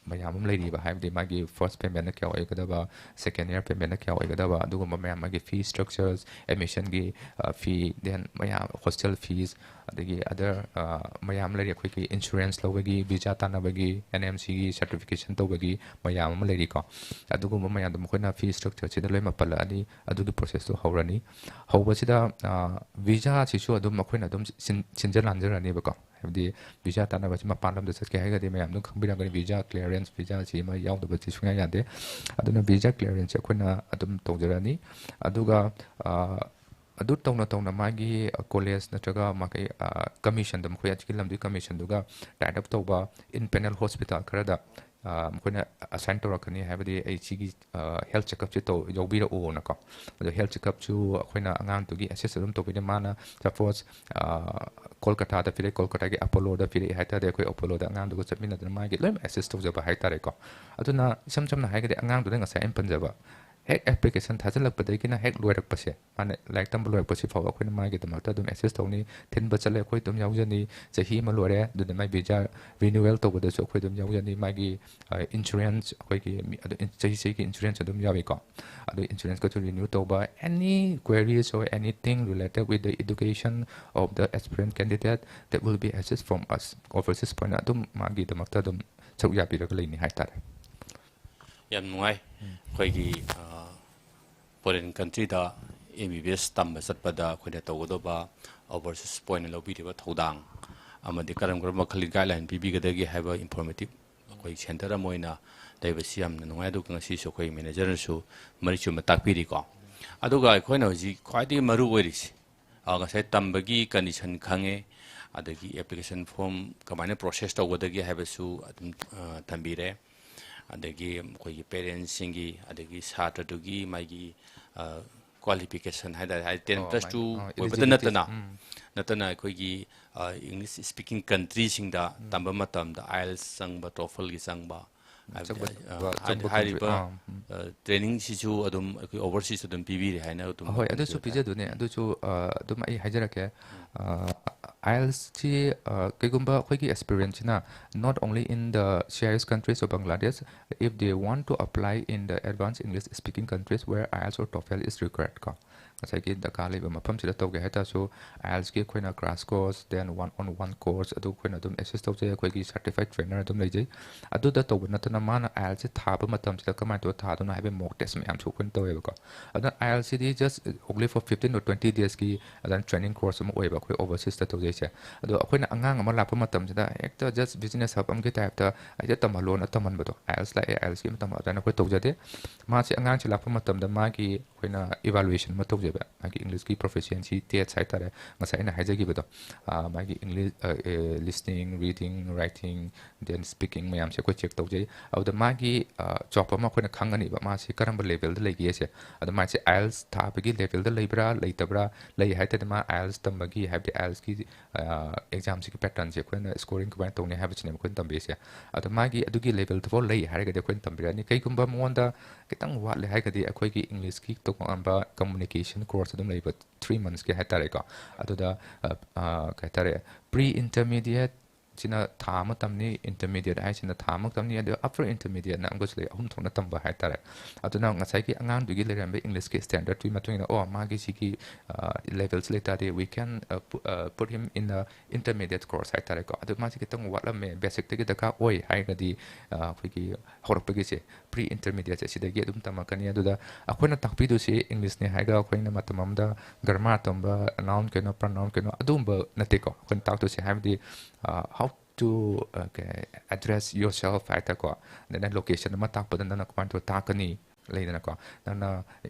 ꯃꯌꯥꯝ ꯑꯃ ꯂꯩꯔꯤꯕ, ꯍꯥꯏꯕꯗꯤ ꯃꯥꯒꯤ first payment ꯅ ꯀꯌꯥ ꯑꯣꯏꯒꯗꯕ, second year payment ꯅ ꯀꯌꯥ ꯑꯣꯏꯒꯗꯕ, ꯑꯗꯨꯒꯨꯝꯕ ꯃꯌꯥꯝ, ꯃꯥꯒꯤ fee structures, admission ꯒꯤ, ꯑ, fee, then ꯃꯌꯥꯝ, hostel fees, ꯑꯗꯒꯤ other, ꯑ, ꯃꯌꯥꯝ ꯂꯩꯔꯤ, ꯑꯩꯈꯣꯏꯒꯤ insurance ꯂꯧꯕꯒꯤ, visa ꯇꯥꯟꯅꯕꯒꯤ, N M C ꯒꯤ certification ꯇꯧꯕꯒꯤ ꯃꯌꯥꯝ ꯑꯃ ꯂꯩꯔꯤꯀꯣ꯫ ꯑꯗꯨꯒꯨꯝꯕ ꯃꯌꯥꯝꯗꯣ ꯃꯈꯣꯏꯅ fee structure ꯁꯤꯗ ꯂꯣꯏ ꯃꯥꯄꯜꯂꯛꯑꯅꯤ꯫ ꯑꯗꯨꯒꯤ process ꯇꯨ ꯍꯧꯔꯅꯤ꯫ ꯍꯧꯕꯁꯤꯗ, ꯑ, visa ꯁꯤꯁꯨ ꯑꯗꯨꯝ ꯑꯩꯈꯣꯏꯅ ꯑꯗꯨꯝ ꯁꯤꯟ-, ꯁꯤꯟꯖ ꯂꯥꯟꯖꯔꯅꯦꯕꯀꯣ꯫ ꯍꯥꯏꯕꯗꯤ visa ꯇꯥꯟꯅꯕꯁꯤ ꯃꯄꯥꯟ ꯂꯝꯗ ꯆꯠꯀꯦ ꯍꯥꯏꯔꯒꯗꯤ ꯃꯌꯥꯝ ꯑꯗꯨꯝ ꯈꯪꯕꯤꯔꯝꯒꯅꯤ, visa clearance, visa ꯁꯤ ꯑꯃ ꯌꯥꯎꯗꯕꯁꯤ ꯁꯨꯡꯌꯥ ꯌꯥꯗꯦ꯫ ꯑꯗꯨꯅ visa clearance ꯁꯦ ꯑꯩꯈꯣꯏꯅ ꯑꯗꯨꯝ ꯇꯧꯖꯔꯅꯤ꯫ ꯑꯗꯨꯒ, ꯑ, ꯑꯗꯨ ꯇꯧꯅ ꯇꯧꯅ ꯃꯥꯒꯤ, ꯑ, college ꯅꯠꯇ꯭ꯔꯒ ꯃꯥꯒꯤ, ꯑ, commission ꯗ, ꯃꯈꯣꯏ ꯑꯁꯤꯒꯤ ꯂꯝꯗꯨꯒꯤ commission ꯗꯨꯒ tie up ꯇꯧꯕ in panel hospital ꯈꯔꯗ, ꯑ, ꯃꯈꯣꯏꯅ assign ꯇꯧꯔꯛꯀꯅꯤ, ꯍꯥꯏꯕꯗꯤ ꯑꯩ ꯁꯤꯒꯤ, ꯑ, health checkup ꯁꯦ ꯇꯧ-, ꯌꯥꯎꯕꯤꯔꯛꯑꯣꯅꯀꯣ꯫ ꯑꯗꯣ health checkup ꯁꯨ ꯑꯩꯈꯣꯏꯅ ꯑꯉꯥꯡꯗꯨꯒꯤ assess ꯑꯗꯨꯝ ꯇꯧꯕꯤꯔꯦ꯫ ꯃꯥꯅ suppose, ꯑ, ꯀꯣꯜꯀꯇꯥꯗ ꯄꯤꯔꯛꯑꯦ, ꯀꯣꯜꯀꯇꯥꯒꯤ Apollo ꯗ ꯄꯤꯔꯛꯑꯦ ꯍꯥꯏ ꯇꯥꯔꯗꯤ, ꯑꯩꯈꯣꯏ Apollo ꯗ ꯑꯉꯥꯡꯗꯨꯒ ꯆꯠꯃꯤꯟꯅꯗꯅ ꯃꯥꯒꯤ ꯂꯣꯏꯅꯃꯛ assess ꯇꯧꯖꯕ ꯍꯥꯏ ꯇꯥꯔꯦꯀꯣ꯫ ꯑꯗꯨꯅ ꯏꯁꯝ ꯁꯝꯅ ꯍꯥꯏꯔꯒꯗꯤ ꯑꯉꯥꯡꯗꯨꯅ ꯉꯁꯥꯏ ꯑꯩꯅ ꯄꯟꯖꯕ ꯍꯦꯛ application ꯊꯥꯖꯤꯜꯂꯛꯄꯗꯒꯤꯅ ꯍꯦꯛ ꯂꯣꯏꯔꯛꯄꯁꯦ, ꯃꯥꯅ ꯂꯥꯏꯔꯤꯛ ꯇꯝꯕ ꯂꯣꯏꯔꯛꯄꯁꯤ ꯐꯥꯎꯕ ꯑꯩꯈꯣꯏꯅ ꯃꯥꯒꯤꯗꯃꯛꯇ ꯑꯗꯨꯝ assist ꯇꯧꯅꯤ꯫ ꯊꯤꯟꯕ ꯆꯠꯂꯦ, ꯑꯩꯈꯣꯏ ꯑꯗꯨꯝ ꯌꯥꯎꯖꯅꯤ꯫ ꯆꯍꯤ ꯑꯃ ꯂꯣꯏꯔꯦ, ꯑꯗꯨꯅ ꯃꯥꯏ visa renewal ꯇꯧꯕꯗꯁꯨ ꯑꯩꯈꯣꯏ ꯑꯗꯨꯝ ꯌꯥꯎꯖꯅꯤ꯫ ꯃꯥꯒꯤ, ꯑ, insurance, ꯑꯩꯈꯣꯏꯒꯤ ꯃꯤ-, ꯑꯗꯨ ꯏꯟ-, ꯆꯍꯤ ꯆꯍꯤꯒꯤ insurance ꯑꯗꯨꯝ ꯌꯥꯎꯏꯀꯣ꯫ ꯑꯗꯨ insurance ꯀꯁꯨ renew ꯇꯧꯕ, any queries or anything related with the education of the aspirant candidate, that will be assist from us, overseas point ꯑꯗꯨꯝ ꯃꯥꯒꯤꯗꯃꯛꯇ ꯑꯗꯨꯝ ꯁꯔꯨꯛ ꯌꯥꯕꯤꯔꯒ ꯂꯩꯅꯤ ꯍꯥꯏꯇꯥꯔꯦ꯫ ꯌꯥꯝ ꯅꯨꯡꯉꯥꯏ꯫ ꯑꯩꯈꯣꯏꯒꯤ, ꯑ, foreign country ꯗ M B B S ꯇꯝꯕ ꯆꯠꯄꯗ ꯑꯩꯈꯣꯏꯅ ꯇꯧꯒꯗꯕ overseas point ꯅ ꯂꯧꯕꯤꯔꯤꯕ ꯊꯧꯗꯥꯡ ꯑꯃꯗꯤ ꯀꯔꯝ ꯀꯔꯝꯕ ꯃꯈꯜꯒꯤ guideline ꯄꯤꯕꯤꯒꯗꯒꯦ ꯍꯥꯏꯕ informative ꯑꯩꯈꯣꯏ center ꯑꯃ ꯑꯣꯏꯅ ꯂꯩꯕꯁꯤ ꯌꯥꯝꯅ ꯅꯨꯡꯉꯥꯏ꯫ ꯑꯗꯨꯒ ꯉꯁꯤꯁꯨ ꯑꯩꯈꯣꯏ manager ꯅꯁꯨ ꯃꯔꯤꯛ ꯆꯨꯝꯅ ꯇꯥꯛꯄꯤꯔꯤꯀꯣ꯫ ꯑꯗꯨꯒ ꯑꯩꯈꯣꯏꯅ ꯍꯧꯖꯤꯛ ꯈ꯭ꯋꯥꯏꯗꯒꯤ ꯃꯔꯨ ꯑꯣꯏꯔꯤꯁꯤ, ꯑ, ꯉꯁꯥꯏ ꯇꯝꯕꯒꯤ condition ꯈꯪꯉꯦ, ꯑꯗꯒꯤ application form ꯀꯃꯥꯏꯅ process ꯇꯧꯒꯗꯒꯦ ꯍꯥꯏꯕꯁꯨ ꯑꯗꯨꯝ, ꯑ, ꯊꯝꯕꯤꯔꯦ꯫ ꯑꯗꯒꯤ ꯑꯩꯈꯣꯏꯒꯤ ꯄꯦꯔꯦꯟꯁꯁꯤꯡꯒꯤ, ꯑꯗꯒꯤ ꯁꯥꯇ꯭ꯔꯗꯨꯒꯤ ꯃꯥꯒꯤ ꯀ꯭ꯋꯥꯂꯤꯐꯤꯀꯦꯁꯟ ꯍꯥꯏ ꯇꯥꯔꯦ, ꯍꯥꯏꯗꯤ ꯇꯦꯟ ꯑꯣ, ꯄ꯭ꯂꯁ ꯃꯥꯒꯤ, ꯇꯨ ꯑꯣ, ꯑꯣꯏꯕꯇ eligibility. ꯅꯠꯇꯅ, ꯎꯝ. ꯅꯠꯇꯅ ꯑꯩꯈꯣꯏꯒꯤ ꯏꯪꯂꯤꯁ ꯁ꯭ꯄꯤꯀꯤꯡ ꯀꯟꯇ꯭ꯔꯤꯁꯤꯡꯗ ꯇꯝꯕ ꯃꯇꯝꯗ ꯑꯥꯏꯜꯁ ꯆꯪꯕ, ꯇꯣꯐꯜꯒꯤ ꯆꯪꯕ, ꯍꯥꯏꯕꯗꯤ, ꯆꯪꯕ, ꯑ, ꯆꯪꯕ ꯍꯥꯏꯗꯤ country. ꯍꯥꯏꯔꯤꯕ ꯑꯥ, ꯎꯝ. ꯇ꯭ꯔꯦꯅꯤꯡꯁꯤꯁꯨ ꯑꯗꯨꯝ ꯑꯩꯈꯣꯏ ꯑꯣꯚꯔꯁꯤꯁ ꯑꯗꯨꯝ ꯄꯤꯕꯤꯔꯦ ꯍꯥꯏꯅ ꯑꯗꯨꯝ ꯍꯣꯏ, ꯃꯇꯝ ꯑꯗꯨꯁꯨ ꯄꯤꯕ ꯇꯥꯏ꯫ ꯄꯤꯖꯗꯣꯏꯅꯦ꯫ ꯑꯗꯨꯁꯨ, ꯑ, ꯑꯗꯨꯝ ꯑꯩ ꯍꯥꯏꯖꯔꯛꯀꯦ꯫ ꯑꯥꯏꯜꯁꯁꯤ ꯀꯩꯒꯨꯝꯕ ꯑꯩꯈꯣꯏꯒꯤ ꯑꯦꯁꯄꯤꯔꯦꯟꯁꯤꯅ not only in the C I S countries or Bangladesh, if they want to apply in the advanced English speaking countries where IELTS or TOEFL is required ꯀꯣ, ꯉꯁꯥꯏꯒꯤ ꯗꯔꯀꯥꯔ ꯂꯩꯕ ꯃꯐꯝꯁꯤꯗ ꯇꯧꯒꯦ ꯍꯥꯏ ꯇꯥꯔꯁꯨ, ꯑꯥꯏꯜꯁꯀꯤ ꯑꯩꯈꯣꯏꯅ class course, then one on one course, ꯑꯗꯨ ꯑꯩꯈꯣꯏꯅ ꯑꯗꯨꯝ ꯑꯦꯁꯤꯁ ꯇꯧꯖꯩ꯫ ꯑꯩꯈꯣꯏꯒꯤ ꯁꯔꯇꯤꯐꯥꯏꯠ ꯇ꯭ꯔꯦꯅꯔ ꯑꯗꯨꯝ ꯂꯩꯖꯩ꯫ ꯑꯗꯨꯗ ꯇꯧꯕ ꯅꯠꯇꯅ ꯃꯥꯅ ꯑꯥꯏꯜꯁꯁꯦ ꯊꯥꯕ ꯃꯇꯝꯁꯤꯗ ꯀꯃꯥꯏꯅ ꯇꯧꯔ ꯊꯥꯗꯣꯏꯅꯣ ꯍꯥꯏꯕꯒꯤ ꯃꯣꯛ ꯇꯦꯁ ꯃꯌꯥꯝꯁꯨ ꯑꯩꯈꯣꯏꯅ ꯇꯧꯋꯦꯕꯀꯣ꯫ ꯑꯗꯨꯅ ꯑꯥꯏꯜꯁꯤꯗꯤ just only for fifteen or twenty daysꯀꯤ ꯑꯗꯨꯃꯥꯏꯅ ꯇ꯭ꯔꯦꯅꯤꯡ ꯀꯣꯔꯁ ꯑꯃ ꯑꯣꯏꯌꯦꯕ ꯑꯩꯈꯣꯏ ꯑꯣꯚꯔꯁꯤꯁꯇ ꯇꯧꯖꯩꯁꯦ꯫ ꯑꯗꯣ ꯑꯩꯈꯣꯏꯅ ꯑꯉꯥꯡ ꯑꯃ ꯂꯥꯛꯄ ꯃꯇꯝꯁꯤꯗ ꯍꯦꯛꯇ just business hub ꯑꯃꯒꯤ ꯇꯥꯏꯞꯇ ꯍꯦꯛꯇ ꯇꯝꯍꯜꯂꯣꯅ ꯇꯝꯍꯟꯕꯗꯣ, ꯑꯥꯏꯜꯁ ꯂꯥꯛꯑꯦ, ꯑꯥꯏꯜꯁꯀꯤ ꯑꯃ ꯇꯝꯍꯜꯂꯣ, ꯑꯗꯨꯃꯥꯏꯅ ꯑꯩꯈꯣꯏ ꯇꯧꯖꯗꯦ꯫ ꯃꯥꯁꯦ, ꯑꯉꯥꯡꯁꯦ ꯂꯥꯛꯄ ꯃꯇꯝꯗ ꯃꯥꯒꯤ ꯑꯩꯈꯣꯏꯅ ꯏꯚꯥꯂꯨꯌꯦꯁꯟ ꯑꯃ ꯇꯧꯖꯩꯕ, ꯃꯥꯒꯤ ꯏꯪꯂꯤꯁꯀꯤ ꯄ꯭ꯔꯣꯐꯤꯁꯤꯌꯦꯟꯁꯤ ꯇꯦꯁ ꯍꯥꯏ ꯇꯥꯔꯦ, ꯉꯁꯥꯏ ꯑꯩꯅ ꯍꯥꯏꯖꯈꯤꯕꯗꯣ꯫ ꯑꯥ, ꯃꯥꯒꯤ English, listening, reading, writing, then speaking ꯃꯌꯥꯝꯁꯦ ꯑꯩꯈꯣꯏ ꯆꯦꯛ ꯇꯧꯖꯩ꯫ ꯑꯗꯨꯗ ꯃꯥꯒꯤ, ꯑꯥ, ꯆꯥꯎꯔꯥꯛꯄ ꯑꯃ ꯑꯩꯈꯣꯏꯅ ꯈꯪꯒꯅꯤꯕ, ꯃꯥꯁꯤ ꯀꯔꯝꯕ ꯂꯦꯚꯦꯜꯗ ꯂꯩꯒꯦꯁꯦ꯫ ꯑꯗꯣ ꯃꯥꯁꯦ ꯑꯥꯏꯜꯁ ꯊꯥꯕꯒꯤ ꯂꯦꯚꯦꯜꯗ ꯂꯩꯕ꯭ꯔꯥ ꯂꯩꯇꯕ꯭ꯔꯥ, ꯂꯩ ꯍꯥꯏ ꯇꯥꯔꯗꯤ ꯃꯥ ꯑꯥꯏꯜꯁ ꯇꯝꯕꯒꯤ, ꯍꯥꯏꯕꯗꯤ ꯑꯥꯏꯜꯁꯀꯤ ꯑꯦꯛꯖꯥꯝꯁꯤꯒꯤ ꯄꯦꯇꯔꯟꯁꯦ ꯑꯩꯈꯣꯏꯅ ꯁ꯭ꯀꯣꯔꯤꯡ ꯀꯃꯥꯏꯅ ꯇꯧꯅꯤ ꯍꯥꯏꯕꯁꯤꯅꯦꯕ ꯑꯩꯈꯣꯏꯅ ꯇꯝꯕꯤꯔꯤꯁꯦ꯫ ꯑꯗꯣ ꯃꯥꯒꯤ ꯑꯗꯨꯒꯤ ꯂꯦꯚꯦꯜꯗꯨꯐꯥꯎ ꯂꯩ ꯍꯥꯏꯔꯒꯗꯤ ꯑꯩꯈꯣꯏꯅ ꯇꯝꯕꯤꯔꯛꯑꯅꯤ꯫ ꯀꯩꯒꯨꯝꯕ ꯃꯉꯣꯟꯗ ꯈꯤꯇꯪ ꯋꯥꯠꯂꯦ ꯍꯥꯏꯔꯒꯗꯤ ꯑꯩꯈꯣꯏꯒꯤ ꯏꯪꯂꯤꯁꯀꯤ ꯇꯣꯉꯥꯟꯕ ꯀꯝꯃꯨꯅꯤꯀꯦꯁꯟ ꯀꯣꯔꯁ ꯑꯗꯨꯝ ꯂꯩꯕ, ꯊ꯭ꯔꯤ ꯃꯟꯊꯁꯀꯤ ꯍꯥꯏ ꯇꯥꯔꯦꯀꯣ꯫ ꯑꯗꯨꯗ, ꯑ, ꯑ, ꯀꯩ ꯍꯥꯏ ꯇꯥꯔꯦ, ꯄ꯭ꯔꯤ ꯏꯟꯇꯔꯃꯤꯗꯤꯌꯦꯠ ꯁꯤꯅ ꯊꯥ ꯑꯃ ꯇꯝꯅꯤ, ꯏꯟꯇꯔꯃꯤꯗꯤꯌꯦꯠ ꯍꯥꯏꯁꯤꯅ ꯊꯥ ꯑꯃ ꯇꯝꯅꯤ, ꯑꯗꯨꯒ ꯑꯞꯄꯔ ꯏꯟꯇꯔꯃꯤꯗꯤꯌꯦꯠꯅ ꯑꯃꯒꯁꯨ ꯂꯩ, ꯑꯍꯨꯝ ꯊꯣꯛꯅ ꯇꯝꯕ ꯍꯥꯏ ꯇꯥꯔꯦ꯫ ꯑꯗꯨꯅ ꯉꯁꯥꯏꯒꯤ ꯑꯉꯥꯡꯗꯨꯒꯤ ꯂꯩꯔꯝꯕ ꯏꯪꯂꯤꯁꯀꯤ ꯁ꯭ꯇꯦꯟꯗꯔꯠꯇꯨꯒꯤ ꯃꯇꯨꯡ ꯏꯟꯅ, ꯑꯣ, ꯃꯥꯒꯤ ꯁꯤꯒꯤ, ꯑ, ꯂꯦꯚꯦꯜꯁꯤ ꯂꯩ ꯇꯥꯔꯗꯤ, we can, ꯑ, pu-, ꯑ, put him in a intermediate course ꯍꯥꯏ ꯇꯥꯔꯦꯀꯣ꯫ ꯑꯗꯨ ꯃꯥꯁꯤ ꯈꯤꯇꯪ ꯋꯥꯠꯂꯝꯃꯦ, ꯕꯦꯁꯤꯛꯇꯒꯤ ꯗꯔꯀꯥꯔ ꯑꯣꯏ ꯍꯥꯏꯔꯒꯗꯤ, ꯑ, ꯑꯩꯈꯣꯏꯒꯤ ꯍꯧꯔꯛꯄꯒꯤꯁꯦ, ꯄ꯭ꯔꯤ ꯏꯟꯇꯔꯃꯤꯗꯤꯌꯦꯠꯁꯦ ꯁꯤꯗꯒꯤ ꯑꯗꯨꯝ ꯇꯝꯃꯛꯀꯅꯤ꯫ ꯑꯗꯨꯗ ꯑꯩꯈꯣꯏꯅ ꯇꯥꯛꯄꯤꯗꯣꯏꯁꯤ ꯏꯪꯂꯤꯁꯅꯦ ꯍꯥꯏꯔꯒ ꯑꯩꯈꯣꯏꯅ ꯃꯇꯝ ꯑꯃꯗ ꯒ꯭ꯔꯃꯥꯔ ꯇꯝꯕ, ꯅꯥꯎꯟ ꯀꯩꯅꯣ, ꯄ꯭ꯔꯣꯅꯥꯎꯟ ꯀꯩꯅꯣ, ꯑꯗꯨꯒꯨꯝꯕ ꯅꯠꯇꯦꯀꯣ꯫ ꯑꯩꯈꯣꯏꯅ ꯇꯥꯛꯇꯣꯏꯁꯦ ꯍꯥꯏꯕꯗꯤ, ꯑ, how to, ꯑ, ꯀꯩ, address yourself ꯍꯥꯏ ꯇꯥꯔꯦꯀꯣ꯫ ꯑꯗꯩꯅ ꯂꯣꯀꯦꯁꯟ ꯑꯃ ꯇꯥꯛꯄꯗ ꯅꯪꯅ ꯀꯃꯥꯏꯅ ꯇꯧꯔ ꯇꯥꯛꯀꯅꯤ? ꯂꯩꯗꯅꯀꯣ, ꯅꯪꯅ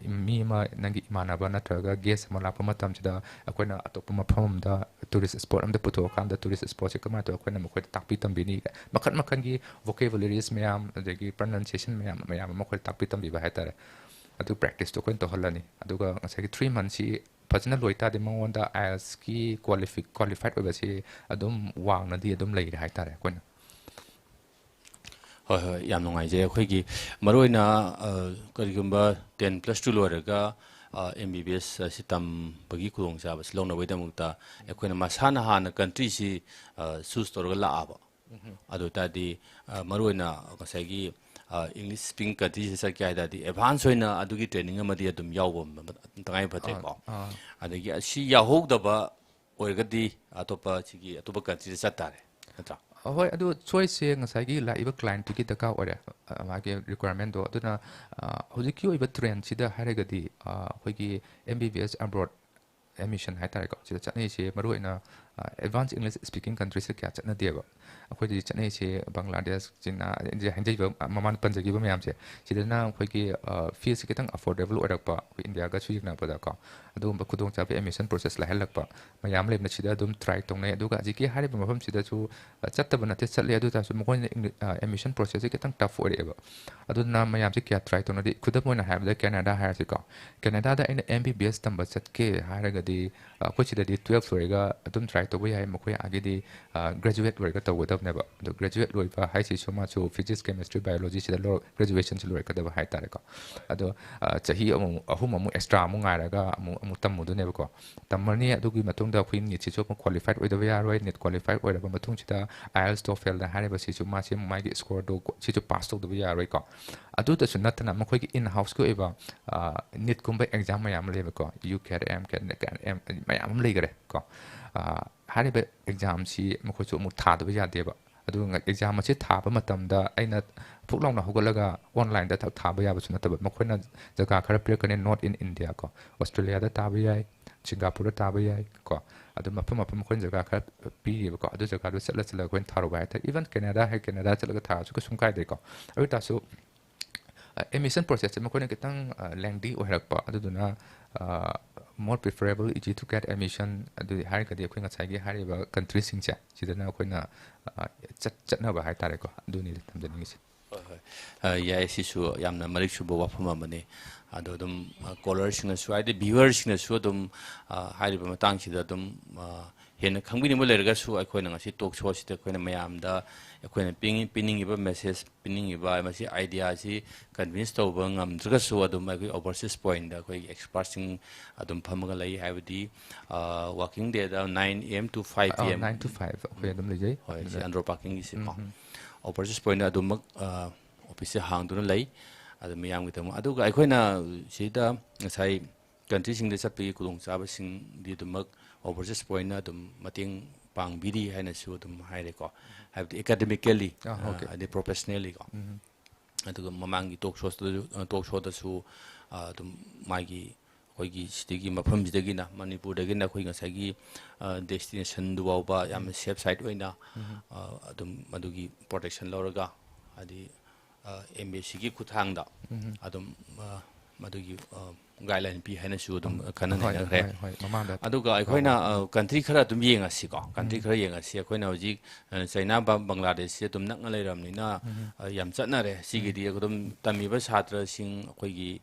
ꯃꯤ ꯑꯃ, ꯅꯪꯒꯤ ꯏꯃꯥꯟꯅꯕ ꯅꯠꯇ꯭ꯔꯒ ꯒꯦꯁ ꯑꯃ ꯂꯥꯛꯄ ꯃꯇꯝꯁꯤꯗ ꯑꯩꯈꯣꯏꯅ ꯑꯇꯣꯞꯄ ꯃꯐꯝ ꯑꯃꯗ ꯇꯨꯔꯤꯁ ꯁ꯭ꯄꯣꯠ ꯑꯝꯗ ꯄꯨꯊꯣꯛꯑꯀꯥꯟꯗ ꯇꯨꯔꯤꯁ ꯁ꯭ꯄꯣꯠꯁꯦ ꯀꯃꯥꯏꯅ ꯇꯧꯔꯒ ꯑꯩꯈꯣꯏꯅ ꯃꯈꯣꯏꯗ ꯇꯥꯛꯄꯤ ꯇꯝꯕꯤꯅꯤ? ꯃꯈꯟ ꯃꯈꯟꯒꯤ vocabularies ꯃꯌꯥꯝ, ꯑꯗꯒꯤ pronunciation ꯃꯌꯥꯝ, ꯃꯌꯥꯝ ꯑꯃ ꯑꯩꯈꯣꯏꯗ ꯇꯥꯛꯄꯤ ꯇꯝꯕꯤꯕ ꯍꯥꯏꯇꯥꯔꯦ꯫ ꯑꯗꯨ practice ꯇꯣ ꯑꯩꯈꯣꯏꯅ ꯇꯧꯍꯜꯂꯅꯤ꯫ ꯑꯗꯨꯒ ꯉꯁꯥꯏꯒꯤ three months ꯁꯤ ꯐꯖꯅ ꯂꯣꯏ ꯇꯥꯔꯗꯤ ꯃꯉꯣꯟꯗ IELTS ꯀꯤ qualifi-, qualified ꯑꯣꯏꯕꯁꯤ ꯑꯗꯨꯝ ꯋꯥꯡꯅꯗꯤ ꯑꯗꯨꯝ ꯂꯩꯔꯦ ꯍꯥꯏꯇꯥꯔꯦ ꯑꯩꯈꯣꯏꯅ꯫ ꯍꯣꯏ, ꯍꯣꯏ, ꯌꯥꯝ ꯅꯨꯡꯉꯥꯏꯖꯩ꯫ ꯑꯩꯈꯣꯏꯒꯤ ꯃꯔꯨꯑꯣꯏꯅ, ꯑ, ꯀꯔꯤꯒꯨꯝꯕ ten plus two ꯂꯣꯏꯔꯒ, ꯑ, M B B S ꯑꯁꯤ ꯇꯝꯕꯒꯤ ꯈꯨꯗꯣꯡꯆꯥꯕꯁꯤ ꯂꯧꯅꯕꯒꯤꯗꯃꯛꯇ ꯑꯩꯈꯣꯏꯅ ꯃꯁꯥꯅ ꯍꯥꯟꯅ country ꯁꯤ, ꯑ, choose ꯇꯧꯔꯒ ꯂꯥꯛꯑꯕ꯫ ꯎꯝ꯫ ꯑꯗꯨ ꯑꯣꯏ ꯇꯥꯔꯗꯤ, ꯑ, ꯃꯔꯨꯑꯣꯏꯅ ꯉꯁꯥꯏꯒꯤ, ꯑ, English speaking country ꯁꯤꯗ ꯆꯠꯀꯦ ꯍꯥꯏ ꯇꯥꯔꯗꯤ advance ꯑꯣꯏꯅ ꯑꯗꯨꯒꯤ training ꯑꯃꯗꯤ ꯑꯗꯨꯝ ꯌꯥꯎꯕ ꯑꯃ ꯇꯉꯥꯏ ꯐꯗ꯭ꯔꯦꯀꯣ꯫ ꯑꯥ, ꯑꯥ꯫ ꯑꯗꯒꯤ ꯑꯁꯤ ꯌꯥꯎꯍꯧꯗꯕ ꯑꯣꯏꯔꯒꯗꯤ ꯑꯇꯣꯞꯄ, ꯁꯤꯒꯤ ꯑꯇꯣꯞꯄ country ꯗ ꯆꯠ ꯇꯥꯔꯦ, ꯅꯠꯇ꯭ꯔꯥ? ꯑꯍꯣꯏ, ꯑꯗꯨ choice ꯁꯦ ꯉꯁꯥꯏꯒꯤ ꯂꯥꯛꯏꯕ client ꯇꯨꯒꯤ ꯗꯔꯀꯥꯔ ꯑꯣꯏꯔꯦ, ꯑ, ꯃꯥꯒꯤ requirement ꯇꯣ꯫ ꯑꯗꯨꯅ, ꯑ, ꯍꯧꯖꯤꯛꯀꯤ ꯑꯣꯏꯕ trend ꯁꯤꯗ ꯍꯥꯏꯔꯒꯗꯤ, ꯑ, ꯑꯩꯈꯣꯏꯒꯤ M B B S abroad admission ꯍꯥꯏ ꯇꯥꯔꯦꯀꯣ, ꯁꯤꯗ ꯆꯠꯅꯔꯤꯁꯦ ꯃꯔꯨꯑꯣꯏꯅ, ꯑ, advance English speaking country ꯁꯤꯗ ꯀꯌꯥ ꯆꯠꯅꯗꯦꯕ꯫ ꯑꯩꯈꯣꯏꯗꯗꯤ ꯆꯠꯅꯔꯤꯁꯦ ꯕꯪꯒ꯭ꯂꯥꯗꯦꯁ, ꯆꯤꯅꯥ, ꯏꯟꯗꯤꯌꯥ, ꯍꯥꯏꯖꯔꯤꯕ ꯃꯃꯥꯡꯗ ꯄꯟꯖꯈꯤꯕ ꯃꯌꯥꯝꯁꯦ, ꯁꯤꯗꯅ ꯑꯩꯈꯣꯏꯒꯤ, ꯑ, fees ꯁꯦ ꯈꯤꯇꯪ affordable ꯑꯣꯏꯔꯛꯄ, ꯑꯩꯈꯣꯏ ꯏꯟꯗꯤꯌꯥꯒꯁꯨ ꯌꯦꯡꯅꯕꯗꯀꯣ꯫ ꯑꯗꯨꯒꯨꯝꯕ ꯈꯨꯗꯣꯡꯆꯥꯕ admission process ꯂꯥꯏꯍꯜꯂꯛꯄ ꯃꯌꯥꯝ ꯂꯩꯕꯅ ꯁꯤꯗ ꯑꯗꯨꯝ try ꯇꯧꯅꯩ꯫ ꯑꯗꯨꯒ ꯍꯧꯖꯤꯛꯀꯤ ꯍꯥꯏꯔꯤꯕ ꯃꯐꯝꯁꯤꯗꯁꯨ, ꯑ, ꯆꯠꯇꯕ ꯅꯠꯇꯦ, ꯆꯠꯂꯦ꯫ ꯑꯗꯨ ꯇꯥꯔꯁꯨ ꯃꯈꯣꯏꯅ ꯏꯪꯂꯤ-, ꯑ, admission process ꯁꯦ ꯈꯤꯇꯪ tough ꯑꯣꯏꯔꯛꯑꯦꯕ꯫ ꯑꯗꯨꯅ ꯃꯌꯥꯝꯁꯦ ꯀꯌꯥ try ꯇꯧꯅꯗꯦ꯫ ꯈꯨꯗꯝ ꯑꯣꯏꯅ ꯍꯥꯏꯔꯕꯗ ꯀꯦꯅꯥꯗꯥ ꯍꯥꯏꯔꯁꯤꯀꯣ꯫ ꯀꯦꯅꯥꯗꯥꯗ ꯑꯩꯅ M B B S ꯇꯝꯕ ꯆꯠꯀꯦ ꯍꯥꯏꯔꯒꯗꯤ, ꯑ, ꯑꯩꯈꯣꯏ ꯁꯤꯗꯗꯤ twelve ꯂꯣꯏꯔꯒ ꯑꯗꯨꯝ try ꯇꯧꯕ ꯌꯥꯏ, ꯃꯈꯣꯏ ꯑꯥꯒꯤꯗꯤ, ꯑ, graduate ꯂꯣꯏꯔꯒ ꯇꯧꯒꯗꯕꯅꯦꯕ꯫ ꯑꯗꯣ graduate ꯂꯣꯏꯕ ꯍꯥꯏꯁꯤꯁꯨ ꯃꯥꯁꯨ physics, chemistry, biology ꯁꯤꯗ ꯂꯧ-, graduation ꯁꯤ ꯂꯣꯏꯔꯛꯀꯗꯕ ꯍꯥꯏ ꯇꯥꯔꯦꯀꯣ꯫ ꯑꯗꯣ, ꯑ, ꯆꯍꯤ ꯑꯃꯨꯛ, ꯑꯍꯨꯝ ꯑꯃꯨꯛ extra ꯑꯃꯨꯛ ꯉꯥꯏꯔꯒ ꯑꯃꯨꯛ, ꯑꯃꯨꯛ ꯇꯝꯃꯨꯗꯣꯏꯅꯦꯕꯀꯣ꯫ ꯇꯝꯃꯅꯤ, ꯑꯗꯨꯒꯤ ꯃꯇꯨꯡꯗ ꯑꯩꯈꯣꯏ NEET ꯁꯤꯁꯨ ꯑꯃꯨꯛ qualified ꯑꯣꯏꯗꯕ ꯌꯥꯔꯣꯏ꯫ NEET qualified ꯑꯣꯏꯔꯕ ꯃꯇꯨꯡꯁꯤꯗ IELTS, TOEFL ꯗ ꯍꯥꯏꯔꯤꯕ ꯁꯤꯁꯨ ꯃꯥꯁꯤ ꯃꯥꯒꯤ score ꯗꯣ ꯁꯤꯁꯨ pass ꯇꯧꯗꯕ ꯌꯥꯔꯣꯏꯀꯣ꯫ ꯑꯗꯨꯗꯁꯨ ꯅꯠꯇꯅ ꯃꯈꯣꯏꯒꯤ in house ꯀꯤ ꯑꯣꯏꯕ, ꯑ, NEET ꯀꯨꯝꯕ exam ꯃꯌꯥꯝ ꯑꯃ ꯂꯩꯌꯦꯕꯀꯣ, UCAT, MCAT, NECAT, M-, ꯃꯌꯥꯝ ꯑꯃ ꯂꯩꯈꯔꯦ ꯀꯣ꯫ ꯑ, ꯍꯥꯏꯔꯤꯕ exam ꯁꯤ ꯃꯈꯣꯏꯁꯨ ꯑꯃꯨꯛ ꯊꯥꯗꯕ ꯌꯥꯗꯦꯕ꯫ ꯑꯗꯨꯒ exam ꯑꯁꯤ ꯊꯥꯕ ꯃꯇꯝꯗ ꯑꯩꯅ ꯐꯨꯛ ꯂꯥꯎꯅ ꯍꯧꯒꯠꯂꯒ online ꯗ ꯊ-, ꯊꯥꯕ ꯌꯥꯕꯁꯨ ꯅꯠꯇꯕ꯫ ꯃꯈꯣꯏꯅ ꯖꯒꯥ ꯈꯔ ꯄꯤꯔꯛꯀꯅꯤ, not in India ꯀꯣ, Australia ꯗ ꯊꯥꯕ ꯌꯥꯏ, Singapore ꯗ ꯊꯥꯕ ꯌꯥꯏ ꯀꯣ꯫ ꯑꯗꯨ ꯃꯐꯝ ꯃꯐꯝ ꯑꯩꯈꯣꯏꯅ ꯖꯒꯥ ꯈꯔ ꯄꯤꯔꯤꯕꯀꯣ, ꯑꯗꯨ ꯖꯒꯥꯗꯨ ꯆꯠꯂ ꯆꯠꯂꯒ ꯑꯩꯈꯣꯏꯅ ꯊꯥꯔꯨꯕ ꯍꯥꯏ ꯇꯥꯔꯦ꯫ Even Canada ꯍꯥꯏ, Canada ꯆꯠꯂꯒ ꯊꯥꯔꯁꯨ ꯀꯩꯁꯨꯝ ꯀꯥꯏꯗꯦꯀꯣ꯫ ꯑꯗꯨ ꯑꯣꯏ ꯇꯥꯔꯁꯨ, ꯑ, ꯑꯦꯗꯃꯤꯁꯟ ꯄ꯭ꯔꯣꯁꯦꯁꯁꯦ ꯃꯈꯣꯏꯅ ꯈꯤꯇꯪ ꯂꯦꯡꯗꯤ ꯑꯣꯏꯍꯜꯂꯛꯄ, ꯑꯗꯨꯗꯨꯅ more preferable, easy to get admission ꯑꯗꯨ ꯍꯥꯏꯔꯒꯗꯤ ꯑꯩꯈꯣꯏ ꯉꯁꯥꯏꯒꯤ ꯍꯥꯏꯔꯤꯕ ꯀꯟꯇ꯭ꯔꯤꯁꯤꯡꯁꯦ ꯁꯤꯗꯅ ꯑꯩꯈꯣꯏꯅ ꯑ, ꯆꯠ ꯆꯠꯅꯕ ꯍꯥꯏꯇꯥꯔꯦꯀꯣ, ꯑꯗꯨꯅꯤꯗ ꯊꯝꯖꯅꯤꯡꯉꯤꯁꯦ꯫ ꯍꯣꯏ, ꯍꯣꯏ꯫ ꯑ, ꯌꯥꯏ, ꯁꯤꯁꯨ ꯌꯥꯝꯅ ꯃꯔꯤꯛ ꯆꯨꯕ ꯋꯥꯐꯝ ꯑꯃꯅꯤ꯫ ꯑꯗꯣ ꯑꯗꯨꯝ, ꯑ, ꯀꯣꯂꯔꯁꯤꯡꯅꯁꯨ, ꯍꯥꯏꯗꯤ ꯚ꯭ꯌꯨꯋꯔꯁꯤꯡꯅꯁꯨ ꯑꯗꯨꯝ, ꯑ, ꯍꯥꯏꯔꯤꯕ ꯃꯇꯥꯡꯁꯤꯗ ꯑꯗꯨꯝ, ꯑ, ꯍꯦꯟꯅ ꯈꯪꯕꯤꯅꯤꯡꯕ ꯂꯩꯔꯒꯁꯨ ꯑꯩꯈꯣꯏꯅ ꯉꯁꯤ ꯇꯣꯛ ꯁꯣꯁꯤꯗ ꯑꯩꯈꯣꯏꯅ ꯃꯌꯥꯝꯗ ꯑꯩꯈꯣꯏꯅ ꯄꯤꯅꯤꯡ-, ꯄꯤꯅꯤꯡꯉꯤꯕ ꯃꯦꯁꯦꯖ, ꯄꯤꯅꯤꯡꯉꯤꯕ ꯃꯁꯤ ꯑꯥꯏꯗꯤꯌꯥꯁꯤ ꯀꯟꯚꯤꯟꯁ ꯇꯧꯕ ꯉꯝꯗ꯭ꯔꯒꯁꯨ ꯑꯗꯨꯝ ꯑꯩꯈꯣꯏ ꯑꯣꯚꯔꯁꯤꯁ ꯄꯣꯏꯟꯗ ꯑꯩꯈꯣꯏꯒꯤ ꯑꯦꯛꯁꯄꯥꯔꯠꯁꯤꯡ ꯑꯗꯨꯝ ꯐꯝꯃꯒ ꯂꯩ꯫ ꯍꯥꯏꯕꯗꯤ, ꯑ, ꯋꯥꯔꯀꯤꯡ ꯗꯦꯗ nine A M to five P M꯫ Nine to five ꯑꯩꯈꯣꯏ ꯑꯗꯨꯝ ꯂꯩꯖꯩ꯫ ꯍꯣꯏ, ꯁꯤ ꯑꯟꯗ꯭ꯔꯣ ꯄꯥꯔꯀꯤꯡꯒꯤꯁꯤꯀꯣ꯫ ꯑꯣꯐꯤꯁꯁꯦ ꯄꯣꯏꯟ ꯑꯗꯨꯃꯛ, ꯑ, ꯑꯣꯐꯤꯁꯁꯦ ꯍꯥꯡꯗꯨꯅ ꯂꯩ꯫ ꯑꯗꯨ ꯃꯤꯌꯥꯝꯒꯤꯗꯃꯛ꯫ ꯑꯗꯨꯒ ꯑꯩꯈꯣꯏꯅ ꯁꯤꯗ ꯉꯁꯥꯏ ꯀꯟꯇ꯭ꯔꯤꯁꯤꯡꯗ ꯆꯠꯄꯒꯤ ꯈꯨꯗꯣꯡꯆꯥꯕꯁꯤꯡꯗꯤ ꯑꯗꯨꯃꯛ ꯑꯣꯐꯤꯁꯁꯦ ꯄꯣꯏꯟꯅ ꯑꯗꯨꯝ ꯃꯇꯦꯡ ꯄꯥꯡꯕꯤꯔꯤ ꯍꯥꯏꯅꯁꯨ ꯑꯗꯨꯝ ꯍꯥꯏꯔꯦꯀꯣ꯫ ꯍꯥꯏꯕꯗꯤ ꯑꯦꯀꯥꯗꯃꯤꯀꯦꯜꯂꯤ, ꯑꯥ, ꯑꯣꯀꯦ꯫ ꯑꯗꯩ ꯄ꯭ꯔꯣꯐꯦꯁꯅꯦꯜꯂꯤꯀꯣ꯫ ꯑꯗꯨꯒ ꯃꯃꯥꯡꯒꯤ ꯇꯣꯛ ꯁꯣꯁꯇꯁꯨ, ꯇꯣꯛ ꯁꯣꯗꯁꯨ, ꯑ, ꯑꯗꯨꯝ ꯃꯥꯒꯤ ꯑꯩꯈꯣꯏꯒꯤ ꯁꯤꯗꯒꯤ ꯃꯐꯝꯁꯤꯗꯒꯤꯅ, ꯃꯅꯤꯄꯨꯔꯗꯒꯤꯅ ꯑꯩꯈꯣꯏ ꯉꯁꯥꯏꯒꯤ, ꯑ, ꯗꯦꯁꯇꯤꯅꯦꯁꯟꯗꯨ ꯐꯥꯎꯕ ꯌꯥꯝꯅ ꯁꯦꯐ ꯁꯥꯏꯠ ꯑꯣꯏꯅ, ꯑ, ꯑꯗꯨꯝ ꯃꯗꯨꯒꯤ ꯄ꯭ꯔꯣꯇꯦꯛꯁꯟ ꯂꯧꯔꯒ, ꯍꯥꯏꯗꯤ, ꯑꯦꯝ ꯕꯤ ꯁꯤꯒꯤ ꯈꯨꯠꯊꯥꯡꯗ ꯑꯗꯨꯝ, ꯑ, ꯃꯗꯨꯒꯤ, ꯑ, ꯒꯥꯏꯗꯂꯥꯏꯟ ꯄꯤ ꯍꯥꯏꯅꯁꯨ ꯑꯗꯨꯝ ꯈꯟꯅ ꯍꯣꯏ, ꯅꯩꯅꯈ꯭ꯔꯦ꯫ ꯍꯣꯏ, ꯍꯣꯏ, ꯃꯃꯥꯡꯗ ꯑꯗꯨꯒ ꯑꯩꯈꯣꯏꯅ, ꯑ, ꯀꯟꯇ꯭ꯔꯤ ꯈꯔ ꯑꯗꯨꯝ ꯌꯦꯡꯉꯁꯤꯀꯣ꯫ ꯀꯟꯇ꯭ꯔꯤ ꯈꯔ ꯌꯦꯡꯉꯁꯤ꯫ ꯑꯩꯈꯣꯏꯅ ꯍꯧꯖꯤꯛ, ꯑ, ꯆꯩꯅꯥ, ꯕ-, ꯕꯪꯒ꯭ꯂꯥꯗꯦꯁꯁꯤ ꯑꯗꯨꯝ ꯅꯛꯅ ꯂꯩꯔꯕꯅꯤꯅ, ꯑ, ꯌꯥꯝ ꯆꯠꯅꯔꯦ꯫ ꯁꯤꯒꯤꯗꯤ ꯑꯗꯨꯝ ꯇꯝꯃꯤꯕ ꯁꯥꯇ꯭ꯔꯁꯤꯡ ꯑꯩꯈꯣꯏꯒꯤ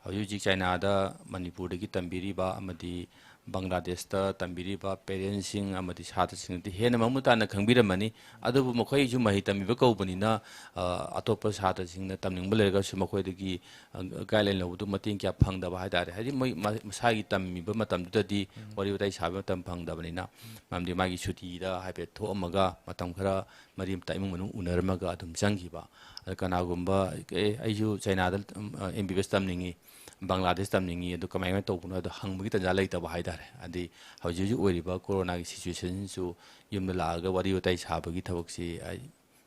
ꯍꯧꯖꯤꯛ ꯍꯧꯖꯤꯛ ꯆꯩꯅꯥꯗ, ꯃꯅꯤꯄꯨꯔꯗꯒꯤ ꯇꯝꯕꯤꯔꯤꯕ ꯑꯃꯗꯤ ꯕꯪꯒ꯭ꯂꯥꯗꯦꯁꯇ ꯇꯝꯕꯤꯔꯤꯕ ꯄꯦꯔꯦꯟꯁꯁꯤꯡ ꯑꯃꯗꯤ ꯁꯥꯇ꯭ꯔꯁꯤꯡꯅꯗꯤ ꯍꯦꯟꯅ ꯃꯃꯨꯠ ꯇꯥꯅ ꯈꯪꯕꯤꯔꯝꯃꯅꯤ꯫ ꯑꯗꯨꯕꯨ ꯃꯈꯣꯏꯁꯨ ꯃꯍꯩ ꯇꯝꯕꯤꯕ ꯀꯧꯕꯅꯤꯅ, ꯑ, ꯑꯇꯣꯞꯄ ꯁꯥꯇ꯭ꯔꯁꯤꯡꯅ ꯇꯝꯅꯤꯡꯕ ꯂꯩꯔꯒꯁꯨ ꯃꯈꯣꯏꯗꯒꯤ, ꯑ, ꯒꯥꯏꯗꯂꯥꯏꯟ ꯂꯧꯕꯗꯨ ꯃꯇꯦꯡ ꯀꯌꯥ ꯐꯪꯗꯕ ꯍꯥꯏ ꯇꯥꯔꯦ꯫ ꯍꯥꯏꯗꯤ ꯃꯣꯏ ꯃ-, ꯃꯁꯥꯒꯤ ꯇꯝꯃꯤꯕ ꯃꯇꯝꯗꯨꯗꯗꯤ ꯋꯥꯔꯤ ꯋꯥꯇꯥꯏ ꯁꯥꯕ ꯃꯇꯝ ꯐꯪꯗꯕꯅꯤꯅ, ꯃꯔꯝꯗꯤ ꯃꯥꯒꯤ ꯁꯨꯇꯤꯗ ꯍꯥꯏꯐꯦꯠ ꯊꯣꯛꯑꯝꯃꯒ ꯃꯇꯝ ꯈꯔ ꯃꯔꯤ ꯃꯇꯥ ꯏꯃꯨꯡ ꯃꯅꯨꯡ ꯎꯅꯔꯝꯃꯒ ꯑꯗꯨꯝ ꯆꯪꯈꯤꯕ꯫ ꯑꯗ ꯀꯅꯥꯒꯨꯝꯕ, "ꯑꯦ, ꯑꯩꯁꯨ ꯆꯩꯅꯥꯗ, ꯎꯝ, ꯑ, ꯑꯦꯝ ꯕꯤ ꯕꯤ ꯑꯦꯁ ꯇꯝꯅꯤꯡꯉꯤ, ꯕꯪꯒ꯭ꯂꯥꯗꯦꯁ ꯇꯝꯅꯤꯡꯉꯤ, ꯑꯗꯨ ꯀꯃꯥꯏꯅ ꯇꯧꯕꯅꯣ?" ꯍꯥꯏꯗꯣ ꯍꯪꯕꯒꯤ ꯇꯥꯟꯖꯥ ꯂꯩꯇꯕ ꯍꯥꯏ ꯇꯥꯔꯦ꯫ ꯍꯥꯏꯗꯤ ꯍꯧꯖꯤꯛ ꯍꯧꯖꯤꯛ ꯑꯣꯏꯔꯤꯕ ꯀꯣꯔꯣꯅꯥꯒꯤ ꯁꯤꯆꯨꯋꯦꯁꯟꯁꯤꯁꯨ ꯌꯨꯝꯗ ꯂꯥꯛꯑꯒ ꯋꯥꯔꯤ ꯋꯥꯇꯥꯏ ꯁꯥꯕꯒꯤ ꯊꯕꯛꯁꯤ ꯑꯩ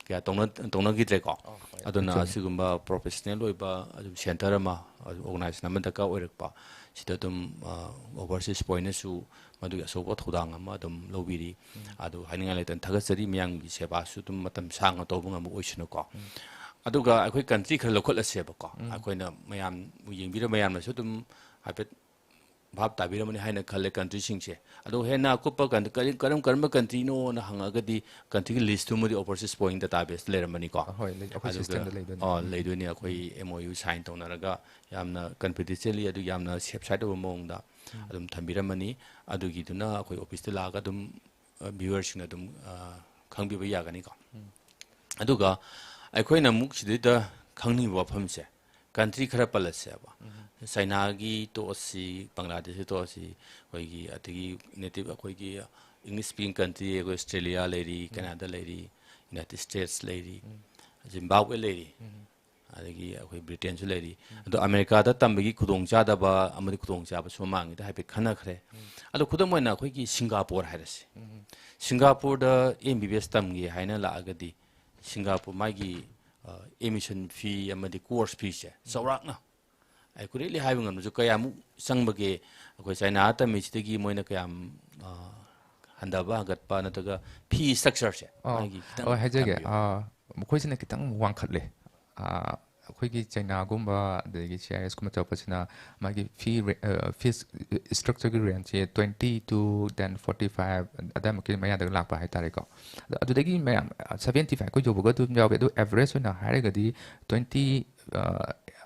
ꯀꯌꯥ ꯇꯧꯅ-, ꯇꯧꯅꯈꯤꯗ꯭ꯔꯦꯀꯣ꯫ ꯑꯗꯨꯅ ꯑꯁꯤꯒꯨꯝꯕ ꯄ꯭ꯔꯣꯐꯦꯁꯅꯦꯜ ꯑꯣꯏꯕ ꯑꯗꯨꯝ ꯁꯦꯟꯇꯔ ꯑꯃ, ꯑꯗꯨꯝ ꯑꯣꯔꯒꯅꯥꯏꯖꯦꯁꯟ ꯑꯃ ꯗꯔꯀꯥꯔ ꯑꯣꯏꯔꯛꯄ, ꯁꯤꯗ ꯑꯗꯨꯝ, ꯑ, ꯑꯣꯚꯔꯁꯤꯁ ꯄꯣꯏꯟꯅꯁꯨ ꯃꯗꯨꯒꯤ ꯑꯆꯧꯕ ꯊꯧꯗꯥꯡ ꯑꯃ ꯑꯗꯨꯝ ꯂꯧꯕꯤꯔꯤ꯫ ꯑꯗꯨ ꯍꯥꯏꯅꯤꯡꯉꯥꯏ ꯂꯩꯇꯅ ꯊꯥꯒꯠꯆꯔꯤ꯫ ꯃꯤꯌꯥꯝꯒꯤ ꯁꯦꯕꯥꯁꯨ ꯑꯗꯨꯝ ꯃꯇꯝ ꯁꯥꯡꯅ ꯇꯧꯕ ꯉꯝꯕ ꯑꯣꯏꯁꯅꯨꯀꯣ꯫ ꯑꯗꯨꯒ ꯑꯩꯈꯣꯏ ꯀꯟꯇ꯭ꯔꯤ ꯈꯔ ꯂꯧꯈꯠꯂꯁꯦꯕꯀꯣ꯫ ꯎꯝ꯫ ꯑꯩꯈꯣꯏꯅ ꯃꯌꯥꯝ ꯌꯦꯡꯕꯤꯔ ꯃꯌꯥꯝꯅꯁꯨ ꯑꯗꯨꯝ ꯍꯥꯏꯐꯦꯠ ꯚꯥꯞ ꯇꯥꯕꯤꯔꯝꯃꯅꯤ ꯍꯥꯏꯅ ꯈꯜꯂꯦ ꯀꯟꯇ꯭ꯔꯤꯁꯤꯡꯁꯦ꯫ ꯑꯗꯣ ꯍꯦꯟꯅ ꯑꯀꯨꯞꯄ ꯀꯟ-, ꯀꯔꯤ, ꯀꯔꯝ ꯀꯔꯝꯕ ꯀꯟꯇ꯭ꯔꯤꯅꯣꯅ ꯍꯪꯉꯒꯗꯤ ꯀꯟꯇ꯭ꯔꯤꯒꯤ ꯂꯤꯁꯇꯨꯃꯗꯤ ꯑꯣꯄꯔꯁꯤꯁ ꯄꯣꯏꯟ ꯗꯥꯇꯥꯕꯦꯁꯇ ꯂꯩꯔꯝꯃꯅꯤꯀꯣ꯫ ꯑꯍꯣꯏ, ꯂꯩ-, ꯑꯩꯈꯣꯏ ꯑꯗꯨꯒ, ꯁꯤꯁꯇꯦꯝꯗ ꯂꯩꯗꯣꯏꯅꯤ꯫ ꯑ, ꯎꯝ꯫ ꯂꯩꯗꯣꯏꯅꯤ꯫ ꯑꯩꯈꯣꯏ ꯑꯦꯝ ꯑꯣ ꯌꯨ ꯁꯥꯏꯟ ꯇꯧꯅꯔꯒ ꯌꯥꯝꯅ ꯀꯟꯐꯤꯗꯦꯟꯁꯤꯌꯦꯜꯂꯤ ꯑꯗꯨ ꯌꯥꯝꯅ ꯁꯦꯐ ꯁꯥꯏꯠ ꯑꯣꯏꯕ ꯃꯑꯣꯡꯗ ꯎꯝ꯫ ꯑꯗꯨꯝ ꯊꯝꯕꯤꯔꯝꯃꯅꯤ꯫ ꯑꯗꯨꯒꯤꯗꯨꯅ ꯑꯩꯈꯣꯏ ꯑꯣꯐꯤꯁꯇ ꯂꯥꯛꯑꯒ ꯑꯗꯨꯝ, ꯑ, ꯚ꯭ꯌꯨꯋꯔꯁꯤꯡꯅ ꯑꯗꯨꯝ, ꯑ, ꯈꯪꯕꯤꯕ ꯌꯥꯒꯅꯤꯀꯣ꯫ ꯎꯝ꯫ ꯑꯗꯨꯒ ꯑꯩꯈꯣꯏꯅ ꯑꯃꯨꯛ ꯁꯤꯗꯩꯗ ꯈꯪꯅꯤꯡꯕ ꯋꯥꯐꯝꯁꯦ, ꯀꯟꯇ꯭ꯔꯤ ꯈꯔ ꯄꯜꯂꯁꯦꯕ꯫ ꯎꯝ꯫ ꯆꯥꯏꯅꯥꯒꯤ ꯇꯣꯛꯑꯁꯤ, ꯕꯪꯒ꯭ꯂꯥꯗꯦꯁꯀꯤ ꯇꯣꯛꯑꯁꯤ, ꯑꯩꯈꯣꯏꯒꯤ ꯑꯗꯒꯤ ꯅꯦꯇꯤꯚ ꯑꯩꯈꯣꯏꯒꯤ English speaking country, ꯑꯩꯈꯣꯏ ꯑꯁꯇ꯭ꯔꯦꯂꯤꯌꯥ ꯂꯩꯔꯤ, ꯎꯝ꯫ ꯀꯅꯥꯗꯥ ꯂꯩꯔꯤ, ꯌꯨꯅꯥꯏꯇꯦꯗ ꯁ꯭ꯇꯦꯠꯁ ꯂꯩꯔꯤ, ꯎꯝ꯫ ꯖꯤꯝꯕꯥꯕ꯭ꯋꯦ ꯂꯩꯔꯤ, ꯎꯝ꯫ ꯑꯗꯒꯤ ꯑꯩꯈꯣꯏ ꯕ꯭ꯔꯤꯇꯦꯟꯁꯨ ꯂꯩꯔꯤ꯫ ꯎꯝ꯫ ꯑꯗꯣ ꯑꯃꯦꯔꯤꯀꯥꯗ ꯇꯝꯕꯒꯤ ꯈꯨꯗꯣꯡꯆꯥꯗꯕ ꯑꯃꯗꯤ ꯈꯨꯗꯣꯡꯆꯥꯕꯁꯨ ꯃꯃꯥꯡꯒꯤꯗ ꯍꯥꯏꯐꯦꯠ ꯈꯟꯅꯈ꯭ꯔꯦ꯫ ꯎꯝ꯫ ꯑꯗꯣ ꯈꯨꯗꯝ ꯑꯣꯏꯅ ꯑꯩꯈꯣꯏꯒꯤ ꯁꯤꯡꯒꯥꯄꯣꯔ ꯍꯥꯏꯔꯁꯤ꯫ ꯎꯝ꯫ ꯁꯤꯡꯒꯥꯄꯣꯔꯗ ꯑꯦꯝ ꯕꯤ ꯕꯤ ꯑꯦꯁ ꯇꯝꯒꯦ ꯍꯥꯏꯅ ꯂꯥꯛꯑꯒꯗꯤ ꯁꯤꯡꯒꯥꯄꯣꯔ ꯃꯥꯒꯤ, ꯑ, ꯑꯦꯗꯃꯤꯁꯟ ꯐꯤ ꯑꯃꯗꯤ ꯀꯣꯔꯁ ꯐꯤꯁꯦ ꯎꯝ꯫ ꯆꯥꯎꯔꯥꯛꯅ ꯑꯦꯀꯨꯔꯦꯠꯂꯤ ꯍꯥꯏꯕ ꯉꯝꯗ꯭ꯔꯁꯨ ꯀꯌꯥꯃꯨꯛ ꯆꯪꯕꯒꯦ? ꯑꯩꯈꯣꯏ ꯆꯥꯏꯅꯥ ꯇꯝꯃꯤꯁꯤꯗꯒꯤ ꯃꯣꯏꯅ ꯀꯌꯥꯝ, ꯑ, ꯍꯟꯊꯕ, ꯍꯟꯒꯠꯄ ꯅꯠꯇ꯭ꯔꯒ ꯐꯤ ꯁ꯭ꯇ꯭ꯔꯛꯆꯔꯁꯦ ꯑꯣ, ꯃꯥꯒꯤ ꯈꯤꯇꯪ ꯍꯣꯏ, ꯍꯥꯏꯖꯒꯦ꯫ ꯊꯝꯕꯤꯌꯨ꯫ ꯑ, ꯃꯈꯣꯏꯁꯤꯅ ꯈꯤꯇꯪ ꯋꯥꯡꯈꯠꯂꯦ꯫ ꯑ, ꯑꯩꯈꯣꯏꯒꯤ ꯆꯥꯏꯅꯥꯒꯨꯝꯕ ꯑꯗꯒꯤ ꯁꯤ ꯑꯥꯏ ꯑꯦꯁꯀꯨꯝꯕ ꯆꯠꯄꯁꯤꯅ ꯃꯥꯒꯤ ꯐꯤ ꯔꯦ-, ꯑ, ꯐꯤꯁ ꯁ꯭ꯇ꯭ꯔꯛꯆꯔꯒꯤ ꯔꯦꯟꯖꯁꯦ twenty to then forty five ꯑꯗꯥꯏꯃꯨꯛꯀꯤ ꯃꯌꯥꯗꯒ ꯂꯥꯛꯄ ꯍꯥꯏꯇꯥꯔꯦꯀꯣ꯫ ꯑꯗꯣ ꯑꯗꯨꯗꯒꯤ ꯃꯌꯥꯝ, ꯑ, seventy five ꯈꯣꯏ ꯌꯧꯕꯒ ꯑꯗꯨꯝ ꯌꯥꯎꯋꯦ꯫ ꯑꯗꯣ ꯑꯦꯚꯔꯦꯖ ꯑꯣꯏꯅ ꯍꯥꯏꯔꯒꯗꯤ twenty, ꯑ,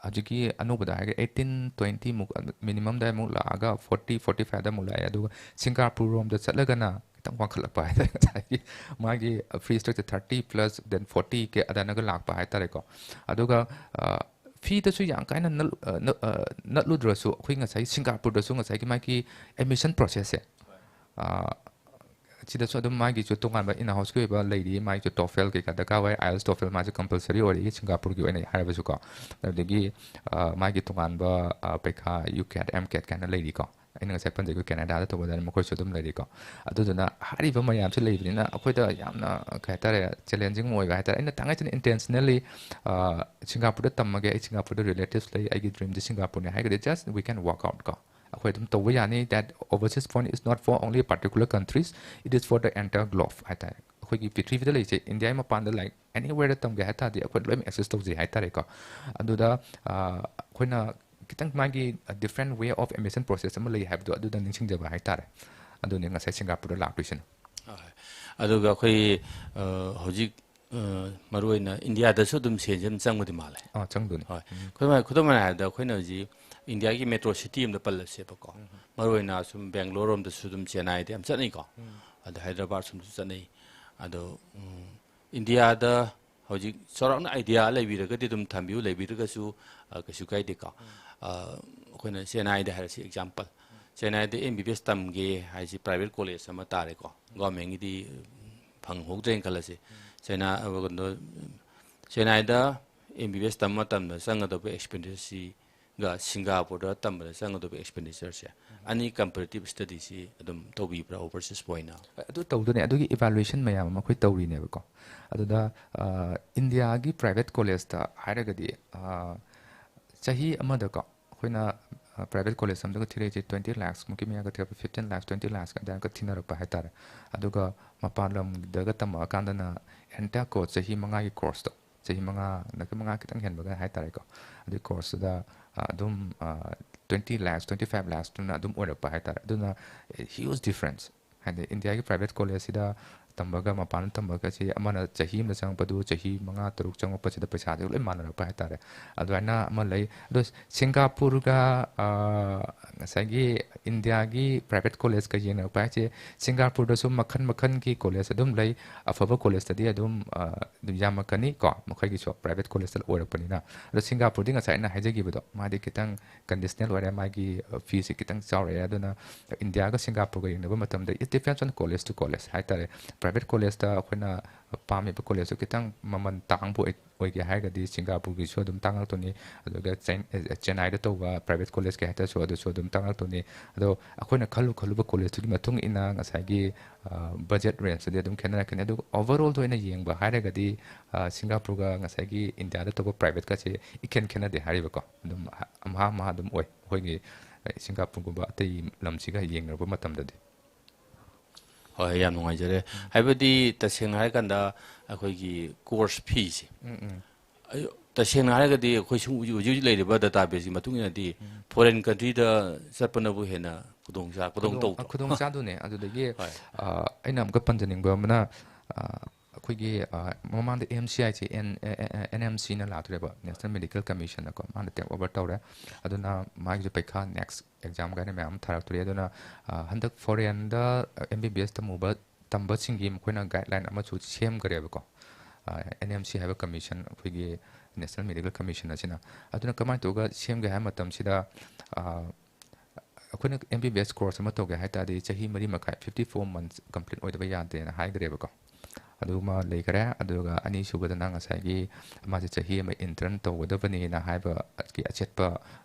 ꯍꯧꯖꯤꯛꯀꯤ ꯑꯅꯧꯕꯗ ꯍꯥꯏꯔꯒ eighteen, twenty ꯃꯨꯛ, ꯃꯤꯅꯤꯃꯝꯗ ꯑꯃꯨꯛ ꯂꯥꯛꯑꯒ forty, forty five ꯗ ꯑꯃꯨꯛ ꯂꯥꯛꯑꯦ꯫ ꯑꯗꯨꯒ ꯁꯤꯡꯒꯥꯄꯨꯔ ꯔꯣꯝꯗ ꯆꯠꯂꯒꯅ ꯈꯤꯇꯪ ꯋꯥꯡꯈꯠꯂꯛꯄ ꯍꯥꯏꯇꯥꯔꯦ꯫ ꯉꯁꯥꯏꯒꯤ ꯃꯥꯒꯤ fee structure thirty plus then forty ꯀꯦ ꯑꯗꯥꯏꯅꯒ ꯂꯥꯛꯄ ꯍꯥꯏꯇꯥꯔꯦꯀꯣ꯫ ꯑꯗꯨꯒ, ꯑ, ꯐꯤꯗꯁꯨ ꯌꯥꯝ ꯀꯥꯏꯅ ꯅꯠ-, ꯑ, ꯅ-, ꯑ, ꯅꯠꯂꯨꯗ꯭ꯔꯁꯨ ꯑꯩꯈꯣꯏ ꯉꯁꯥꯏ ꯁꯤꯡꯒꯥꯄꯨꯔꯗꯁꯨ ꯉꯁꯥꯏꯒꯤ ꯃꯥꯒꯤ ꯑꯦꯗꯃꯤꯁꯟ ꯄ꯭ꯔꯣꯁꯦꯁꯁꯦ, ꯑ, ꯁꯤꯗꯁꯨ ꯑꯗꯨꯝ ꯃꯥꯒꯤꯁꯨ ꯇꯣꯉꯥꯟꯕ in house ꯀꯤ ꯑꯣꯏꯕ ꯂꯩꯔꯤ, ꯃꯥꯒꯤꯁꯨ ꯇꯣꯐꯦꯜ ꯀꯩꯀꯥ ꯗꯔꯀꯥꯔ ꯑꯣꯏ, ꯑꯥꯏꯜꯁ ꯇꯣꯐꯦꯜ ꯃꯥꯁꯦ ꯀꯝꯄꯜꯁꯔꯤ ꯑꯣꯏꯔꯤ ꯁꯤꯡꯒꯥꯄꯨꯔꯒꯤ ꯑꯣꯏꯅ ꯍꯥꯏꯔꯕꯁꯨꯀꯣ꯫ ꯑꯗꯒꯤ, ꯑ, ꯃꯥꯒꯤ ꯇꯣꯉꯥꯟꯕ, ꯑ, ꯄꯩꯈꯥ ꯌꯨ ꯀꯦꯠ, ꯑꯦꯝ ꯀꯦꯠ ꯀꯥꯏꯅ ꯂꯩꯔꯤꯀꯣ꯫ ꯑꯩꯅ ꯉꯁꯥꯏ ꯄꯟꯖꯈꯤꯕ ꯀꯦꯅꯥꯗꯥꯗ ꯇꯧꯕꯗꯅ ꯃꯈꯣꯏꯁꯨ ꯑꯗꯨꯝ ꯂꯩꯔꯤꯀꯣ꯫ ꯑꯗꯨꯗꯨꯅ ꯍꯥꯏꯔꯤꯕ ꯃꯌꯥꯝꯁꯦ ꯂꯩꯕꯅꯤꯅ ꯑꯩꯈꯣꯏꯗ ꯌꯥꯝꯅ, ꯀꯩ ꯍꯥꯏꯇꯥꯔꯦ, ꯆꯦꯂꯦꯟꯖꯤꯡ ꯑꯣꯏꯕ ꯍꯥꯏꯇꯥꯔꯦ꯫ ꯑꯩꯅ ꯇꯉꯥꯏꯁꯤꯅ intentionally, ꯑ, ꯁꯤꯡꯒꯥꯄꯨꯔꯗ ꯇꯝꯃꯒꯦ, ꯑꯩ ꯁꯤꯡꯒꯥꯄꯨꯔꯗ ꯔꯤꯂꯦꯇꯤꯚꯁ ꯂꯩ, ꯑꯩꯒꯤ ꯗ꯭ꯔꯤꯝꯗꯤ ꯁꯤꯡꯒꯥꯄꯨꯔꯅꯦ ꯍꯥꯏꯔꯒꯗꯤ just we can work out ꯀꯣ꯫ ꯑꯩꯈꯣꯏ ꯑꯗꯨꯝ ꯇꯧꯕ ꯌꯥꯅꯤ꯫ That overseas foreign is not for only particular countries, it is for the entire globe ꯍꯥꯏꯇꯥꯔꯦ꯫ ꯑꯩꯈꯣꯏꯒꯤ ꯄ꯭ꯔꯤꯊꯤꯕꯤꯗ ꯂꯩꯁꯦ, ꯏꯟꯗꯤꯌꯥꯒꯤ ꯃꯄꯥꯟꯗ, like, anywhere ꯇꯝꯒꯦ ꯍꯥꯏ ꯇꯥꯔꯗꯤ ꯑꯩꯈꯣꯏ ꯂꯣꯏꯅꯃꯛ access ꯇꯧꯖꯩ ꯍꯥꯏ ꯇꯥꯔꯦꯀꯣ꯫ ꯑꯗꯨꯗ ꯑ, ꯑꯩꯈꯣꯏꯅ ꯈꯤꯇꯪ ꯃꯥꯒꯤ different way of admission process ꯑꯃ ꯂꯩ ꯍꯥꯏꯕꯗꯣ ꯑꯗꯨꯗ ꯅꯤꯡꯁꯤꯡꯖꯕ ꯍꯥꯏ ꯇꯥꯔꯦ꯫ ꯑꯗꯨꯅꯤ ꯉꯁꯥꯏ ꯁꯤꯡꯒꯥꯄꯨꯔꯗ ꯂꯥꯛꯇꯣꯏꯁꯤꯅ꯫ ꯍꯣꯏ꯫ ꯑꯗꯨꯒ ꯑꯩꯈꯣꯏ, ꯑ, ꯍꯧꯖꯤꯛ, ꯑ, ꯃꯔꯨꯑꯣꯏꯅ ꯏꯟꯗꯤꯌꯥꯗꯁꯨ ꯑꯗꯨꯝ ꯁꯦꯟꯁꯦ ꯑꯗꯨꯝ ꯆꯪꯕꯗꯤ ꯃꯥꯜꯂꯦ꯫ ꯑꯥ, ꯆꯪꯗꯣꯏꯅꯤ꯫ ꯍꯣꯏ꯫ ꯎꯝ꯫ ꯈꯨꯗꯝ ꯑꯣꯏꯅ, ꯈꯨꯗꯝ ꯑꯣꯏꯅ ꯍꯥꯏꯔꯕꯗ ꯑꯩꯈꯣꯏꯅ ꯍꯧꯖꯤꯛ ꯏꯟꯗꯤꯌꯥꯒꯤ ꯃꯦꯇ꯭ꯔꯣ ꯁꯤꯇꯤ ꯑꯃꯗ ꯄꯜꯂꯁꯦꯕꯀꯣ꯫ ꯎꯝ꯫ ꯃꯔꯨꯑꯣꯏꯅ ꯑꯁꯨꯝ ꯕꯦꯡꯒ꯭ꯂꯣꯔ ꯔꯣꯝꯗꯁꯨ ꯑꯗꯨꯝ ꯆꯦꯟꯅꯥꯏꯗꯤ ꯌꯥꯝ ꯆꯠꯅꯩꯀꯣ꯫ ꯎꯝ꯫ ꯑꯗ ꯍꯥꯏꯗ꯭ꯔꯕꯥꯗ ꯁꯣꯝꯗꯁꯨ ꯆꯠꯅꯩ꯫ ꯑꯗꯣ, ꯎꯝ, ꯏꯟꯗꯤꯌꯥꯗ ꯍꯧꯖꯤꯛ ꯆꯥꯎꯔꯥꯛꯅ ꯑꯥꯏꯗꯤꯌꯥ ꯂꯩꯕꯤꯔꯒꯗꯤ ꯑꯗꯨꯝ ꯊꯝꯕꯤꯌꯨ, ꯂꯩꯕꯤꯔꯒꯁꯨ, ꯑ, ꯀꯩꯁꯨ ꯀꯥꯏꯗꯦꯀꯣ꯫ ꯎꯝ꯫ ꯑ, ꯑꯩꯈꯣꯏꯅ ꯆꯦꯟꯅꯥꯏꯗ ꯍꯥꯏꯔꯁꯤ ꯑꯦꯛꯖꯥꯝꯄꯜ꯫ ꯆꯦꯟꯅꯥꯏꯗ ꯑꯦꯝ ꯕꯤ ꯕꯤ ꯑꯦꯁ ꯇꯝꯒꯦ ꯍꯥꯏꯁꯤ ꯄ꯭ꯔꯥꯏꯚꯦꯠ ꯀꯣꯂꯦꯖ ꯑꯃ ꯇꯥꯔꯦꯀꯣ꯫ ꯒꯣꯔꯃꯦꯟꯒꯤꯗꯤ ꯐꯪꯍꯧꯗ꯭ꯔꯦꯅ ꯈꯜꯂꯁꯤ꯫ ꯎꯝ꯫ ꯆꯦꯟꯅꯥꯏ, ꯑ, ꯀꯩꯅꯣ, ꯆꯦꯟꯅꯥꯏꯗ ꯑꯦꯝ ꯕꯤ ꯕꯤ ꯑꯦꯁ ꯇꯝꯕ ꯃꯇꯝꯗ ꯆꯪꯒꯗꯕ ꯑꯦꯛꯁꯄꯦꯟꯗꯤꯆꯔꯁꯤꯒ ꯁꯤꯡꯒꯥꯄꯨꯔꯗ ꯇꯝꯕꯗ ꯆꯪꯒꯗꯕ ꯑꯦꯛꯁꯄꯦꯟꯗꯤꯆꯔꯁꯦ, ꯎꯝ꯫ ꯑꯅꯤ comparative study ꯁꯤ ꯑꯗꯨꯝ ꯇꯧꯕꯤꯕ꯭ꯔꯥ overseas ꯑꯣꯏꯅ? ꯑꯗꯨ ꯇꯧꯗꯣꯏꯅꯦ꯫ ꯑꯗꯨꯒꯤ evaluation ꯃꯌꯥꯝ ꯑꯃ ꯑꯩꯈꯣꯏ ꯇꯧꯔꯤꯅꯦꯕꯀꯣ꯫ ꯑꯗꯨꯗ, ꯑ, ꯏꯟꯗꯤꯌꯥꯒꯤ ꯄ꯭ꯔꯥꯏꯚꯦꯠ ꯀꯣꯂꯦꯖꯇ ꯍꯥꯏꯔꯒꯗꯤ, ꯑ, ꯆꯍꯤ ꯑꯃꯗꯀꯣ, ꯑꯩꯈꯣꯏꯅ, ꯑ, ꯄ꯭ꯔꯥꯏꯚꯦꯠ ꯀꯣꯂꯦꯖ ꯑꯃꯗꯒ ꯊꯤꯔꯛꯏꯁꯦ twenty lakhs ꯃꯨꯛꯀꯤ ꯃꯌꯥꯒ ꯊꯤꯔꯛꯄ, fifteen lakhs, twenty lakhs ꯑꯗꯨꯃꯥꯏꯅꯒ ꯊꯤꯅꯔꯛꯄ ꯍꯥꯏ ꯇꯥꯔꯦ꯫ ꯑꯗꯨꯒ ꯃꯄꯥꯟ ꯂꯝꯗꯒ ꯇꯝꯃꯛꯑꯀꯥꯟꯗꯅ entire course ꯆꯍꯤ ꯃꯉꯥꯒꯤ course ꯇꯣ, ꯆꯍꯤ ꯃꯉꯥ, ꯅꯠꯇ꯭ꯔꯒ ꯃꯉꯥ ꯈꯤꯇꯪ ꯍꯦꯟꯕꯒ ꯍꯥꯏ ꯇꯥꯔꯦꯀꯣ꯫ ꯑꯗꯨꯒꯤ course ꯇꯨꯗ, ꯑ, ꯑꯗꯨꯝ, ꯑ, twenty lakhs, twenty five lakhs ꯇꯨꯅ ꯑꯗꯨꯝ ꯑꯣꯏꯔꯛꯄ ꯍꯥꯏ ꯇꯥꯔꯦ꯫ ꯑꯗꯨꯅ, ꯑ, huge difference꯫ ꯍꯥꯏꯗꯤ ꯏꯟꯗꯤꯌꯥꯒꯤ ꯄ꯭ꯔꯥꯏꯚꯦꯠ ꯀꯣꯂꯦꯖꯁꯤꯗ ꯇꯝꯕꯒ ꯃꯄꯥꯟꯗ ꯇꯝꯕꯒꯁꯤ ꯑꯃꯅ ꯆꯍꯤ ꯑꯃꯗ ꯆꯪꯉꯛꯄꯗꯨ ꯆꯍꯤ ꯃꯉꯥ, ꯇꯔꯨꯛ ꯆꯪꯉꯛꯄꯁꯤꯗ ꯄꯩꯁꯥꯁꯦ ꯂꯣꯏ ꯃꯥꯟꯅꯔꯛꯄ ꯍꯥꯏ ꯇꯥꯔꯦ꯫ ꯑꯗꯨꯃꯥꯏꯅ ꯑꯃ ꯂꯩ꯫ ꯑꯗꯣ ꯁꯤꯡꯒꯥꯄꯨꯔꯒ, ꯑ, ꯉꯁꯥꯏꯒꯤ ꯏꯟꯗꯤꯌꯥꯒꯤ ꯄ꯭ꯔꯥꯏꯚꯦꯠ ꯀꯣꯂꯦꯖꯀ ꯌꯦꯡꯅꯔꯛꯄ ꯍꯥꯏꯁꯦ, ꯁꯤꯡꯒꯥꯄꯨꯔꯗꯁꯨ ꯃꯈꯜ ꯃꯈꯜꯒꯤ ꯀꯣꯂꯦꯖ ꯑꯗꯨꯝ ꯂꯩ꯫ ꯑꯐꯕ ꯀꯣꯂꯦꯖꯇꯗꯤ ꯑꯗꯨꯝ, ꯑ, ꯑꯗꯨꯝ ꯌꯥꯝꯃꯛꯀꯅꯤ ꯀꯣ, ꯃꯈꯣꯏꯒꯤꯁꯨ ꯄ꯭ꯔꯥꯏꯚꯦꯠ ꯀꯣꯂꯦꯖꯇ ꯑꯣꯏꯔꯛꯄꯅꯤꯅ꯫ ꯑꯗꯣ ꯁꯤꯡꯒꯥꯄꯨꯔꯗꯤ ꯉꯁꯥꯏ ꯑꯩꯅ ꯍꯥꯏꯖꯈꯤꯕꯗꯣ, ꯃꯥꯗꯤ ꯈꯤꯇꯪ conditional ꯑꯣꯏꯔꯦ, ꯃꯥꯒꯤ, ꯑ, fees ꯁꯤ ꯈꯤꯇꯪ ꯆꯥꯎꯔꯛꯑꯦ꯫ ꯑꯗꯨꯅ ꯏꯟꯗꯤꯌꯥꯒ ꯁꯤꯡꯒꯥꯄꯨꯔꯒ ꯌꯦꯡꯅꯕ ꯃꯇꯝꯗ it depends on college to college ꯍꯥꯏ ꯇꯥꯔꯦ꯫ ꯄ꯭ꯔꯥꯏꯚꯦꯠ ꯀꯣꯂꯦꯖꯇ ꯑꯩꯈꯣꯏꯅ ꯄꯥꯝꯃꯤꯕ ꯀꯣꯂꯦꯖꯇꯨ ꯈꯤꯇꯪ ꯃꯃꯜ ꯇꯥꯡꯕ ꯑꯣꯏ-, ꯑꯣꯏꯒꯦ ꯍꯥꯏꯔꯒꯗꯤ ꯁꯤꯡꯒꯥꯄꯨꯔꯒꯤꯁꯨ ꯑꯗꯨꯝ ꯇꯥꯡꯉꯛꯇꯣꯏꯅꯤ꯫ ꯑꯗꯨꯒ ꯆꯦꯟ-, ꯑ, ꯆꯦꯟꯅꯥꯏꯗ ꯇꯧꯕ ꯄ꯭ꯔꯥꯏꯚꯦꯠ ꯀꯣꯂꯦꯖꯀꯤ ꯍꯥꯏ ꯇꯥꯔꯁꯨ ꯑꯗꯨꯁꯨ ꯑꯗꯨꯝ ꯇꯥꯡꯉꯛꯇꯣꯏꯅꯤ꯫ ꯑꯗꯣ ꯑꯩꯈꯣꯏꯅ ꯈꯜꯂꯨ ꯈꯜꯂꯨꯕ ꯀꯣꯂꯦꯖꯇꯨꯒꯤ ꯃꯇꯨꯡ ꯏꯟꯅ ꯉꯁꯥꯏꯒꯤ, ꯑ, budget range ꯇꯗꯤ ꯑꯗꯨꯝ ꯈꯦꯠꯅꯔꯛꯀꯅꯤ꯫ ꯑꯗꯨꯒ overall ꯗ ꯑꯣꯏꯅ ꯌꯦꯡꯕ ꯍꯥꯏꯔꯒꯗꯤ, ꯑ, ꯁꯤꯡꯒꯥꯄꯨꯔꯒ ꯉꯁꯥꯏꯒꯤ ꯏꯟꯗꯤꯌꯥꯗ ꯇꯧꯕ ꯄ꯭ꯔꯥꯏꯚꯦꯠꯀꯁꯦ ꯏꯈꯦꯟ ꯈꯦꯠꯅꯗꯦ ꯍꯥꯏꯔꯤꯕꯀꯣ꯫ ꯑꯗꯨꯝ ꯍ-, ꯑꯝꯍꯥ ꯑꯝꯍꯥ ꯑꯗꯨꯝ ꯑꯣꯏ ꯑꯩꯈꯣꯏꯒꯤ, ꯑ, ꯁꯤꯡꯒꯥꯄꯨꯔꯒꯨꯝꯕ ꯑꯇꯩ ꯂꯝꯁꯤꯒ ꯌꯦꯡꯅꯔꯨꯕ ꯃꯇꯝꯗꯗꯤ꯫ ꯍꯣꯏ, ꯌꯥꯝ ꯅꯨꯡꯉꯥꯏꯖꯔꯦ꯫ ꯍꯥꯏꯕꯗꯤ ꯇꯁꯦꯡꯅ ꯍꯥꯏꯔꯀꯥꯟꯗ ꯑꯩꯈꯣꯏꯒꯤ ꯀꯣꯔꯁ ꯐꯤꯁꯦ, ꯎꯝ ꯎꯝ ꯑꯩ ꯇꯁꯦꯡꯅ ꯍꯥꯏꯔꯒꯗꯤ ꯑꯩꯈꯣꯏ ꯁꯨꯝ ꯍꯧꯖꯤꯛ ꯍꯧꯖꯤꯛ ꯂꯩꯔꯤꯕ ꯗꯇꯥꯕꯦꯁꯀꯤ ꯃꯇꯨꯡ ꯏꯟꯅꯗꯤ ꯐꯣꯔꯦꯟ ꯀꯟꯇ꯭ꯔꯤꯗ ꯆꯠꯄꯅꯕꯨ ꯍꯦꯟꯅ ꯈꯨꯗꯣꯡ ꯆꯥ- ꯈꯨꯗꯣꯡ ꯈꯨꯗꯣꯡ ꯇꯧꯗ꯭ꯔꯣ? ꯈꯨꯗꯣꯡ ꯆꯥꯗꯨꯅꯦ꯫ ꯑꯗꯨꯗꯒꯤ ꯍꯣꯏ꯫ ꯑ, ꯑꯩꯅ ꯑꯃꯨꯛꯀ ꯄꯟꯖꯅꯤꯡꯕ ꯑꯃꯅ, ꯑ, ꯑꯩꯈꯣꯏꯒꯤ, ꯑ, ꯃꯃꯥꯡꯗ M C I C, and and M ꯁꯤꯅ ꯂꯥꯛꯇꯣꯔꯦꯕ, ꯅꯦꯁꯅꯦꯜ ꯃꯦꯗꯤꯀꯦꯜ ꯀꯃꯤꯁꯟꯅꯀꯣ, ꯃꯥꯅ ꯇꯦꯛ ꯑꯣꯚꯔ ꯇꯧꯔꯦ꯫ ꯑꯗꯨꯅ ꯃꯥꯒꯤꯁꯨ ꯄꯩꯈꯥ ꯅꯦꯛꯁ ꯑꯦꯛꯖꯥꯝ ꯀꯥꯏꯅ ꯃꯌꯥꯝ ꯑꯃ ꯊꯥꯔꯛꯇꯣꯔꯤ꯫ ꯑꯗꯨꯅ, ꯑ, ꯍꯟꯗꯛ ꯐꯣꯔꯦꯟꯗ ꯑꯦꯝ ꯕꯤ ꯕꯤ ꯑꯦꯁ ꯇꯝꯃꯨꯕ ꯇꯝꯕꯁꯤꯡꯒꯤ ꯃꯈꯣꯏꯅ ꯒꯥꯏꯗꯂꯥꯏꯟ ꯑꯃꯁꯨ ꯁꯦꯝꯈ꯭ꯔꯦꯕꯀꯣ, ꯑꯦꯟ ꯑꯦꯝ ꯁꯤ ꯍꯥꯏꯕ ꯀꯃꯤꯁꯟ, ꯑꯩꯈꯣꯏꯒꯤ ꯅꯦꯁꯅꯦꯜ ꯃꯦꯗꯤꯀꯦꯜ ꯀꯃꯤꯁꯟ ꯑꯁꯤꯅ꯫ ꯑꯗꯨꯅ ꯀꯃꯥꯏꯅ ꯇꯧꯔꯒ ꯁꯦꯝꯒꯦ ꯍꯥꯏꯕ ꯃꯇꯝꯁꯤꯗ, ꯑ, ꯑꯩꯈꯣꯏꯅ ꯑꯦꯝ ꯕꯤ ꯕꯤ ꯑꯦꯁ ꯀꯣꯔꯁ ꯑꯃ ꯇꯧꯒꯦ ꯍꯥꯏ ꯇꯥꯔꯗꯤ ꯆꯍꯤ ꯃꯔꯤ ꯃꯈꯥꯏ, ꯐꯤꯐꯇꯤ ꯐꯣꯔ ꯃꯟꯊꯁ ꯀꯝꯄ꯭ꯂꯤꯠ ꯑꯣꯏꯗꯕ ꯌꯥꯗꯦꯅ ꯍꯥꯏꯈ꯭ꯔꯦꯕꯀꯣ꯫ ꯑꯗꯨꯃ ꯂꯩꯈꯔꯦ꯫ ꯑꯗꯨꯒ ꯑꯅꯤꯁꯨꯕꯗꯅ ꯉꯁꯥꯏꯒꯤ ꯃꯥꯁꯦ ꯆꯍꯤ ꯑꯃ ꯏꯟꯇꯔꯟ ꯇꯧꯒꯗꯕꯅꯦꯅ ꯍꯥꯏꯕꯒꯤ ꯑꯆꯦꯠꯄ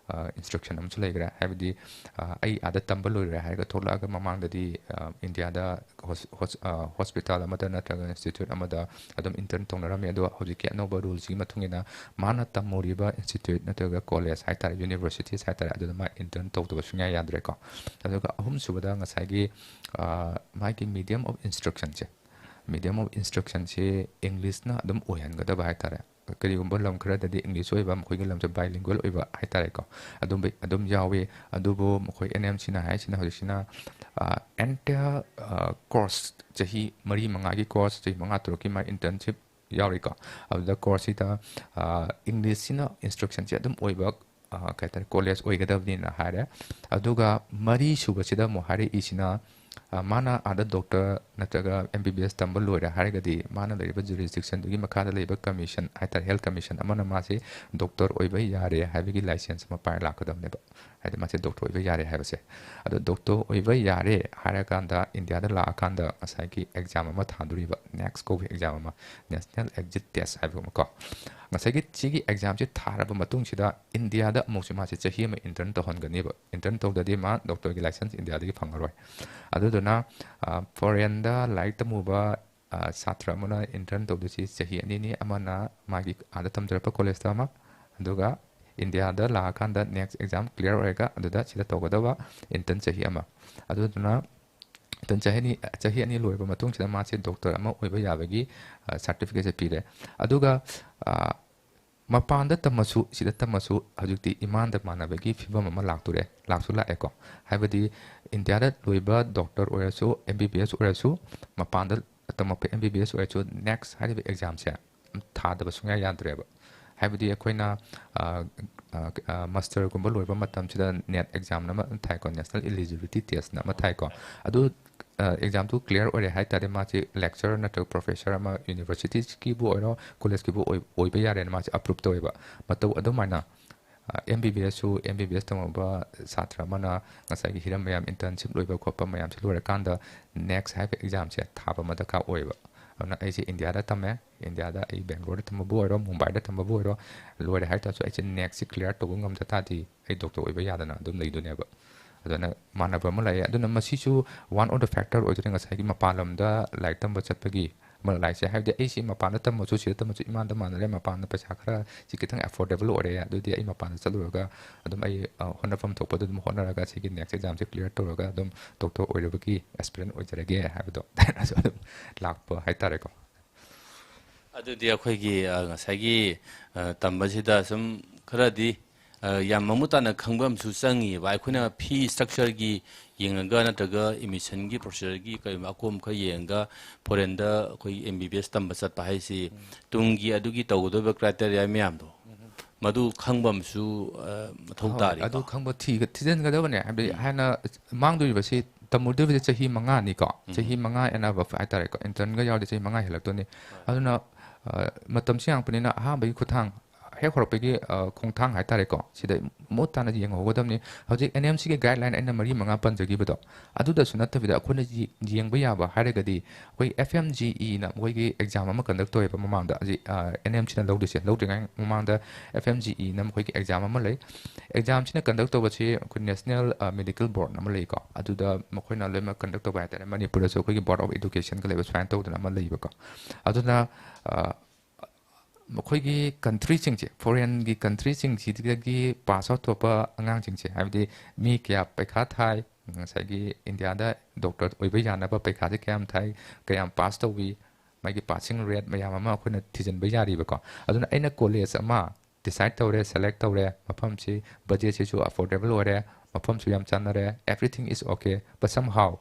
ꯏꯟꯁꯇ꯭ꯔꯛꯁꯟ ꯑꯃꯁꯨ ꯂꯩꯈ꯭ꯔꯦ꯫ ꯍꯥꯏꯕꯗꯤ, ꯑ, ꯑꯩ ꯑꯥꯗ ꯇꯝꯕ ꯂꯣꯏꯔꯦ ꯍꯥꯏꯔꯒ ꯊꯣꯛꯂꯛꯑꯒ ꯃꯃꯥꯡꯗꯗꯤ, ꯑ, ꯏꯟꯗꯤꯌꯥꯗ ꯍꯣꯁ- ꯍꯣꯁ- ꯑ, ꯍꯣꯁꯄꯤꯇꯥꯜ ꯑꯃꯗ ꯅꯠꯇ꯭ꯔꯒ ꯏꯟꯁꯇꯤꯇ꯭ꯌꯨꯠ ꯑꯃꯗ ꯑꯗꯨꯝ ꯏꯟꯇꯔꯟ ꯇꯧꯅꯔꯝꯃꯤ꯫ ꯑꯗꯣ ꯍꯧꯖꯤꯛꯀꯤ ꯑꯅꯧꯕ ꯔꯨꯜꯁꯤꯒꯤ ꯃꯇꯨꯡ ꯏꯟꯅ ꯃꯥꯅ ꯇꯝꯃꯨꯔꯤꯕ ꯏꯟꯁꯇꯤꯇ꯭ꯌꯨꯠ ꯅꯠꯇ꯭ꯔꯒ ꯀꯣꯂꯦꯖ ꯍꯥꯏꯇꯥꯔꯦ, ꯌꯨꯅꯤꯚꯔꯁꯤꯇꯤꯁ ꯍꯥꯏꯇꯥꯔꯦ, ꯑꯗꯨꯗ ꯃꯥ ꯏꯟꯇꯔꯟ ꯇꯧꯗꯕ ꯁꯨꯡꯌꯥ ꯌꯥꯗ꯭ꯔꯦꯀꯣ꯫ ꯑꯗꯨꯒ ꯑꯍꯨꯝꯁꯨꯕꯗ ꯉꯁꯥꯏꯒꯤ, ꯑ, ꯃꯥꯒꯤ ꯃꯤꯗꯤꯌꯝ ꯑꯣꯐ ꯏꯟꯁꯇ꯭ꯔꯛꯁꯟꯁꯦ, ꯃꯤꯗꯤꯌꯝ ꯑꯣꯐ ꯏꯟꯁꯇ꯭ꯔꯛꯁꯟꯁꯤ ꯏꯪꯂꯤꯁꯅ ꯑꯗꯨꯝ ꯑꯣꯏꯍꯟꯒꯗꯕ ꯍꯥꯏꯇꯥꯔꯦ꯫ ꯀꯔꯤꯒꯨꯝꯕ ꯂꯝ ꯈꯔꯗꯗꯤ ꯏꯪꯂꯤꯁ ꯑꯣꯏꯕ, ꯃꯈꯣꯏꯒꯤ ꯂꯝꯁꯦ ꯕꯥꯏꯂꯤꯡꯒ꯭ꯋꯦꯜ ꯑꯣꯏꯕ ꯍꯥꯏꯇꯥꯔꯦꯀꯣ, ꯑꯗꯨꯝꯕ ꯑꯗꯨꯝ ꯌꯥꯎꯏ꯫ ꯑꯗꯨꯕꯨ ꯃꯈꯣꯏ ꯑꯦꯟ ꯑꯦꯝ ꯁꯤꯅ ꯍꯥꯏꯁꯤꯅ ꯍꯧꯖꯤꯛꯁꯤꯅ, ꯑ, entire, ꯑ, ꯀꯣꯔꯁ, ꯆꯍꯤ ꯃꯔꯤ ꯃꯉꯥꯒꯤ ꯀꯣꯔꯁ, ꯆꯍꯤ ꯃꯉꯥ ꯇꯔꯨꯛꯀꯤ ꯃꯥ ꯏꯟꯇꯔꯟꯁꯤꯞ ꯌꯥꯎꯔꯤꯀꯣ꯫ ꯑꯗꯨꯗ ꯀꯣꯔꯁꯁꯤꯗ, ꯑ, ꯏꯪꯂꯤꯁꯁꯤꯅ ꯏꯟꯁꯇ꯭ꯔꯛꯁꯟꯁꯦ ꯑꯗꯨꯝ ꯑꯣꯏꯕ, ꯑ, ꯀꯩ ꯍꯥꯏꯇꯥꯔꯦ, ꯀꯣꯂꯦꯖ ꯑꯣꯏꯒꯗꯕꯅꯤꯅ ꯍꯥꯏꯔꯦ꯫ ꯑꯗꯨꯒ ꯃꯔꯤ ꯁꯨꯕꯁꯤꯗ ꯑꯃꯨꯛ ꯍꯥꯏꯔꯛꯏꯁꯤꯅ, ꯑ, ꯃꯥꯅ ꯑꯥꯗ ꯗꯣꯛꯇꯔ ꯅꯠꯇ꯭ꯔꯒ ꯑꯦꯝ ꯕꯤ ꯕꯤ ꯑꯦꯁ ꯇꯝꯕ ꯂꯣꯏꯔꯦ ꯍꯥꯏꯔꯒꯗꯤ ꯃꯥꯅ ꯂꯩꯔꯤꯕ ꯖꯨꯔꯤꯁꯗꯤꯛꯁꯟꯗꯨꯒꯤ ꯃꯈꯥꯗ ꯂꯩꯕ ꯀꯃꯤꯁꯟ ꯍꯥꯏꯇꯥꯔꯦ, ꯍꯦꯜꯊ ꯀꯃꯤꯁꯟ ꯑꯃꯅ ꯃꯥꯁꯤ ꯗꯣꯛꯇꯔ ꯑꯣꯏꯕ ꯌꯥꯔꯦ ꯍꯥꯏꯕꯒꯤ ꯂꯥꯏꯁꯦꯟꯁ ꯑꯃ ꯄꯥꯏꯔ ꯂꯥꯛꯀꯗꯕꯅꯦꯕ꯫ ꯍꯥꯏꯗꯤ ꯃꯥꯁꯦ ꯗꯣꯛꯇꯔ ꯑꯣꯏꯕ ꯌꯥꯔꯦ ꯍꯥꯏꯕꯁꯦ꯫ ꯑꯗꯣ ꯗꯣꯛꯇꯔ ꯑꯣꯏꯕ ꯌꯥꯔꯦ ꯍꯥꯏꯔꯀꯥꯟꯗ ꯏꯟꯗꯤꯌꯥꯗ ꯂꯥꯛꯑꯀꯥꯟꯗ ꯉꯁꯥꯏꯒꯤ ꯑꯦꯛꯖꯥꯝ ꯑꯃ ꯊꯥꯗꯣꯔꯤꯕ, ꯅꯦꯛꯁ ꯀꯧꯕ ꯑꯦꯛꯖꯥꯝ ꯑꯃ, ꯅꯦꯁꯅꯦꯜ ꯑꯦꯛꯖꯤꯠ ꯇꯦꯁ ꯍꯥꯏꯕ ꯑꯃ ꯀꯣ꯫ ꯉꯁꯥꯏꯒꯤ ꯁꯤꯒꯤ ꯑꯦꯛꯖꯥꯝꯁꯦ ꯊꯥꯔꯕ ꯃꯇꯨꯡꯁꯤꯗ ꯏꯟꯗꯤꯌꯥꯗ ꯑꯃꯨꯛꯁꯨ ꯃꯥꯁꯦ ꯆꯍꯤ ꯑꯃ ꯏꯟꯇꯔꯟ ꯇꯧꯍꯟꯒꯅꯦꯕ꯫ ꯏꯟꯇꯔꯟ ꯇꯧꯗ꯭ꯔꯗꯤ ꯃꯥ ꯗꯣꯛꯇꯔꯒꯤ ꯂꯥꯏꯁꯦꯟꯁ ꯏꯟꯗꯤꯌꯥꯗꯒꯤ ꯐꯪꯉꯔꯣꯏ꯫ ꯑꯗꯨꯗꯨꯅ, ꯑ, ꯐꯣꯔꯦꯟꯗ ꯂꯥꯏꯔꯤꯛ ꯇꯝꯃꯨꯕ, ꯑ, ꯁꯥꯇ꯭ꯔ ꯑꯃꯅ ꯏꯟꯇꯔꯟ ꯇꯧꯗꯣꯏꯁꯤ ꯆꯍꯤ ꯑꯅꯤꯅꯤ꯫ ꯑꯃꯅ ꯃꯥꯒꯤ ꯑꯥꯗ ꯇꯝꯖꯔꯛꯄ ꯀꯣꯂꯦꯖꯇ ꯑꯃ, ꯑꯗꯨꯒ ꯏꯟꯗꯤꯌꯥꯗ ꯂꯥꯛꯑꯀꯥꯟꯗ ꯅꯦꯛꯁ ꯑꯦꯛꯖꯥꯝ ꯀ꯭ꯂꯤꯌꯥꯔ ꯑꯣꯏꯔꯒ ꯑꯗꯨꯗ ꯁꯤꯗ ꯇꯧꯒꯗꯕ ꯏꯟꯇꯔꯟ ꯆꯍꯤ ꯑꯃ꯫ ꯑꯗꯨꯗꯨꯅ ꯑꯗꯨꯅ ꯆꯍꯤ ꯑꯅꯤ, ꯆꯍꯤ ꯑꯅꯤ ꯂꯣꯏꯔꯕ ꯃꯇꯨꯡꯁꯤꯗ ꯃꯥꯁꯦ ꯗꯣꯛꯇꯔ ꯑꯃ ꯑꯣꯏꯕ ꯌꯥꯕꯒꯤ ꯁꯥꯔꯇꯤꯐꯤꯀꯦꯠꯁꯦ ꯄꯤꯔꯦ꯫ ꯑꯗꯨꯒ ꯑ, ꯃꯄꯥꯟꯗ ꯇꯝꯃꯁꯨ, ꯁꯤꯗ ꯇꯝꯃꯁꯨ, ꯍꯧꯖꯤꯛꯇꯤ ꯏꯃꯥꯟꯗ ꯃꯥꯟꯅꯕꯒꯤ ꯐꯤꯕꯝ ꯑꯃ ꯂꯥꯛꯇꯣꯔꯦ, ꯂꯥꯛꯁꯨ ꯂꯥꯛꯑꯦꯀꯣ꯫ ꯍꯥꯏꯕꯗꯤ ꯏꯟꯗꯤꯌꯥꯗ ꯂꯣꯏꯕ ꯗꯣꯛꯇꯔ ꯑꯣꯏꯔꯁꯨ, ꯑꯦꯝ ꯕꯤ ꯕꯤ ꯑꯦꯁ ꯑꯣꯏꯔꯁꯨ, ꯃꯄꯥꯟꯗ ꯇꯝꯃꯛꯄ ꯑꯦꯝ ꯕꯤ ꯕꯤ ꯑꯦꯁ ꯑꯣꯏꯔꯁꯨ, ꯅꯦꯛꯁ ꯍꯥꯏꯔꯤꯕ ꯑꯦꯛꯖꯥꯝꯁꯦ ꯊꯥꯗꯕ ꯁꯨꯡꯌꯥ ꯌꯥꯗ꯭ꯔꯦꯕ꯫ ꯍꯥꯏꯕꯗꯤ ꯑꯩꯈꯣꯏꯅ, ꯑ, ꯑ, ꯑ, ꯃꯥꯁꯇꯔꯒꯨꯝꯕ ꯂꯣꯏꯕ ꯃꯇꯝꯁꯤꯗ ꯅꯦꯠ ꯑꯦꯛꯖꯥꯝꯅ ꯑꯃ ꯊꯥꯏꯀꯣ, ꯅꯦꯁꯅꯦꯜ ꯏꯂꯤꯖꯤꯕꯤꯂꯤꯇꯤ ꯇꯦꯁꯅ ꯑꯃ ꯊꯥꯏꯀꯣ꯫ ꯑꯗꯨ, ꯑ, ꯑꯦꯛꯖꯥꯝꯗꯨ ꯀ꯭ꯂꯤꯌꯥꯔ ꯑꯣꯏꯔꯦ ꯍꯥꯏ ꯇꯥꯔꯗꯤ, ꯃꯥꯁꯤ ꯂꯦꯛꯆꯔꯔ ꯅꯠꯇ꯭ꯔꯒ ꯄ꯭ꯔꯣꯐꯦꯁꯔ ꯑꯃ ꯌꯨꯅꯤꯚꯔꯁꯤꯇꯤꯒꯤꯕꯨ ꯑꯣꯏꯔꯣ, ꯀꯣꯂꯦꯖꯀꯤꯕꯨ ꯑꯣꯏ-, ꯑꯣꯏꯕ ꯌꯥꯔꯦꯅ ꯃꯥꯁꯤ ꯑꯄ꯭ꯔꯨꯞ ꯇꯧꯋꯦꯕ꯫ ꯃꯇꯧ ꯑꯗꯨꯃꯥꯏꯅ, ꯑ, ꯑꯦꯝ ꯕꯤ ꯕꯤ ꯑꯦꯁꯁꯨ, ꯑꯦꯝ ꯕꯤ ꯕꯤ ꯑꯦꯁ ꯇꯝꯃꯛꯄ ꯁꯥꯇ꯭ꯔ ꯑꯃꯅ ꯉꯁꯥꯏꯒꯤ ꯍꯤꯔꯝ ꯃꯌꯥꯝ, ꯏꯟꯇꯔꯟꯁꯤꯞ ꯂꯣꯏꯕ ꯈꯣꯠꯄ ꯃꯌꯥꯝꯁꯤ ꯂꯣꯏꯔꯀꯥꯟꯗ ꯅꯦꯛꯁ ꯍꯥꯏꯕ ꯑꯦꯛꯖꯥꯝꯁꯦ ꯊꯥꯕ ꯑꯃ ꯗꯔꯀꯥꯔ ꯑꯣꯏꯌꯦꯕ꯫ ꯑꯗꯨꯅ ꯑꯩꯁꯦ ꯏꯟꯗꯤꯌꯥꯗ ꯇꯝꯃꯦ, ꯏꯟꯗꯤꯌꯥꯗ ꯑꯩ ꯕꯦꯡꯒ꯭ꯂꯣꯔꯗ ꯇꯝꯕꯕꯨ ꯑꯣꯏꯔꯣ, ꯃꯨꯝꯕꯥꯏꯗ ꯇꯝꯕꯕꯨ ꯑꯣꯏꯔꯣ, ꯂꯣꯏꯔꯦ ꯍꯥꯏ ꯇꯥꯔꯁꯨ ꯑꯩꯁꯦ ꯅꯦꯛꯁꯁꯦ ꯀ꯭ꯂꯤꯌꯥꯔ ꯇꯧꯕ ꯉꯝꯗ ꯇꯥꯔꯗꯤ ꯑꯩ ꯗꯣꯛꯇꯔ ꯑꯣꯏꯕ ꯌꯥꯗꯅ ꯑꯗꯨꯝ ꯂꯩꯗꯣꯏꯅꯦꯕ꯫ ꯑꯗꯨꯅ ꯃꯥꯟꯅꯕ ꯑꯃ ꯂꯥꯛꯑꯦ꯫ ꯑꯗꯨꯅ ꯃꯁꯤꯁꯨ one of the factor ꯑꯣꯏꯗꯣꯏꯅꯦ ꯉꯁꯥꯏꯒꯤ ꯃꯄꯥꯟ ꯂꯝꯗ ꯂꯥꯏꯔꯤꯛ ꯇꯝꯕ ꯆꯠꯄꯒꯤ ꯑꯃ ꯂꯥꯛꯏꯁꯦ꯫ ꯍꯥꯏꯕꯗꯤ ꯑꯩꯁꯤ ꯃꯄꯥꯟꯗ ꯇꯝꯃꯁꯨ, ꯁꯤꯗ ꯇꯝꯃꯁꯨ ꯏꯃꯥꯟꯗ ꯃꯥꯟꯅꯔꯦ, ꯃꯄꯥꯟꯗ ꯄꯩꯁꯥ ꯈꯔ ꯁꯤ ꯈꯤꯇꯪ ꯑꯦꯐꯣꯔꯗꯦꯕꯜ ꯑꯣꯏꯔꯦ, ꯑꯗꯨꯗꯤ ꯑꯩ ꯃꯄꯥꯟꯗ ꯆꯠꯂꯨꯔꯒ ꯑꯗꯨꯝ ꯑꯩ, ꯑ, ꯍꯣꯠꯅꯐꯝ ꯊꯣꯛꯄꯗ ꯑꯗꯨꯝ ꯍꯣꯠꯅꯔꯒ ꯁꯤꯒꯤ ꯅꯦꯛꯁ ꯑꯦꯛꯖꯥꯝꯁꯦ ꯀ꯭ꯂꯤꯌꯥꯔ ꯇꯧꯔꯒ ꯑꯗꯨꯝ ꯗꯣꯛꯇꯔ ꯑꯣꯏꯔꯕꯒꯤ ꯑꯦꯁꯄꯤꯔꯦꯟ ꯑꯣꯏꯖꯔꯒꯦ ꯍꯥꯏꯕꯗꯣ ꯑꯗꯨꯝ ꯂꯥꯛꯄ ꯍꯥꯏꯇꯥꯔꯦꯀꯣ꯫ ꯑꯗꯨꯗꯤ ꯑꯩꯈꯣꯏꯒꯤ, ꯑ, ꯉꯁꯥꯏꯒꯤ, ꯑ, ꯇꯝꯕꯁꯤꯗ ꯁꯨꯝ ꯈꯔꯗꯤ, ꯑ, ꯌꯥꯝ ꯃꯃꯨꯠ ꯇꯥꯅ ꯈꯪꯕ ꯑꯃꯁꯨ ꯆꯪꯉꯤꯕ꯫ ꯑꯩꯈꯣꯏꯅ ꯐꯤ ꯁ꯭ꯇ꯭ꯔꯛꯆꯔꯒꯤ ꯌꯦꯡꯉꯒ ꯅꯠꯇ꯭ꯔꯒ ꯑꯦꯗꯃꯤꯁꯟꯒꯤ ꯄ꯭ꯔꯣꯁꯤꯖꯔꯒꯤ ꯀꯔꯤꯒꯨꯝꯕ ꯑꯀꯣꯝ ꯈꯔ ꯌꯦꯡꯉꯒ ꯐꯣꯔꯦꯟꯗ ꯑꯩꯈꯣꯏ ꯑꯦꯝ ꯕꯤ ꯕꯤ ꯑꯦꯁ ꯇꯝꯕ ꯆꯠꯄ ꯍꯥꯏꯁꯤ ꯎꯝ꯫ ꯇꯨꯡꯒꯤ ꯑꯗꯨꯒꯤ ꯇꯧꯒꯗꯧꯔꯤꯕ ꯀ꯭ꯔꯥꯏꯇꯦꯔꯤꯌꯥ ꯃꯌꯥꯝꯗꯣ ꯎꯝ꯫ ꯃꯗꯨ ꯈꯪꯕ ꯑꯃꯁꯨ, ꯑ, ꯃꯊꯧ ꯍꯣꯏ, ꯇꯥꯔꯤꯀꯣ꯫ ꯑꯗꯨ ꯈꯪꯕ ꯊꯤꯒ-, ꯊꯤꯖꯤꯟꯒꯗꯕꯅꯦ꯫ ꯍꯥꯏꯕꯗꯤ ꯎꯝ꯫ ꯍꯥꯟꯅ ꯃꯥꯡꯗꯣꯔꯤꯕꯁꯤ ꯇꯝꯃꯨꯗꯣꯏꯕꯁꯦ ꯆꯍꯤ ꯃꯉꯥꯅꯤꯀꯣ꯫ ꯎꯝ꯫ ꯆꯍꯤ ꯃꯉꯥ and above ꯍꯥꯏꯇꯥꯔꯦꯀꯣ꯫ ꯏꯟꯇꯔꯟꯒ ꯌꯥꯎꯔꯗꯤ ꯆꯍꯤ ꯃꯉꯥ ꯍꯦꯜꯂꯛꯇꯣꯏꯅꯤ꯫ ꯍꯣꯏ꯫ ꯑꯗꯨꯅ, ꯑ, ꯃꯇꯝꯁꯤ ꯌꯥꯝꯂꯛꯄꯅꯤꯅ ꯑꯍꯥꯟꯕꯒꯤ ꯈꯨꯠꯊꯥꯡ, ꯍꯦꯛ ꯍꯧꯔꯛꯄꯒꯤ, ꯑ, ꯈꯣꯡꯊꯥꯡ ꯍꯥꯏꯇꯥꯔꯦꯀꯣ, ꯁꯤꯗ ꯃꯃꯨꯠ ꯇꯥꯅ ꯌꯦꯡꯍꯧꯒꯗꯕꯅꯤ꯫ ꯍꯧꯖꯤꯛ ꯑꯦꯟ ꯑꯦꯝ ꯁꯤꯒꯤ ꯒꯥꯏꯗꯂꯥꯏꯟ ꯑꯩꯅ ꯃꯔꯤ ꯃꯉꯥ ꯄꯟꯖꯈꯤꯕꯗꯣ, ꯑꯗꯨꯗꯁꯨ ꯅꯠꯇꯕꯤꯗ ꯑꯩꯈꯣꯏꯅ ꯌꯦ-, ꯌꯦꯡꯕ ꯌꯥꯕ ꯍꯥꯏꯔꯒꯗꯤ ꯑꯩꯈꯣꯏ ꯑꯦꯐ ꯑꯦꯝ ꯖꯤ ꯏꯅ ꯃꯈꯣꯏꯒꯤ ꯑꯦꯛꯖꯥꯝ ꯑꯃ ꯀꯟꯗꯛ ꯇꯧꯋꯦꯕ ꯃꯃꯥꯡꯗ꯫ ꯍꯧꯖꯤꯛ, ꯑ, ꯑꯦꯟ ꯑꯦꯝ ꯁꯤꯅ ꯂꯧꯗꯣꯏꯁꯦ, ꯂꯧꯗ꯭ꯔꯤꯉꯩ ꯃꯃꯥꯡꯗ ꯑꯦꯐ ꯑꯦꯝ ꯖꯤ ꯏꯅ ꯃꯈꯣꯏꯒꯤ ꯑꯦꯛꯖꯥꯝ ꯑꯃ ꯂꯩ꯫ ꯑꯦꯛꯖꯥꯝꯁꯤꯅ ꯀꯟꯗꯛ ꯇꯧꯕꯁꯤ ꯑꯩꯈꯣꯏ ꯅꯦꯁꯅꯦꯜ, ꯑ, ꯃꯦꯗꯤꯀꯦꯜ ꯕꯣꯔꯗ ꯑꯃ ꯂꯩꯀꯣ, ꯑꯗꯨꯗ ꯃꯈꯣꯏꯅ ꯂꯣꯏꯅꯃꯛ ꯀꯟꯗꯛ ꯇꯧꯕ ꯍꯥꯏꯇꯥꯔꯦ꯫ ꯃꯅꯤꯄꯨꯔꯗꯁꯨ ꯑꯩꯈꯣꯏꯒꯤ ꯕꯣꯔꯗ ꯑꯣꯐ ꯏꯗꯨꯀꯦꯁꯟꯒ ꯂꯩꯕ ꯁꯨꯃꯥꯏꯅ ꯇꯧꯗꯅ ꯑꯃ ꯂꯩꯕꯀꯣ꯫ ꯑꯗꯨꯅ, ꯑ, ꯃꯈꯣꯏꯒꯤ ꯀꯟꯇ꯭ꯔꯤꯁꯤꯡꯁꯦ, ꯐꯣꯔꯦꯟꯒꯤ ꯀꯟꯇ꯭ꯔꯤꯁꯤꯡꯁꯤꯗꯒꯤ ꯄꯥꯁ ꯑꯥꯎꯠ ꯊꯣꯛꯄ ꯑꯉꯥꯡꯁꯤꯡꯁꯦ, ꯍꯥꯏꯕꯗꯤ ꯃꯤ ꯀꯌꯥ ꯄꯩꯈꯥ ꯊꯥꯏ, ꯉꯁꯥꯏꯒꯤ ꯏꯟꯗꯤꯌꯥꯗ ꯗꯣꯛꯇꯔ ꯑꯣꯏꯕ ꯌꯥꯅꯕ ꯄꯩꯈꯥꯁꯦ ꯀꯌꯥꯝ ꯊꯥꯏ, ꯀꯌꯥꯝ ꯄꯥꯁ ꯇꯧꯏ, ꯃꯥꯒꯤ ꯄꯥꯁꯤꯡ ꯔꯦꯠ ꯃꯌꯥꯝ ꯑꯃ ꯑꯩꯈꯣꯏꯅ ꯊꯤꯖꯤꯟꯕ ꯌꯥꯔꯤꯕꯀꯣ꯫ ꯑꯗꯨꯅ ꯑꯩꯅ ꯀꯣꯂꯦꯖ ꯑꯃ ꯗꯤꯁꯥꯏꯠ ꯇꯧꯔꯦ, ꯁꯦꯂꯦꯛ ꯇꯧꯔꯦ, ꯃꯐꯝꯁꯤ ꯕꯖꯦꯠꯁꯤꯁꯨ ꯑꯦꯐꯣꯔꯗꯦꯕꯜ ꯑꯣꯏꯔꯦ, ꯃꯐꯝꯁꯨ ꯌꯥꯝ ꯆꯥꯟꯅꯔꯦ, everything is okay, but somehow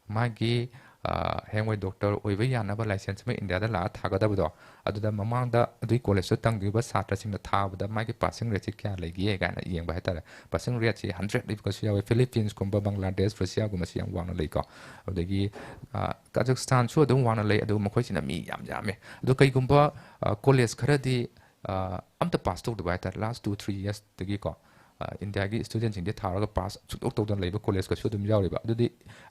ꯃꯥꯒꯤ, ꯑ, ꯍꯌꯦꯡꯋꯥꯏ ꯗꯣꯛꯇꯔ ꯑꯣꯏꯕ ꯌꯥꯅꯕ ꯂꯥꯏꯁꯦꯟꯁ ꯑꯃ ꯏꯟꯗꯤꯌꯥꯗ ꯂꯥꯛꯑ ꯊꯥꯒꯗꯕꯗꯣ, ꯑꯗꯨꯗ ꯃꯃꯥꯡꯗ ꯑꯗꯨꯒꯤ ꯀꯣꯂꯦꯖꯇꯨ ꯇꯝꯈꯤꯕ ꯁꯥꯇ꯭ꯔꯁꯤꯡꯅ ꯊꯥꯕꯗ ꯃꯥꯒꯤ ꯄꯥꯁꯤꯡ ꯔꯦꯠꯁꯤ ꯀꯌꯥ ꯂꯩꯒꯦ ꯀꯥꯏꯅ ꯌꯦꯡꯕ ꯍꯥꯏꯇꯥꯔꯦ꯫ ꯄꯥꯁꯤꯡ ꯔꯦꯠꯁꯤ ꯍꯟꯗ꯭ꯔꯦꯠ ꯂꯩꯕꯒꯁꯨ ꯌꯥꯎꯋꯦ, ꯐꯤꯂꯤꯄꯤꯟꯁꯀꯨꯝꯕ, ꯕꯪꯒ꯭ꯂꯥꯗꯦꯁ, ꯔꯁꯤꯌꯥꯒꯨꯝꯕꯁꯨ ꯌꯥꯝ ꯋꯥꯡꯅ ꯂꯩꯀꯣ꯫ ꯑꯗꯒꯤ, ꯑ, ꯀꯥꯖꯛꯁꯇꯥꯟꯁꯨ ꯑꯗꯨꯝ ꯋꯥꯡꯅ ꯂꯩ, ꯑꯗꯨꯒ ꯃꯈꯣꯏꯁꯤꯅ ꯃꯤ ꯌꯥꯝ ꯌꯥꯝꯃꯦ꯫ ꯑꯗꯣ ꯀꯩꯒꯨꯝꯕ, ꯑ, ꯀꯣꯂꯦꯖ ꯈꯔꯗꯤ, ꯑ, ꯑꯝꯇ ꯄꯥꯁ ꯇꯧꯗꯕ ꯍꯥꯏꯇꯥꯔꯦ, ꯂꯥꯁ ꯇꯨ ꯊ꯭ꯔꯤ ꯌꯔꯁꯇꯒꯤꯀꯣ, ꯑ, ꯏꯟꯗꯤꯌꯥꯒꯤ ꯁ꯭ꯇꯨꯗꯦꯟꯁꯤꯡꯗꯤ ꯊꯥꯔꯒ ꯄꯥꯁ ꯁꯨꯡꯇꯧ ꯇꯧꯗꯅ ꯂꯩꯕ ꯀꯣꯂꯦꯖꯀꯁꯨ ꯑꯗꯨꯝ ꯌꯥꯎꯔꯤꯕ꯫ ꯑꯗꯨꯗꯤ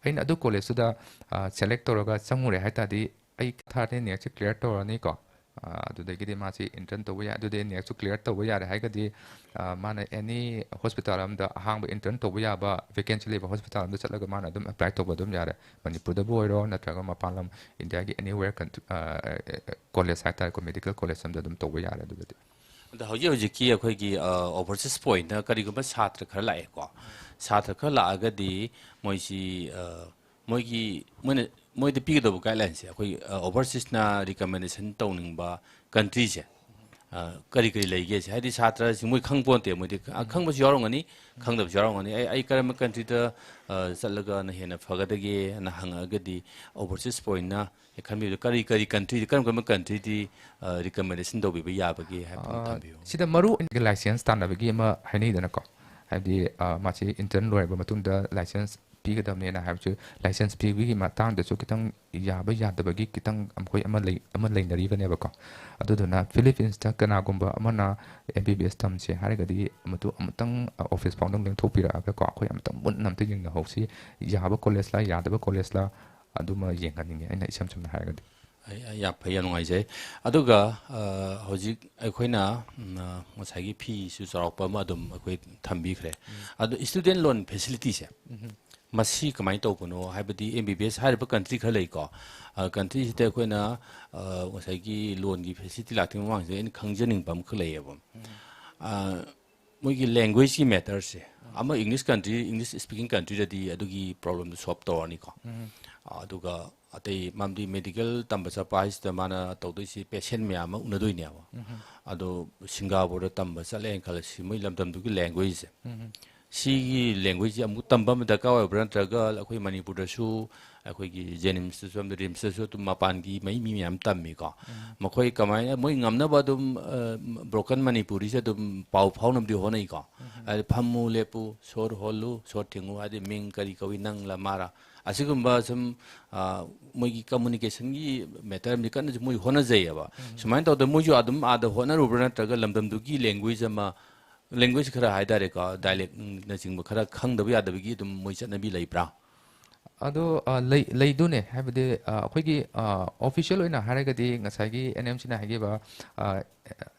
ꯑꯩꯅ ꯑꯗꯨ ꯀꯣꯂꯦꯖꯇꯨꯗ, ꯑ, ꯁꯦꯂꯦꯛ ꯇꯧꯔꯒ ꯆꯪꯉꯨꯔꯦ ꯍꯥꯏ ꯇꯥꯔꯗꯤ, ꯑꯩ ꯊꯥꯔꯅꯤ, ꯅꯦꯛꯁꯁꯦ ꯀ꯭ꯂꯤꯌꯥꯔ ꯇꯧꯔꯅꯤꯀꯣ, ꯑ, ꯑꯗꯨꯗꯒꯤꯗꯤ ꯃꯥꯁꯤ ꯏꯟꯇꯔꯟ ꯇꯧꯕ ꯌꯥꯏ꯫ ꯑꯗꯨꯗꯤ ꯅꯦꯛꯁꯁꯨ ꯀ꯭ꯂꯤꯌꯥꯔ ꯇꯧꯕ ꯌꯥꯔꯦ ꯍꯥꯏꯔꯒꯗꯤ, ꯑ, ꯃꯥꯅ ꯑꯦꯅꯤ ꯍꯣꯁꯄꯤꯇꯥꯜ ꯑꯃꯗ ꯑꯍꯥꯡꯕ ꯏꯟꯇꯔꯟ ꯇꯧꯕ ꯌꯥꯕ, ꯚꯦꯀꯦꯟꯁꯤ ꯂꯩꯕ ꯍꯣꯁꯄꯤꯇꯥꯜ ꯑꯃꯗ ꯆꯠꯂꯒ ꯃꯥꯅ ꯑꯗꯨꯝ ꯑꯦꯄ꯭ꯂꯥꯏ ꯇꯧꯕ ꯑꯗꯨꯝ ꯌꯥꯔꯦ꯫ ꯃꯅꯤꯄꯨꯔꯗꯕꯨ ꯑꯣꯏꯔꯣ, ꯅꯠꯇ꯭ꯔꯒ ꯃꯄꯥꯟ ꯂꯝ, ꯏꯟꯗꯤꯌꯥꯒꯤ ꯑꯦꯅꯤꯋꯦꯔ ꯀꯟꯇ꯭ꯔꯤ, ꯑ, ꯑ, ꯑ, ꯀꯣꯂꯦꯖ ꯍꯥꯏꯇꯥꯔꯦꯀꯣ, ꯃꯦꯗꯤꯀꯦꯜ ꯀꯣꯂꯦꯖ ꯑꯃꯗ ꯑꯗꯨꯝ ꯇꯧꯕ ꯌꯥꯔꯦ ꯑꯗꯨꯕꯨꯗꯤ꯫ ꯑꯗꯣ ꯍꯧꯖꯤꯛ ꯍꯧꯖꯤꯛꯀꯤ ꯑꯩꯈꯣꯏꯒꯤ, ꯑ, ꯑꯣꯚꯔꯁꯤꯁ ꯄꯣꯏꯟꯠꯇ ꯀꯔꯤꯒꯨꯝꯕ ꯁꯥꯇ꯭ꯔ ꯈꯔ ꯂꯥꯛꯑꯦꯀꯣ, ꯁꯥꯇ꯭ꯔ ꯈꯔ ꯂꯥꯛꯑꯒꯗꯤ ꯃꯣꯏꯁꯤ, ꯑ, ꯃꯣꯏꯒꯤ, ꯃꯣꯏꯅ, ꯃꯣꯏꯗ ꯄꯤꯒꯗꯧꯕ ꯒꯥꯏꯗꯂꯥꯏꯟꯁꯦ ꯑꯩꯈꯣꯏ, ꯑ, ꯑꯣꯚꯔꯁꯤꯁꯅ ꯔꯤꯀꯃꯦꯟꯗꯦꯁꯟ ꯇꯧꯅꯤꯡꯕ ꯀꯟꯇ꯭ꯔꯤꯁꯦ, ꯑ, ꯀꯔꯤ ꯀꯔꯤ ꯂꯩꯒꯦꯁꯦ? ꯍꯥꯏꯗꯤ ꯁꯥꯇ꯭ꯔꯁꯤꯡ ꯃꯣꯏ ꯈꯪꯕ ꯄꯣꯟꯇꯦ, ꯃꯣꯏꯗꯤ ꯈ-, ꯎꯝ꯫ ꯈꯪꯕꯁꯨ ꯌꯥꯎꯔꯝꯒꯅꯤ, ꯎꯝ꯫ ꯈꯪꯗꯕꯁꯨ ꯌꯥꯎꯔꯝꯒꯅꯤ꯫ ꯑꯩ, ꯑꯩ ꯀꯔꯝꯕ ꯀꯟꯇ꯭ꯔꯤꯗ, ꯑ, ꯆꯠꯂꯒꯅ ꯍꯦꯟꯅ ꯐꯒꯗꯒꯦꯅ ꯍꯪꯉꯛꯑꯒꯗꯤ, ꯑꯣꯚꯔꯁꯤꯁ ꯄꯣꯏꯟꯠꯅ ꯈꯟꯕꯤꯕꯗ ꯀꯔꯤ ꯀꯔꯤ ꯀꯟꯇ꯭ꯔꯤꯗꯤ, ꯀꯔꯝ ꯀꯔꯝꯕ ꯀꯟꯇ꯭ꯔꯤꯗꯤ, ꯑ, ꯔꯤꯀꯃꯦꯟꯗꯦꯁꯟ ꯇꯧꯕꯤꯕ ꯌꯥꯕꯒꯦ ꯍꯥꯏꯕꯗꯨ ꯑ, ꯊꯝꯕꯤꯌꯨ꯫ ꯁꯤꯗ ꯃꯔꯨ ꯑꯣꯏꯅ ꯂꯥꯏꯁꯦꯟꯁ ꯇꯥꯟꯅꯕꯒꯤ ꯑꯃ ꯍꯥꯏꯅꯩꯗꯅꯀꯣ, ꯍꯥꯏꯕꯗꯤ, ꯑ, ꯃꯥꯁꯤ ꯏꯟꯇꯔꯟ ꯂꯣꯏꯔꯕ ꯃꯇꯨꯡꯗ ꯂꯥꯏꯁꯦꯟꯁ ꯄꯤꯒꯗꯕꯅꯦꯅ ꯍꯥꯏꯕꯁꯨ, ꯂꯥꯏꯁꯦꯟꯁ ꯄꯤꯕꯒꯤ ꯃꯇꯥꯡꯗꯁꯨ ꯈꯤꯇꯪ ꯌꯥꯕ ꯌꯥꯗꯕꯒꯤ ꯈꯤꯇꯪ ꯑꯩꯈꯣꯏ ꯑꯃ ꯂꯩ-, ꯑꯃ ꯂꯩꯅꯔꯤꯕꯅꯦꯕꯀꯣ꯫ ꯑꯗꯨꯗꯨꯅ ꯐꯤꯂꯤꯄꯤꯟꯁꯇ ꯀꯅꯥꯒꯨꯝꯕ ꯑꯃꯅ ꯑꯦꯝ ꯕꯤ ꯕꯤ ꯑꯦꯁ ꯇꯝꯁꯦ ꯍꯥꯏꯔꯒꯗꯤ, ꯃꯗꯨ ꯑꯃꯨꯛꯇꯪ, ꯑ, ꯑꯣꯐꯤꯁ ꯐꯥꯎꯗꯪ ꯂꯦꯡꯊꯣꯛꯄꯤꯔꯛꯑꯒꯀꯣ, ꯑꯩꯈꯣꯏ ꯑꯃꯨꯛꯇꯪ ꯃꯨꯟꯅ ꯑꯝꯇ ꯌꯦꯡꯅꯍꯧꯁꯤ, ꯌꯥꯕ ꯀꯣꯂꯦꯖꯂ ꯌꯥꯗꯕ ꯀꯣꯂꯦꯖꯂ, ꯑꯗꯨꯃ ꯌꯦꯡꯍꯟꯅꯤꯡꯉꯦ ꯑꯩꯅ ꯏꯁꯝ ꯁꯝꯅ ꯍꯥꯏꯔꯒꯗꯤ꯫ ꯑꯩ, ꯑꯩ ꯌꯥꯝ ꯐꯩ, ꯌꯥꯝ ꯅꯨꯡꯉꯥꯏꯖꯩ꯫ ꯑꯗꯨꯒ, ꯑ, ꯍꯧꯖꯤꯛ ꯑꯩꯈꯣꯏꯅ, ꯎꯝ, ꯑ, ꯉꯁꯥꯏꯒꯤ ꯐꯤꯁꯨ ꯆꯥꯎꯔꯥꯛꯄ ꯑꯃ ꯑꯗꯨꯝ ꯑꯩꯈꯣꯏ ꯊꯝꯕꯤꯈ꯭ꯔꯦ꯫ ꯎꯝ꯫ ꯑꯗꯣ ꯁ꯭ꯇꯨꯗꯦꯟ ꯂꯣꯟ ꯐꯦꯁꯤꯂꯤꯇꯤꯁꯦ, ꯎꯝ꯫ ꯃꯁꯤ ꯀꯃꯥꯏꯅ ꯇꯧꯕꯅꯣ? ꯍꯥꯏꯕꯗꯤ ꯑꯦꯝ ꯕꯤ ꯕꯤ ꯑꯦꯁ ꯍꯥꯏꯔꯤꯕ ꯀꯟꯇ꯭ꯔꯤ ꯈꯔ ꯂꯩꯀꯣ, ꯑ, ꯀꯟꯇ꯭ꯔꯤꯁꯤꯗ ꯑꯩꯈꯣꯏꯅ, ꯑ, ꯉꯁꯥꯏꯒꯤ ꯂꯣꯟꯒꯤ ꯐꯦꯁꯤꯂꯤꯇꯤ ꯂꯥꯛꯇ꯭ꯔꯤꯉꯩ ꯃꯃꯥꯡꯁꯤꯗ ꯑꯩꯅ ꯈꯪꯖꯅꯤꯡꯕ ꯑꯃꯈꯛ ꯂꯩꯌꯦꯕ꯫ ꯎꯝ꯫ ꯑ, ꯃꯣꯏꯒꯤ languageꯀꯤ matterꯁꯦ, ꯑꯃ English country, English speaking countryꯗꯗꯤ ꯑꯗꯨꯒꯤ problemꯗꯨ solve ꯇꯧꯔꯅꯤꯀꯣ꯫ ꯑꯗꯨꯒ ꯑꯇꯩ, ꯃꯔꯝꯗꯤ medical ꯇꯝꯕ ꯆꯠꯄ ꯍꯥꯏꯁꯤꯗ ꯃꯥꯅ ꯇꯧꯗꯣꯏꯁꯤ patient ꯃꯌꯥꯝ ꯑꯃ ꯎꯅꯗꯣꯏꯅꯦꯕ꯫ ꯑꯗꯣ ꯁꯤꯡꯒꯥꯄꯨꯔꯗ ꯇꯝꯕ ꯆꯠꯂꯦꯅ ꯈꯜꯂꯁꯤ, ꯃꯣꯏ ꯂꯝꯗꯝꯗꯨꯒꯤ languageꯁꯦ, ꯁꯤꯒꯤ languageྶꯁꯦ ꯑꯃꯨꯛ ꯇꯝꯕ ꯑꯃ ꯗꯔꯀꯥꯔ ꯑꯣꯏꯕ꯭ꯔꯥ, ꯅꯠꯇ꯭ꯔꯒ ꯑꯩꯈꯣꯏ ꯃꯅꯤꯄꯨꯔꯗꯁꯨ, ꯑꯩꯈꯣꯏꯒꯤ JNIMSꯇꯁꯨ ꯑꯃꯗꯤ RIMSꯇꯁꯨ ꯑꯗꯨꯝ ꯃꯄꯥꯟꯒꯤ ꯃꯤ, ꯃꯤ ꯃꯌꯥꯝ ꯇꯝꯃꯤꯀꯣ꯫ ꯃꯈꯣꯏ ꯀꯃꯥꯏꯅ, ꯃꯣꯏ ꯉꯝꯅꯕ ꯑꯗꯨꯝ, ꯑ, broken ꯃꯅꯤꯄꯨꯔꯤꯁꯦ ꯑꯗꯨꯝ ꯄꯥꯎ ꯐꯥꯎꯅꯕꯗꯤ ꯍꯣꯠꯅꯩꯀꯣ꯫ ꯍꯥꯏꯗꯤ ꯐꯝꯃꯨ, ꯂꯦꯞꯄꯨ, ꯁꯣꯔ ꯍꯣꯜꯂꯨ, ꯁꯣꯔ ꯊꯤꯡꯉꯨ, ꯍꯥꯏꯗꯤ ꯃꯤꯡ ꯀꯔꯤ ꯀꯧꯏ, ꯅꯪꯂ ꯃꯥꯔ, ꯑꯁꯤꯒꯨꯝꯕ ꯁꯨꯝ, ꯑ, ꯃꯣꯏꯒꯤ communicationꯒꯤ matter ꯑꯃꯗꯤ ꯀꯟꯅꯁꯨ ꯃꯣꯏ ꯍꯣꯠꯅꯖꯩꯑꯕ꯫ ꯁꯨꯃꯥꯏꯅ ꯇꯧꯗꯅ ꯃꯣꯏꯁꯨ ꯑꯗꯨꯝ ꯑꯥꯗ ꯍꯣꯠꯅꯔꯨꯕ꯭ꯔꯥ, ꯅꯠꯇ꯭ꯔꯒ ꯂꯝꯗꯝꯗꯨꯒꯤ language ꯑꯃ, language ꯈꯔ ꯍꯥꯏꯇꯥꯔꯦꯀꯣ, dialectꯅꯆꯤꯡꯕ ꯈꯔ ꯈꯪꯗꯕ ꯌꯥꯗꯕꯒꯤ ꯑꯗꯨꯝ ꯃꯣꯏ ꯆꯠꯅꯕꯤ ꯂꯩꯕ꯭ꯔꯥ? ꯑꯗꯣ, ꯑ, ꯂꯩ-, ꯂꯩꯗꯣꯏꯅꯦ꯫ ꯍꯥꯏꯕꯗꯤ, ꯑ, ꯑꯩꯈꯣꯏꯒꯤ, ꯑ, official ꯑꯣꯏꯅ ꯍꯥꯏꯔꯒꯗꯤ ꯉꯁꯥꯏꯒꯤ NMCꯅ ꯍꯥꯏꯈꯤꯕ, ꯑ,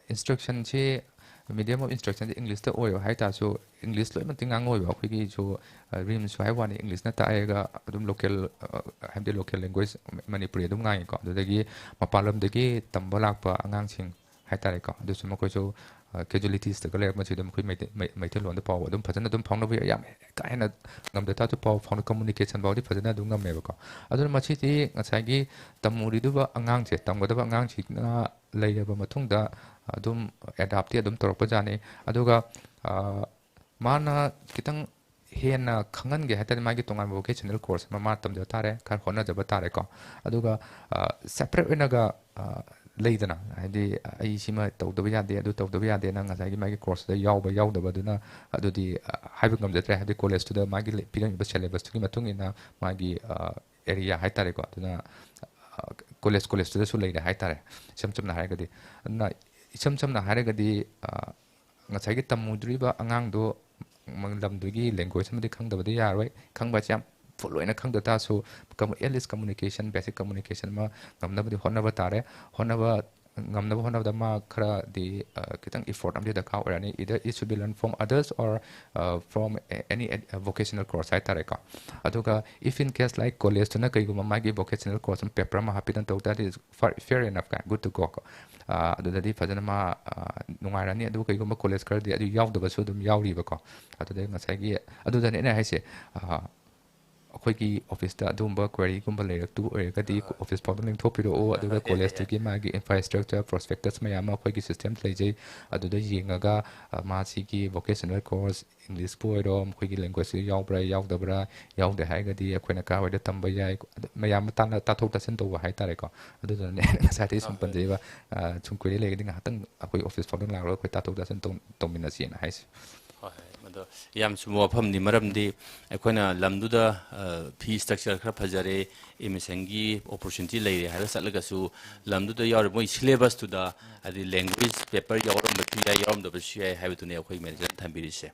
instructionꯁꯤ, medium of instructionꯁꯤ Englishꯇ ꯑꯣꯏꯕ ꯍꯥꯏ ꯇꯥꯔꯁꯨ, English ꯂꯣꯏꯅꯃꯛꯇꯤ ꯉꯥꯡꯉꯣꯏꯕ꯫ ꯑꯩꯈꯣꯏꯒꯤꯁꯨ, ꯑ, RIMSꯁꯨ ꯍꯥꯏꯕ ꯋꯥꯅꯤ, Englishꯅ ꯇꯥꯛꯑꯦꯒ ꯑꯗꯨꯝ local, ꯑ, ꯍꯥꯏꯕꯗꯤ local language ꯃꯅꯤꯄꯨꯔꯤ ꯑꯗꯨꯝ ꯉꯥꯡꯉꯤꯀꯣ꯫ ꯑꯗꯨꯗꯒꯤ ꯃꯄꯥꯟ ꯂꯝꯗꯒꯤ ꯇꯝꯕ ꯂꯥꯛꯄ ꯑꯉꯥꯡꯁꯤꯡ ꯍꯥꯏꯇꯥꯔꯦꯀꯣ, ꯑꯗꯨꯁꯨ ꯃꯈꯣꯏꯁꯨ, ꯑ, casualitiesꯇꯒ ꯂꯩꯔꯛꯄꯁꯤꯗ ꯃꯈꯣꯏ ꯃꯩꯇꯩ-, ꯃꯩ-, ꯃꯩꯇꯩꯂꯣꯟꯗ ꯄꯥꯎ ꯑꯗꯨꯝ ꯐꯖꯅ ꯑꯗꯨꯝ ꯐꯥꯎꯅꯕ ꯌꯥꯏ꯫ ꯌꯥꯝ ꯀꯥ ꯍꯦꯟꯅ ꯉꯝꯗ ꯇꯥꯔꯁꯨ ꯄꯥꯎ ꯐꯥꯎꯅ-, communication ꯐꯥꯎꯗꯤ ꯐꯖꯅ ꯑꯗꯨꯝ ꯉꯝꯃꯦꯕꯀꯣ꯫ ꯑꯗꯨꯅ ꯃꯁꯤꯗꯤ ꯉꯁꯥꯏꯒꯤ ꯇꯝꯃꯨꯔꯤꯗꯨꯕ ꯑꯉꯥꯡꯁꯦ, ꯇꯝꯒꯗꯕ ꯑꯉꯥꯡꯁꯤꯅ ꯂꯩꯔꯕ ꯃꯇꯨꯡꯗ ꯑꯗꯨꯝ adaptꯇꯤ ꯑꯗꯨꯝ ꯇꯧꯔꯛꯄꯖꯥꯠꯅꯤ꯫ ꯑꯗꯨꯒ, ꯑ, ꯃꯥꯅ ꯈꯤꯇꯪ ꯍꯦꯟꯅ ꯈꯪꯍꯟꯒꯦ ꯍꯥꯏ ꯇꯥꯔꯗꯤ, ꯃꯥꯒꯤ ꯇꯣꯉꯥꯟꯕ vocational course ꯑꯃ ꯃꯥ ꯇꯝꯖ ꯇꯥꯔꯦ, ꯈꯔ ꯍꯣꯠꯅꯖꯕ ꯇꯥꯔꯦꯀꯣ꯫ ꯑꯗꯨꯒ, ꯑ, separate ꯑꯣꯏꯅꯒ, ꯑ, ꯂꯩꯗꯅ, ꯍꯥꯏꯗꯤ, ꯑꯩ ꯁꯤꯃ ꯇꯧꯗꯕ ꯌꯥꯗꯦ, ꯑꯗꯨ ꯇꯧꯗꯕ ꯌꯥꯗꯦꯅ ꯉꯁꯥꯏꯒꯤ ꯃꯥꯒꯤ courseꯇꯨꯗ ꯌꯥꯎꯕ ꯌꯥꯎꯗꯕꯗꯨꯅ, ꯑꯗꯨꯗꯤ, ꯑ, ꯍꯥꯏꯕ ꯉꯝꯖꯗ꯭ꯔꯦ꯫ ꯍꯥꯏꯕꯗꯤ collegeꯇꯨꯗ ꯃꯥꯒꯤ ꯂꯩ-, ꯄꯤꯔꯝꯃꯤꯕ syllabusꯇꯨꯒꯤ ꯃꯇꯨꯡ ꯏꯟꯅ ꯃꯥꯒꯤ, ꯑ, area ꯍꯥꯏ ꯇꯥꯔꯦꯀꯣ꯫ ꯑꯗꯨꯅ, ꯑ, college, collegeꯇꯨꯗꯁꯨ ꯂꯩꯔꯦ ꯍꯥꯏ ꯇꯥꯔꯦ, ꯏꯁꯝ ꯆꯝꯅ ꯍꯥꯏꯔꯒꯗꯤ꯫ ꯑꯗꯨꯅ ꯏꯁꯝ ꯆꯝꯅ ꯍꯥꯏꯔꯒꯗꯤ, ꯑ, ꯉꯁꯥꯏꯒꯤ ꯇꯝꯃꯨꯗ꯭ꯔꯤꯕ ꯑꯉꯥꯡꯗꯣ ꯃ-, ꯂꯝꯗꯨꯒꯤ language ꯑꯃꯗꯤ ꯈꯪꯗꯕꯗꯤ ꯌꯥꯔꯣꯏ꯫ ꯈꯪꯕ ꯍꯥꯏꯁꯦ ꯌꯥꯝ full ꯑꯣꯏꯅ ꯈꯪꯗ ꯇꯥꯔꯁꯨ, ꯀꯝꯃꯨ-, at least communication, basic communication ꯑꯃ ꯉꯝꯅꯕꯗꯤ ꯍꯣꯠꯅꯕ ꯇꯥꯔꯦ꯫ ꯍꯣꯠꯅꯕ ꯉꯝꯅꯕ ꯍꯣꯠꯅꯕꯗ ꯃꯥ ꯈꯔꯗꯤ ꯑ, ꯈꯤꯇꯪ effort ꯑꯃꯗꯤ ꯗꯔꯀꯥꯔ ꯑꯣꯏꯔꯅꯤ, either it should be learned from others or uh, from a- any ed- uh, vocational course ꯍꯥꯏꯇꯥꯔꯦꯀꯣ. ꯑꯗꯨꯒ if in case like ꯀꯣꯂꯦꯖꯇꯨꯅ ꯀꯩꯒꯨꯝꯕ ꯃꯥꯒꯤ vocational course ꯑꯃ paper ꯑꯃ ꯍꯥꯞꯄꯤꯗꯅ ꯇꯧ ꯇꯥꯔꯗꯤ, fair enough ꯀꯥꯏ, good to go ꯀꯣ. ꯑ, ꯑꯗꯨꯗꯗꯤ ꯐꯖꯅ ꯃꯥ ꯑ, ꯅꯨꯡꯉꯥꯏꯔꯅꯤ. ꯑꯗꯨꯒ ꯀꯩꯒꯨꯝꯕ ꯀꯣꯂꯦꯖ ꯈꯔꯗꯤ ꯑꯗꯨ ꯌꯥꯎꯗꯕꯁꯨ ꯑꯗꯨꯝ ꯌꯥꯎꯔꯤꯕꯀꯣ. ꯑꯗꯨꯗ ꯉꯁꯥꯏꯒꯤ, ꯑꯗꯨꯗꯅꯦ ꯑꯩꯅ ꯍꯥꯏꯁꯦ, ꯑ, ꯑꯩꯈꯣꯏꯒꯤ ꯑꯣꯐꯤꯁꯇ ꯑꯗꯨꯒꯨꯝꯕ ꯀ꯭ꯋꯦꯔꯤꯒꯨꯝꯕ ꯂꯩꯔꯛꯇꯨ ꯑꯣꯏꯔꯒꯗꯤ, ꯑꯣꯐꯤꯁ ꯐꯥꯎꯗ ꯂꯦꯡꯊꯣꯛꯄꯤꯔꯛꯑꯣ, ꯑꯗꯨꯒ ꯀꯣꯂꯦꯖꯇꯨꯒꯤ ꯃꯥꯒꯤ ꯏꯟꯐ꯭ꯔꯥꯁ꯭ꯇ꯭ꯔꯛꯆꯔ, ꯄ꯭ꯔꯣꯁꯄꯦꯛꯇꯁ ꯃꯌꯥꯝ ꯑꯃ ꯑꯩꯈꯣꯏꯒꯤ ꯁꯤꯁꯇꯦꯝ ꯂꯩꯖꯩ꯫ ꯑꯗꯨꯗ ꯌꯦꯡꯉꯒ ꯑ, ꯃꯥꯁꯤꯒꯤ ꯚꯣꯀꯦꯁꯅꯦꯜ ꯀꯣꯔꯁ, ꯏꯪꯂꯤꯁꯄꯨ ꯑꯣꯏꯔꯣ, ꯃꯈꯣꯏꯒꯤ ꯂꯦꯡꯒ꯭ꯋꯦꯖꯁꯤ ꯌꯥꯎꯕ꯭ꯔꯥ, ꯌꯥꯎꯗꯕ꯭ꯔꯥ, ꯌꯥꯎꯗꯦ ꯍꯥꯏꯔꯒꯗꯤ ꯑꯩꯈꯣꯏꯅ ꯀꯥꯏꯋꯥꯏꯗ ꯇꯝꯕ ꯌꯥꯏ, ꯑꯗ ꯃꯌꯥꯝ ꯑꯃ ꯇꯥꯟꯅ ꯇꯥꯊꯣꯛ ꯇꯥꯁꯤꯟ ꯇꯧꯕ ꯍꯥꯏꯇꯥꯔꯦꯀꯣ꯫ ꯑꯗꯨꯗꯨꯅꯅꯦ ꯑꯩꯅ ꯉꯁꯥꯏꯗꯒꯤ ꯁꯨꯝ ꯄꯟꯖꯩꯕ, ꯑ, ꯁꯨꯝ ꯀꯨꯏꯔꯦ ꯂꯩꯔꯒꯗꯤ ꯉꯥꯏꯍꯥꯛꯇꯪ ꯑꯩꯈꯣꯏ ꯑꯣꯐꯤꯁ ꯐꯥꯎꯗ ꯂꯥꯛꯂꯒ ꯑꯩꯈꯣꯏ ꯇꯥꯊꯣꯛ ꯇꯥꯁꯤꯟ ꯇꯧ- ꯇꯧꯃꯤꯟꯅꯁꯤꯅ ꯍꯥꯏꯁꯦ꯫ ꯍꯣꯏ, ꯍꯣꯏ꯫ ꯑꯗꯣ ꯌꯥꯝ ꯆꯨꯝꯕ ꯋꯥꯐꯝꯅꯤ, ꯃꯔꯝꯗꯤ ꯑꯩꯈꯣꯏꯅ ꯂꯝꯗꯨꯗ, ꯑ, ꯐꯤ ꯁ꯭ꯇ꯭ꯔꯛꯆꯔ ꯈꯔ ꯐꯖꯔꯦ, ꯑꯦꯗꯃꯤꯁꯟꯒꯤ ꯑꯣꯄꯣꯔꯆꯨꯅꯤꯇꯤ ꯂꯩꯔꯦ ꯍꯥꯏꯔꯒ ꯆꯠꯂꯒꯁꯨ, ꯂꯝꯗꯨꯗ ꯌꯥꯎꯔꯤꯕ ꯃꯣꯏ ꯁꯤꯂꯦꯕꯁꯇꯨꯗ, ꯍꯥꯏꯗꯤ ꯂꯦꯡꯒ꯭ꯋꯦꯖ ꯄꯦꯄꯔ ꯌꯥꯎꯔꯝꯕꯁꯨ ꯌꯥꯏ, ꯌꯥꯎꯔꯝꯗꯕꯁꯨ ꯌꯥꯏ ꯍꯥꯏꯕꯗꯨꯅꯦ ꯑꯩꯈꯣꯏ ꯃꯦꯅꯦꯖꯔꯅ ꯊꯝꯕꯤꯔꯤꯁꯦ꯫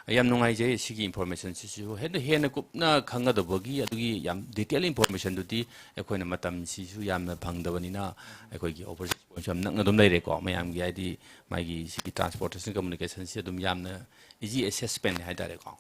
ꯌꯥꯝ ꯅꯨꯡꯉꯥꯏꯖꯩ ꯁꯤꯒꯤ ꯏꯟꯐꯣꯔꯃꯦꯁꯟꯁꯤꯁꯨ꯫ ꯍꯦꯟꯅ, ꯍꯦꯟꯅ ꯀꯨꯞꯅ ꯈꯪꯒꯗꯧꯕꯒꯤ ꯑꯗꯨꯒꯤ ꯌꯥꯝ ꯗꯤꯇꯦꯜ ꯏꯟꯐꯣꯔꯃꯦꯁꯟꯗꯨꯗꯤ ꯑꯩꯈꯣꯏꯅ ꯃꯇꯝꯁꯤꯁꯨ ꯌꯥꯝꯅ ꯐꯪꯗꯕꯅꯤꯅ, ꯑꯩꯈꯣꯏꯒꯤ ꯑꯣꯄꯣꯔꯆꯨꯅꯤꯇꯤ ꯄꯣꯏꯟꯠꯁꯨ ꯌꯥꯝ ꯅꯛꯅ ꯑꯗꯨꯝ ꯂꯩꯔꯦꯀꯣ꯫ ꯃꯌꯥꯝꯒꯤ, ꯍꯥꯏꯗꯤ, ꯃꯥꯒꯤ ꯁꯤꯒꯤ ꯇ꯭ꯔꯥꯟꯁꯄꯣꯔꯇꯦꯁꯟ ꯀꯝꯃꯨꯅꯤꯀꯦꯁꯟꯁꯤ ꯑꯗꯨꯝ ꯌꯥꯝꯅ ꯏꯖꯤ ꯑꯦꯁꯦꯁꯃꯦꯟ ꯍꯥꯏꯇꯥꯔꯦꯀꯣ꯫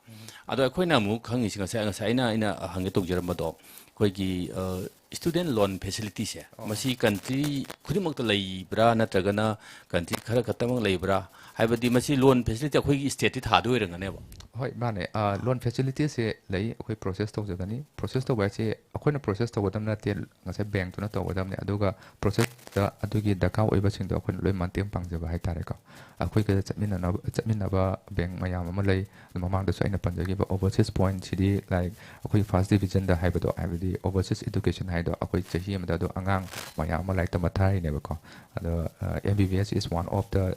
ꯑꯗꯣ ꯑꯩꯈꯣꯏꯅ ꯑꯃꯨꯛ ꯈꯪꯉꯤꯁꯤ, ꯉꯁꯥꯏ, ꯉꯁꯥꯏ ꯑꯩꯅ, ꯑꯩꯅ ꯍꯪꯒꯦ ꯇꯧꯖꯔꯝꯕꯗꯣ, ꯑꯩꯈꯣꯏꯒꯤ, ꯑ, ꯁ꯭ꯇꯨꯗꯦꯟ ꯂꯣꯟ ꯐꯦꯁꯤꯂꯤꯇꯤꯁꯦ, ꯑꯣ꯫ ꯃꯁꯤ ꯀꯟꯇ꯭ꯔꯤ ꯈꯨꯗꯤꯡꯃꯛꯇ ꯂꯩꯕ꯭ꯔꯥ, ꯅꯠꯇ꯭ꯔꯒꯅ ꯀꯟꯇ꯭ꯔꯤ ꯈꯔ ꯈꯛꯇꯃꯛ ꯂꯩꯕ꯭ꯔꯥ? ꯍꯥꯏꯕꯗꯤ ꯃꯁꯤ ꯂꯣꯟ ꯐꯦꯁꯤꯂꯤꯇꯤ ꯑꯩꯈꯣꯏꯒꯤ ꯁ꯭ꯇꯦꯠꯇꯤ ꯊꯥꯗꯣꯏ ꯑꯣꯏꯔꯝꯒꯅꯦꯕ? ꯍꯣꯏ, ꯃꯥꯅꯦ꯫ ꯑ, ꯂꯣꯟ ꯐꯦꯁꯤꯂꯤꯇꯤꯁꯦ ꯂꯩ, ꯑꯩꯈꯣꯏ ꯄ꯭ꯔꯣꯁꯦꯁ ꯇꯧꯖꯒꯅꯤ꯫ ꯄ꯭ꯔꯣꯁꯦꯁ ꯇꯧꯕ ꯍꯥꯏꯁꯦ ꯑꯩꯈꯣꯏꯅ ꯄ꯭ꯔꯣꯁꯦꯁ ꯇꯧꯒꯗꯕ ꯅꯠꯇꯦ, ꯉꯁꯥꯏ ꯕꯦꯡꯛꯇꯨꯅ ꯇꯧꯒꯗꯕꯅꯤ꯫ ꯑꯗꯨꯒ ꯄ꯭ꯔꯣꯁꯦꯁꯇ ꯑꯗꯨꯒꯤ ꯗꯔꯀꯥꯔ ꯑꯣꯏꯕꯁꯤꯡꯗꯣ ꯑꯩꯈꯣꯏꯅ ꯂꯣꯏ ꯃꯇꯦꯡ ꯄꯥꯡꯖꯕ ꯍꯥꯏꯇꯥꯔꯦꯀꯣ꯫ ꯑꯩꯈꯣꯏꯒ ꯆꯠꯃꯤꯟꯅꯅꯕ, ꯆꯠꯃꯤꯟꯅꯕ ꯕꯦꯡꯛ ꯃꯌꯥꯝ ꯑꯃ ꯂꯩ꯫ ꯃꯃꯥꯡꯗꯁꯨ ꯑꯩꯅ ꯄꯟꯖꯈꯤꯕ ꯑꯣꯚꯔꯁꯤꯁ ꯄꯣꯏꯟꯠꯁꯤꯗꯤ, ꯂꯥꯏꯛ, ꯑꯩꯈꯣꯏ ꯐꯥꯔꯁ ꯗꯤꯕꯤꯖꯟꯗ ꯍꯥꯏꯕꯗꯣ, ꯍꯥꯏꯕꯗꯤ ꯑꯣꯚꯔꯁꯤꯁ ꯏꯗꯨꯀꯦꯁꯟ ꯍꯥꯏꯗꯣ, ꯑꯩꯈꯣꯏ ꯆꯍꯤ ꯑꯃꯗ ꯑꯗꯣ ꯑꯉꯥꯡ ꯃꯌꯥꯝ ꯑꯃ ꯂꯥꯏꯔꯤꯛ ꯇꯝꯕ ꯊꯥꯔꯤꯅꯦꯕꯀꯣ꯫ ꯑꯗꯣ, M B B S is one of the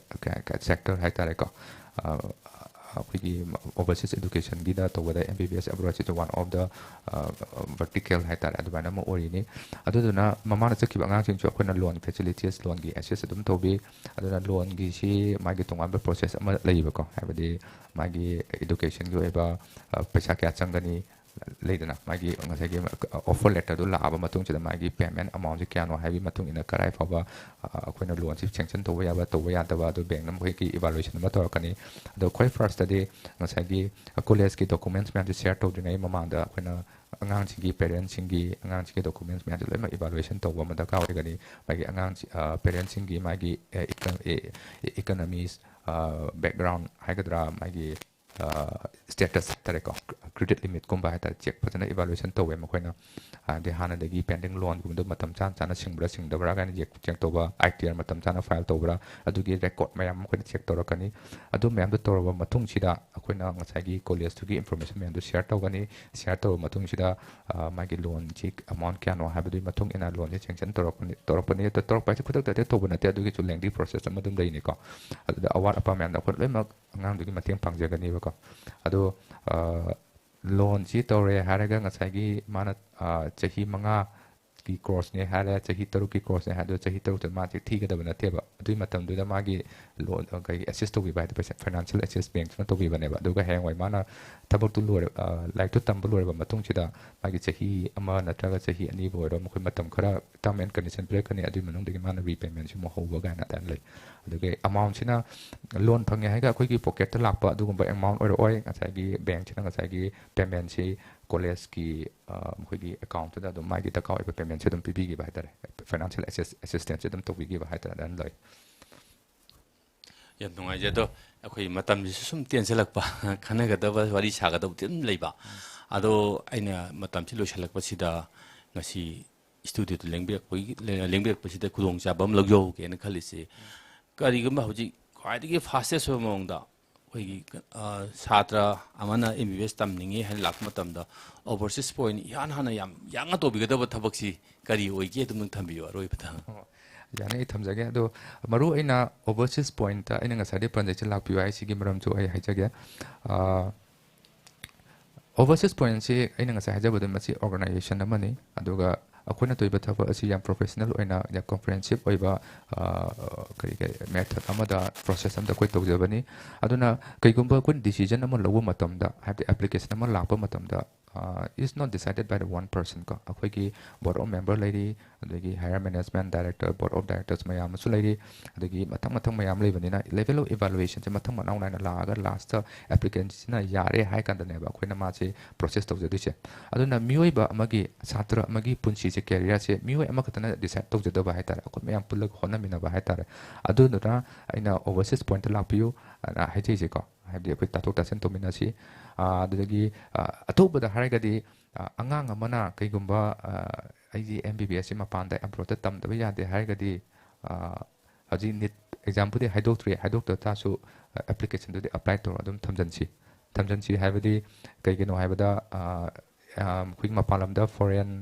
sector ꯍꯥꯏꯇꯥꯔꯦꯀꯣ꯫ ꯑ, ꯑꯩꯈꯣꯏꯒꯤ ꯑꯣꯚꯔꯁꯤꯁ ꯏꯗꯨꯀꯦꯁꯟꯒꯤꯗ ꯇꯧꯕꯗ ꯑꯦꯝ ꯕꯤ ꯕꯤ ꯑꯦꯁ ꯑꯦꯕ꯭ꯔꯣꯗꯁꯤꯁꯨ one of the vertical ꯍꯥꯏꯇꯥꯔꯦ, ꯑꯗꯨꯃꯥꯏꯅ ꯑꯃ ꯑꯣꯏꯔꯤꯅꯤ꯫ ꯑꯗꯨꯗꯨꯅ ꯃꯃꯥꯡꯗ ꯆꯠꯈꯤꯕ ꯑꯉꯥꯡꯁꯤꯡꯁꯨ ꯑꯩꯈꯣꯏꯅ ꯂꯣꯟ ꯐꯦꯁꯤꯂꯤꯇꯤꯁ, ꯂꯣꯟꯒꯤ ꯑꯦꯁꯤꯁ ꯑꯗꯨꯝ ꯇꯧꯕꯤ꯫ ꯑꯗꯨꯅ ꯂꯣꯟꯒꯤꯁꯤ ꯃꯥꯒꯤ ꯇꯣꯉꯥꯟꯕ ꯄ꯭ꯔꯣꯁꯦꯁ ꯑꯃ ꯂꯩꯌꯦꯕꯀꯣ, ꯍꯥꯏꯕꯗꯤ ꯃꯥꯒꯤ ꯏꯗꯨꯀꯦꯁꯟꯒꯤ ꯑꯣꯏꯕ, ꯑ, ꯄꯩꯁꯥ ꯀꯌꯥ ꯆꯪꯒꯅꯤ, ꯂꯩꯗꯅ, ꯃꯥꯒꯤ ꯉꯁꯥꯏꯒꯤ offer letterꯗꯨ ꯂꯥꯛꯑꯕ ꯃꯇꯨꯡꯁꯤꯗ ꯃꯥꯒꯤ payment amountꯁꯤ ꯀꯌꯥꯅꯣ ꯍꯥꯏꯕꯒꯤ ꯃꯇꯨꯡ ꯏꯟꯅ ꯀꯔꯥꯏ ꯐꯥꯎꯕ, ꯑ, ꯑꯩꯈꯣꯏꯅ loanꯁꯤ sanction ꯇꯧꯕ ꯌꯥꯕ, ꯇꯧꯕ ꯌꯥꯗꯕ, ꯑꯗꯨ bankꯅ ꯃꯈꯣꯏꯒꯤ evaluation ꯑꯃ ꯇꯧꯔꯛꯀꯅꯤ꯫ ꯑꯗꯣ ꯈ꯭ꯋꯥꯏ firstꯇꯗꯤ ꯉꯁꯥꯏꯒꯤ collegeꯀꯤ documents ꯃꯌꯥꯝꯁꯦ share ꯇꯧꯗ꯭ꯔꯤꯉꯩ ꯃꯃꯥꯡꯗ ꯑꯩꯈꯣꯏꯅ ꯑꯉꯥꯡꯁꯤꯡꯒꯤ parentsꯁꯤꯡꯒꯤ, ꯑꯉꯥꯡꯁꯤꯡꯒꯤ documents ꯃꯌꯥꯝꯁꯦ ꯂꯣꯏꯅꯃꯛ evaluation ꯇꯧꯕ ꯑꯃ ꯗꯔꯀꯥꯔ ꯑꯣꯏꯒꯅꯤ꯫ ꯃꯥꯒꯤ ꯑꯉꯥꯡꯁꯤ, ꯑ, parentsꯁꯤꯡꯒꯤ ꯃꯥꯒꯤ, ꯑ, ꯏꯀ-, ꯑꯦ, economies, ꯑ, background ꯍꯥꯏꯒꯗ꯭ꯔꯥ, ꯃꯥꯒꯤ ꯑ, status ꯍꯥꯏꯇꯥꯔꯦꯀꯣ, credit limitꯀꯨꯝꯕ ꯍꯥꯏꯇꯥꯔꯦ, check ꯐꯖꯅ evaluation ꯇꯧꯋꯦ ꯃꯈꯣꯏꯅ꯫ ꯍꯥꯏꯗꯤ ꯍꯥꯟꯅꯗꯒꯤ pending loanꯒꯨꯝꯕꯗꯣ ꯃꯇꯝ ꯆꯥꯅ ꯆꯥꯅ ꯁꯤꯡꯕ꯭ꯔꯥ ꯁꯤꯡꯗꯕ꯭ꯔꯥ ꯀꯥꯏꯅ check, check ꯇꯧꯕ, ITR ꯃꯇꯝ ꯆꯥꯅ file ꯇꯧꯕ꯭ꯔꯥ, ꯑꯗꯨꯒꯤ record ꯃꯌꯥꯝ ꯑꯃ ꯑꯩꯈꯣꯏꯅ check ꯇꯧꯔꯛꯀꯅꯤ꯫ ꯑꯗꯨ ꯃꯌꯥꯝꯗꯣ ꯇꯧꯔꯕ ꯃꯇꯨꯡꯁꯤꯗ ꯑꯩꯈꯣꯏꯅ ꯉꯁꯥꯏꯒꯤ collegeꯇꯨꯒꯤ information ꯃꯌꯥꯝꯗꯣ share ꯇꯧꯒꯅꯤ꯫ Share ꯇꯧꯔꯕ ꯃꯇꯨꯡꯁꯤꯗ, ꯑ, ꯃꯥꯒꯤ loanꯁꯤ amount ꯀꯌꯥꯅꯣ ꯍꯥꯏꯕꯗꯨꯒꯤ ꯃꯇꯨꯡ ꯏꯟꯅ loanꯁꯤ sanction ꯇꯧꯔꯛꯄꯅꯤ, ꯇꯧꯔꯛꯄꯅꯤ꯫ ꯑꯗꯣ ꯇꯧꯔꯛꯄ ꯍꯥꯏꯁꯦ ꯈꯨꯗꯛꯇ ꯍꯦꯛꯇ ꯇꯧꯕ ꯅꯠꯇꯦ, ꯑꯗꯨꯒꯤꯁꯨ lengthy process ꯑꯃ ꯑꯗꯨꯝ ꯂꯩꯅꯤꯀꯣ꯫ ꯑꯗꯨꯗ ꯑꯋꯥꯠ ꯑꯄꯥ ꯃꯌꯥꯝꯗꯣ ꯑꯩꯈꯣꯏ ꯂꯣꯏꯅꯃꯛ ꯑꯉꯥꯡꯗꯨꯒꯤ ꯃꯇꯦꯡ ꯄꯥꯡꯖꯒꯅꯤꯕꯀꯣ꯫ ꯑꯗꯣ, ꯑ, loanꯁꯤ ꯇꯧꯔꯦ ꯍꯥꯏꯔꯒ ꯉꯁꯥꯏꯒꯤ ꯃꯥꯅ, ꯑ, ꯆꯍꯤ ꯃꯉꯥꯒꯤ courseꯅꯦ ꯍꯥꯏꯔꯦ, ꯆꯍꯤ ꯇꯔꯨꯛꯀꯤ courseꯅꯦ ꯍꯥꯏꯔꯦ, ꯑꯗꯣ ꯆꯍꯤ ꯇꯔꯨꯛꯇ ꯃꯥꯁꯦ ꯊꯤꯒꯗꯕ ꯅꯠꯇꯦꯕ꯫ ꯑꯗꯨꯒꯤ ꯃꯇꯝꯗꯨꯗ ꯃꯥꯒꯤ loan, ꯑ, ꯀꯩ, assist ꯇꯧꯕꯤꯕ ꯍꯥꯏꯗꯤ ꯄꯩꯁꯥ, financial assist bankꯁꯤꯅ ꯇꯧꯕꯤꯕꯅꯦꯕ꯫ ꯑꯗꯨꯒ ꯍꯌꯦꯡꯋꯥꯏ ꯃꯥꯅ ꯊꯕꯛꯇꯨ ꯂꯣꯏꯔ-, ꯑ, ꯂꯥꯏꯔꯤꯛꯇꯨ ꯇꯝꯕ ꯂꯣꯏꯔꯕ ꯃꯇꯨꯡꯁꯤꯗ ꯃꯥꯒꯤ ꯆꯍꯤ ꯑꯃ ꯅꯠꯇ꯭ꯔꯒ ꯆꯍꯤ ꯑꯅꯤꯕꯨ ꯑꯣꯏꯔꯣ, ꯃꯈꯣꯏ ꯃꯇꯝ ꯈꯔ term and condition ꯄꯤꯔꯛꯀꯅꯤ, ꯑꯗꯨꯒꯤ ꯃꯅꯨꯡꯗꯒꯤ ꯃꯥꯅ repaymentꯁꯤ ꯑꯃꯨꯛ ꯍꯧꯕ ꯀꯥꯏꯅ ꯑꯗꯨꯃꯥꯏꯅ ꯂꯩ꯫ ꯑꯗꯨꯒ amountꯁꯤꯅ loan ꯐꯪꯉꯦ ꯍꯥꯏꯔꯒ ꯑꯩꯈꯣꯏꯒꯤ pocketꯇ ꯂꯥꯛꯄ ꯑꯗꯨꯒꯨꯝꯕ amount ꯑꯣꯏꯔꯛꯑꯣꯏ꯫ ꯉꯁꯥꯏꯒꯤ bankꯁꯤꯅ ꯉꯁꯥꯏꯒꯤ paymentꯁꯤ collegeꯀꯤ, ꯑ, ꯃꯈꯣꯏꯒꯤ accountꯇꯨꯗ ꯑꯗꯨꯝ ꯃꯥꯒꯤ ꯗꯔꯀꯥꯔ ꯑꯣꯏꯕ paymentꯁꯤ ꯑꯗꯨꯝ ꯄꯤꯕꯤꯈꯤꯕ ꯍꯥꯏꯇꯥꯔꯦ, financial assist-, assistanceꯁꯤ ꯑꯗꯨꯝ ꯇꯧꯕꯤꯈꯤꯕ ꯍꯥꯏꯇꯥꯔꯦ, ꯑꯗꯨꯃꯥꯏꯅ ꯂꯩ꯫ ꯌꯥꯝ ꯅꯨꯡꯉꯥꯏꯖꯩ꯫ ꯑꯗꯣ ꯑꯩꯈꯣꯏ ꯃꯇꯝꯁꯤꯁꯨ ꯁꯨꯝ ꯇꯦꯟꯁꯤꯜꯂꯛꯄ, ꯈꯟꯅꯒꯗꯕ, ꯋꯥꯔꯤ ꯁꯥꯒꯗꯕꯗꯤ ꯑꯗꯨꯝ ꯂꯩꯕ꯫ ꯑꯗꯣ ꯑꯩꯅ ꯃꯇꯝꯁꯤ ꯂꯣꯏꯁꯤꯜꯂꯛꯄꯁꯤꯗ ꯉꯁꯤ studioꯗ ꯂꯦꯡꯕꯤꯔꯛꯄꯒꯤ, ꯂꯦꯡꯕꯤꯔꯛꯄꯁꯤꯗ ꯈꯨꯗꯣꯡꯆꯥꯕ ꯑꯃ ꯂꯧꯖꯍꯧꯒꯦꯅ ꯈꯜꯂꯤꯁꯤ, ꯀꯔꯤꯒꯨꯝꯕ ꯍꯧꯖꯤꯛ ꯈ꯭ꯋꯥꯏꯗꯒꯤ fastest ꯑꯣꯏꯕ ꯃꯑꯣꯡꯗ ꯑꯩꯈꯣꯏꯒꯤ, ꯑ, ꯁꯥꯇ꯭ꯔ ꯑꯃꯅ MBBS ꯇꯝꯅꯤꯡꯉꯤ ꯍꯥꯏꯅ ꯂꯥꯛꯄ ꯃꯇꯝꯗ overseas point ꯏꯍꯥꯟ ꯍꯥꯟꯅ ꯌꯥꯝ ꯌꯥꯡꯅ ꯇꯧꯕꯤꯒꯗꯕ ꯊꯕꯛꯁꯤ ꯀꯔꯤ ꯑꯣꯏꯒꯦ? ꯑꯗꯨꯝ ꯊꯝꯕꯤꯌꯨ ꯑꯔꯣꯏꯕꯗ꯫ ꯑꯣ, ꯌꯥꯅꯤ, ꯑꯩ ꯊꯝꯖꯒꯦ꯫ ꯑꯗꯣ ꯃꯔꯨ ꯑꯣꯏꯅ overseas pointꯇ ꯑꯩꯅ ꯉꯁꯥꯏꯗꯩ ꯄꯟꯖꯩꯁꯦ ꯂꯥꯛꯄꯤꯌꯨ ꯍꯥꯏꯁꯤꯒꯤ ꯃꯔꯝꯁꯨ ꯑꯩ ꯍꯥꯏꯖꯒꯦ꯫ ꯑ, overseas pointꯁꯤ ꯑꯩꯅ ꯉꯁꯥꯏ ꯍꯥꯏꯖꯕꯗ ꯃꯁꯤ organization ꯑꯃꯅꯤ, ꯑꯗꯨꯒ ꯑꯩꯈꯣꯏꯅ ꯇꯧꯔꯤꯕ ꯊꯕꯛ ꯑꯁꯤ ꯌꯥꯝ professional ꯑꯣꯏꯅ, ꯌꯥꯝ comprehensive ꯑꯣꯏꯕ, ꯑ, ꯀꯔꯤ ꯀꯔꯤ method ꯑꯃꯗ, process ꯑꯃꯗ ꯑꯩꯈꯣꯏ ꯇꯧꯖꯕꯅꯤ꯫ ꯑꯗꯨꯅ ꯀꯩꯒꯨꯝꯕ ꯑꯩꯈꯣꯏꯅ decision ꯑꯃ ꯂꯧꯕ ꯃꯇꯝꯗ, ꯍꯥꯏꯕꯗꯤ application ꯑꯃ ꯂꯥꯛꯄ ꯃꯇꯝꯗ, is not decided by the one person ꯀꯣ꯫ ꯑꯩꯈꯣꯏꯒꯤ board of member ꯂꯩꯔꯤ, ꯑꯗꯒꯤ higher management, director, board of directors ꯃꯌꯥꯝ ꯑꯃꯁꯨ ꯂꯩꯔꯤ, ꯑꯗꯒꯤ ꯃꯊꯪ ꯃꯊꯪ ꯃꯌꯥꯝ ꯂꯩꯕꯅꯤꯅ level of evaluationꯁꯦ ꯃꯊꯪ ꯃꯅꯥꯎ ꯅꯥꯏꯅ ꯂꯥꯛꯑꯒ lastꯇ applicantꯁꯤꯅ ꯌꯥꯔꯦ ꯍꯥꯏ ꯀꯥꯟꯗꯅꯦꯕ ꯑꯩꯈꯣꯏꯅ ꯃꯥꯁꯦ process ꯇꯧꯖꯗꯣꯏꯁꯦ꯫ ꯑꯗꯨꯅ ꯃꯤꯑꯣꯏꯕ ꯑꯃꯒꯤ, ꯁꯥꯇ꯭ꯔ ꯑꯃꯒꯤ ꯄꯨꯟꯁꯤꯁꯦ, careerꯁꯦ ꯃꯤꯑꯣꯏ ꯑꯃꯈꯛꯇꯅ decide ꯇꯧꯖꯗꯕ ꯍꯥꯏ ꯇꯥꯔꯦ, ꯑꯩꯈꯣꯏ ꯃꯌꯥꯝ ꯄꯨꯜꯂꯒ ꯍꯣꯠꯅꯃꯤꯟꯅꯕ ꯍꯥꯏ ꯇꯥꯔꯦ꯫ ꯑꯗꯨꯗꯨꯅ ꯑꯩꯅ overseas pointꯇ ꯂꯥꯛꯄꯤꯌꯨ ꯑꯅ ꯍꯥꯏꯖꯩꯁꯦꯀꯣ꯫ ꯍꯥꯏꯕꯗꯤ ꯑꯩꯈꯣꯏ ꯇꯥꯊꯣꯛ ꯇꯥꯁꯤꯟ ꯇꯧꯃꯤꯟꯅꯁꯤ꯫ ꯑꯥ, ꯑꯗꯨꯗꯒꯤ, ꯑꯥ, ꯑꯊꯨꯕꯗ ꯍꯥꯏꯔꯒꯗꯤ, ꯑꯥ, ꯑꯉꯥꯡ ꯑꯃꯅ ꯀꯩꯒꯨꯝꯕ, ꯑꯥ, ꯑꯩꯒꯤ M B B S ꯁꯤ ꯃꯄꯥꯟꯗ, abroadꯇ ꯇꯝꯗꯕ ꯌꯥꯗꯦ ꯍꯥꯏꯔꯒꯗꯤ, ꯑꯥ, ꯍꯧꯖꯤꯛ NEET examꯕꯨꯗꯤ ꯍꯥꯏꯗꯣꯛꯇ꯭ꯔꯤ, ꯍꯥꯏꯗꯣꯛꯇ ꯇꯥꯔꯁꯨ, ꯑꯥ, applicationꯗꯨꯗꯤ apply ꯇꯧꯔ ꯑꯗꯨꯝ ꯊꯝꯖꯤꯟꯁꯤ꯫ ꯊꯝꯖꯤꯟꯁꯤ ꯍꯥꯏꯕꯗꯤ ꯀꯩꯒꯤꯅꯣ ꯍꯥꯏꯕꯗ, ꯑꯥ, ꯑꯥ, ꯑꯩꯈꯣꯏꯒꯤ ꯃꯄꯥꯟ ꯂꯝꯗ foreign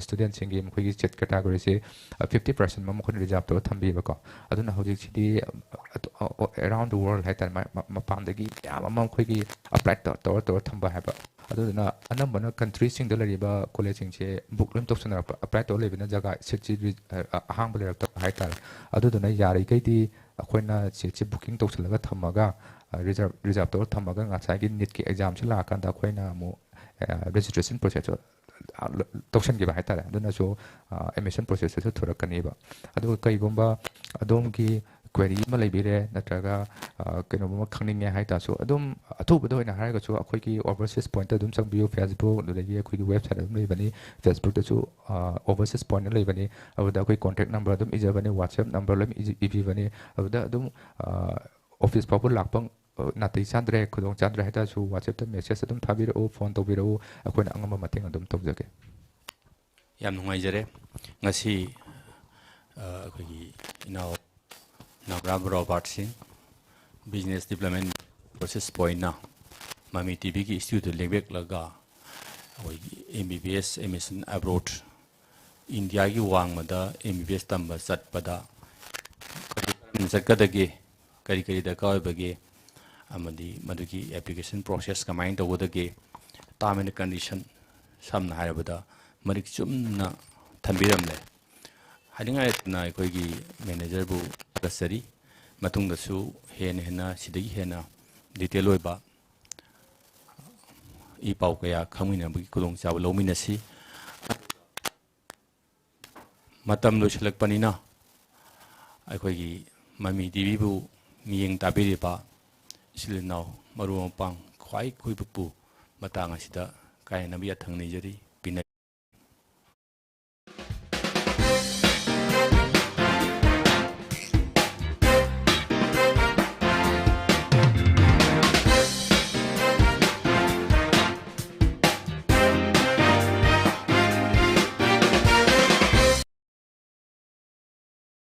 studentꯁꯤꯡꯒꯤ ꯃꯈꯣꯏꯒꯤ seat categoryꯁꯤ, ꯑꯥ, fifty percent ꯑꯃ ꯃꯈꯣꯏꯅ reserve ꯇꯧꯔ ꯊꯝꯕꯤꯕꯀꯣ꯫ ꯑꯗꯨꯅ ꯍꯧꯖꯤꯛꯁꯤꯗꯤ, ꯑꯥ, ꯑꯇꯣ-, ꯑ-, ꯑ-, around the world ꯍꯥꯏ ꯇꯥꯔꯦ, ꯃ-, ꯃ-, ꯃꯄꯥꯟꯗꯒꯤ ꯃꯌꯥꯝ ꯑꯃ ꯑꯩꯈꯣꯏꯒꯤ apply ꯇꯧ-, ꯇꯧꯔ ꯇꯧꯔ ꯊꯝꯕ ꯍꯥꯏꯕ꯫ ꯑꯗꯨꯗꯨꯅ ꯑꯅꯝꯕꯅ countryꯁꯤꯡꯗ ꯂꯩꯔꯤꯕ collegeꯁꯤꯡꯁꯦ book ꯂꯣꯏ ꯇꯧꯁꯟꯅꯔꯛꯄ, apply ꯇꯧꯔ ꯂꯩꯕꯅ ꯖꯒꯥ seatꯁꯤ ꯔꯤ-, ꯑ, ꯑ-, ꯑꯍꯥꯡꯕ ꯂꯩꯔꯛꯇꯕ ꯍꯥꯏ ꯇꯥꯔꯦ꯫ ꯑꯗꯨꯗꯨꯅ ꯌꯥꯔꯤꯈꯩꯗꯤ ꯑꯩꯈꯣꯏꯅ seatꯁꯤ booking ꯇꯧꯁꯜꯂꯒ ꯊꯝꯃꯒ, ꯑ, reserve, reserve ꯇꯧꯔ ꯊꯝꯃꯒ ꯉꯁꯥꯏꯒꯤ NEETꯀꯤ examꯁꯤ ꯂꯥꯛꯑꯀꯥꯟꯗ ꯑꯩꯈꯣꯏꯅ ꯑꯃꯨꯛ, ꯑ, registration processꯇꯣ, ꯑ, ꯂ-, ꯇꯧꯁꯟꯈꯤꯕ ꯍꯥꯏ ꯇꯥꯔꯦ꯫ ꯑꯗꯨꯅꯁꯨ, ꯑ, admission processꯇꯁꯨ ꯊꯨꯔꯛꯀꯅꯤꯕ꯫ ꯑꯗꯨꯒ ꯀꯩꯒꯨꯝꯕ ꯑꯗꯣꯝꯒꯤ query ꯑꯃ ꯂꯩꯕꯤꯔꯦ, ꯅꯠꯇ꯭ꯔꯒ, ꯑ, ꯀꯩꯅꯣꯝꯃ ꯈꯪꯅꯤꯡꯉꯦ ꯍꯥꯏ ꯇꯥꯔꯁꯨ, ꯑꯗꯨꯝ ꯑꯊꯨꯕꯗ ꯑꯣꯏꯅ ꯍꯥꯏꯔꯒꯁꯨ ꯑꯩꯈꯣꯏꯒꯤ Overseas Pointꯇ ꯑꯗꯨꯝ ꯆꯪꯕꯤꯌꯨ, Facebook, ꯑꯗꯨꯗꯒꯤ ꯑꯩꯈꯣꯏꯒꯤ website ꯑꯗꯨꯝ ꯂꯩꯕꯅꯤ, Facebookꯇꯁꯨ, ꯑ, Overseas Pointꯅ ꯂꯩꯕꯅꯤ꯫ ꯑꯗꯨꯗ ꯑꯩꯈꯣꯏ contact number ꯑꯗꯨꯝ ꯏꯖꯕꯅꯤ, WhatsApp number ꯂꯣꯏ ꯏꯖ-, ꯏꯕꯤꯕꯅꯤ꯫ ꯑꯗꯨꯗ ꯑꯗꯨꯝ, ꯑ, office ꯐꯥꯎꯕ ꯂꯥꯛꯄ, ꯑ, ꯅꯥꯇꯩ ꯆꯥꯗ꯭ꯔꯦ, ꯈꯨꯗꯣꯡ ꯆꯥꯗ꯭ꯔꯦ ꯍꯥꯏ ꯇꯥꯔꯁꯨ WhatsAppꯇ message ꯑꯗꯨꯝ ꯊꯥꯕꯤꯔꯛꯎ, phone ꯇꯧꯕꯤꯔꯛꯎ, ꯑꯩꯈꯣꯏꯅ ꯑꯉꯝꯕ ꯃꯇꯦꯡ ꯑꯗꯨꯝ ꯇꯧꯖꯒꯦ꯫ ꯌꯥꯝ ꯅꯨꯡꯉꯥꯏꯖꯔꯦ꯫ ꯉꯁꯤ, ꯑ, ꯑꯩꯈꯣꯏꯒꯤ ꯏꯅꯥꯎ ꯅꯥꯕ꯭ꯔꯥꯝ ꯔꯣꯕꯥꯔꯠ ꯁꯤꯡ, Business Development Overseas Pointꯅ ꯃꯃꯤ TVꯒꯤ studioꯗ ꯂꯦꯡꯕꯤꯔꯛꯂꯒ ꯑꯩꯈꯣꯏꯒꯤ M B B S admission abroad, ꯏꯟꯗꯤꯌꯥꯒꯤ ꯋꯥꯡꯃꯗ M B B S ꯇꯝꯕ ꯆꯠꯄꯗ ꯀꯔꯤ ꯀꯔꯝꯅ ꯆꯠꯀꯗꯒꯦ, ꯀꯔꯤ ꯀꯔꯤ ꯗꯔꯀꯥꯔ ꯑꯣꯏꯕꯒꯦ, ꯑꯃꯗꯤ ꯃꯗꯨꯒꯤ application process ꯀꯃꯥꯏꯅ ꯇꯧꯒꯗꯒꯦ, term and condition, ꯁꯝꯅ ꯍꯥꯏꯔꯕꯗ ꯃꯔꯤꯛ ꯆꯨꯝꯅ ꯊꯝꯕꯤꯔꯝꯂꯦ꯫ ꯍꯥꯏꯅꯤꯡꯉꯥꯏ ꯂꯩꯇꯅ ꯑꯩꯈꯣꯏꯒꯤ managerꯕꯨ ꯊꯥꯒꯠꯆꯔꯤ꯫ ꯃꯇꯨꯡꯗꯁꯨ ꯍꯦꯟꯅ ꯍꯦꯟꯅ ꯁꯤꯗꯒꯤ ꯍꯦꯟꯅ detail ꯑꯣꯏꯕ ꯏ ꯄꯥꯎ ꯀꯌꯥ ꯈꯪꯃꯤꯟꯅꯕꯒꯤ ꯈꯨꯗꯣꯡꯆꯥꯕ ꯂꯧꯃꯤꯟꯅꯁꯤ꯫ ꯃꯇꯝ ꯂꯣꯏꯁꯤꯜꯂꯛꯄꯅꯤꯅ ꯑꯩꯈꯣꯏꯒꯤ ꯃꯃꯤ ꯇꯤꯚꯤꯕꯨ ꯃꯤꯠꯌꯦꯡ ꯇꯥꯕꯤꯔꯤꯕ ꯏꯆꯤꯜ ꯏꯅꯥꯎ ꯃꯔꯨꯞ ꯃꯄꯥꯡ ꯈ꯭ꯋꯥꯏ ꯈꯨꯗꯤꯡꯃꯛꯄꯨ ꯃꯇꯥꯡ ꯑꯁꯤꯗ ꯀꯥꯏꯅꯅꯕ ꯌꯥꯊꯪ ꯅꯤꯖꯔꯤ꯫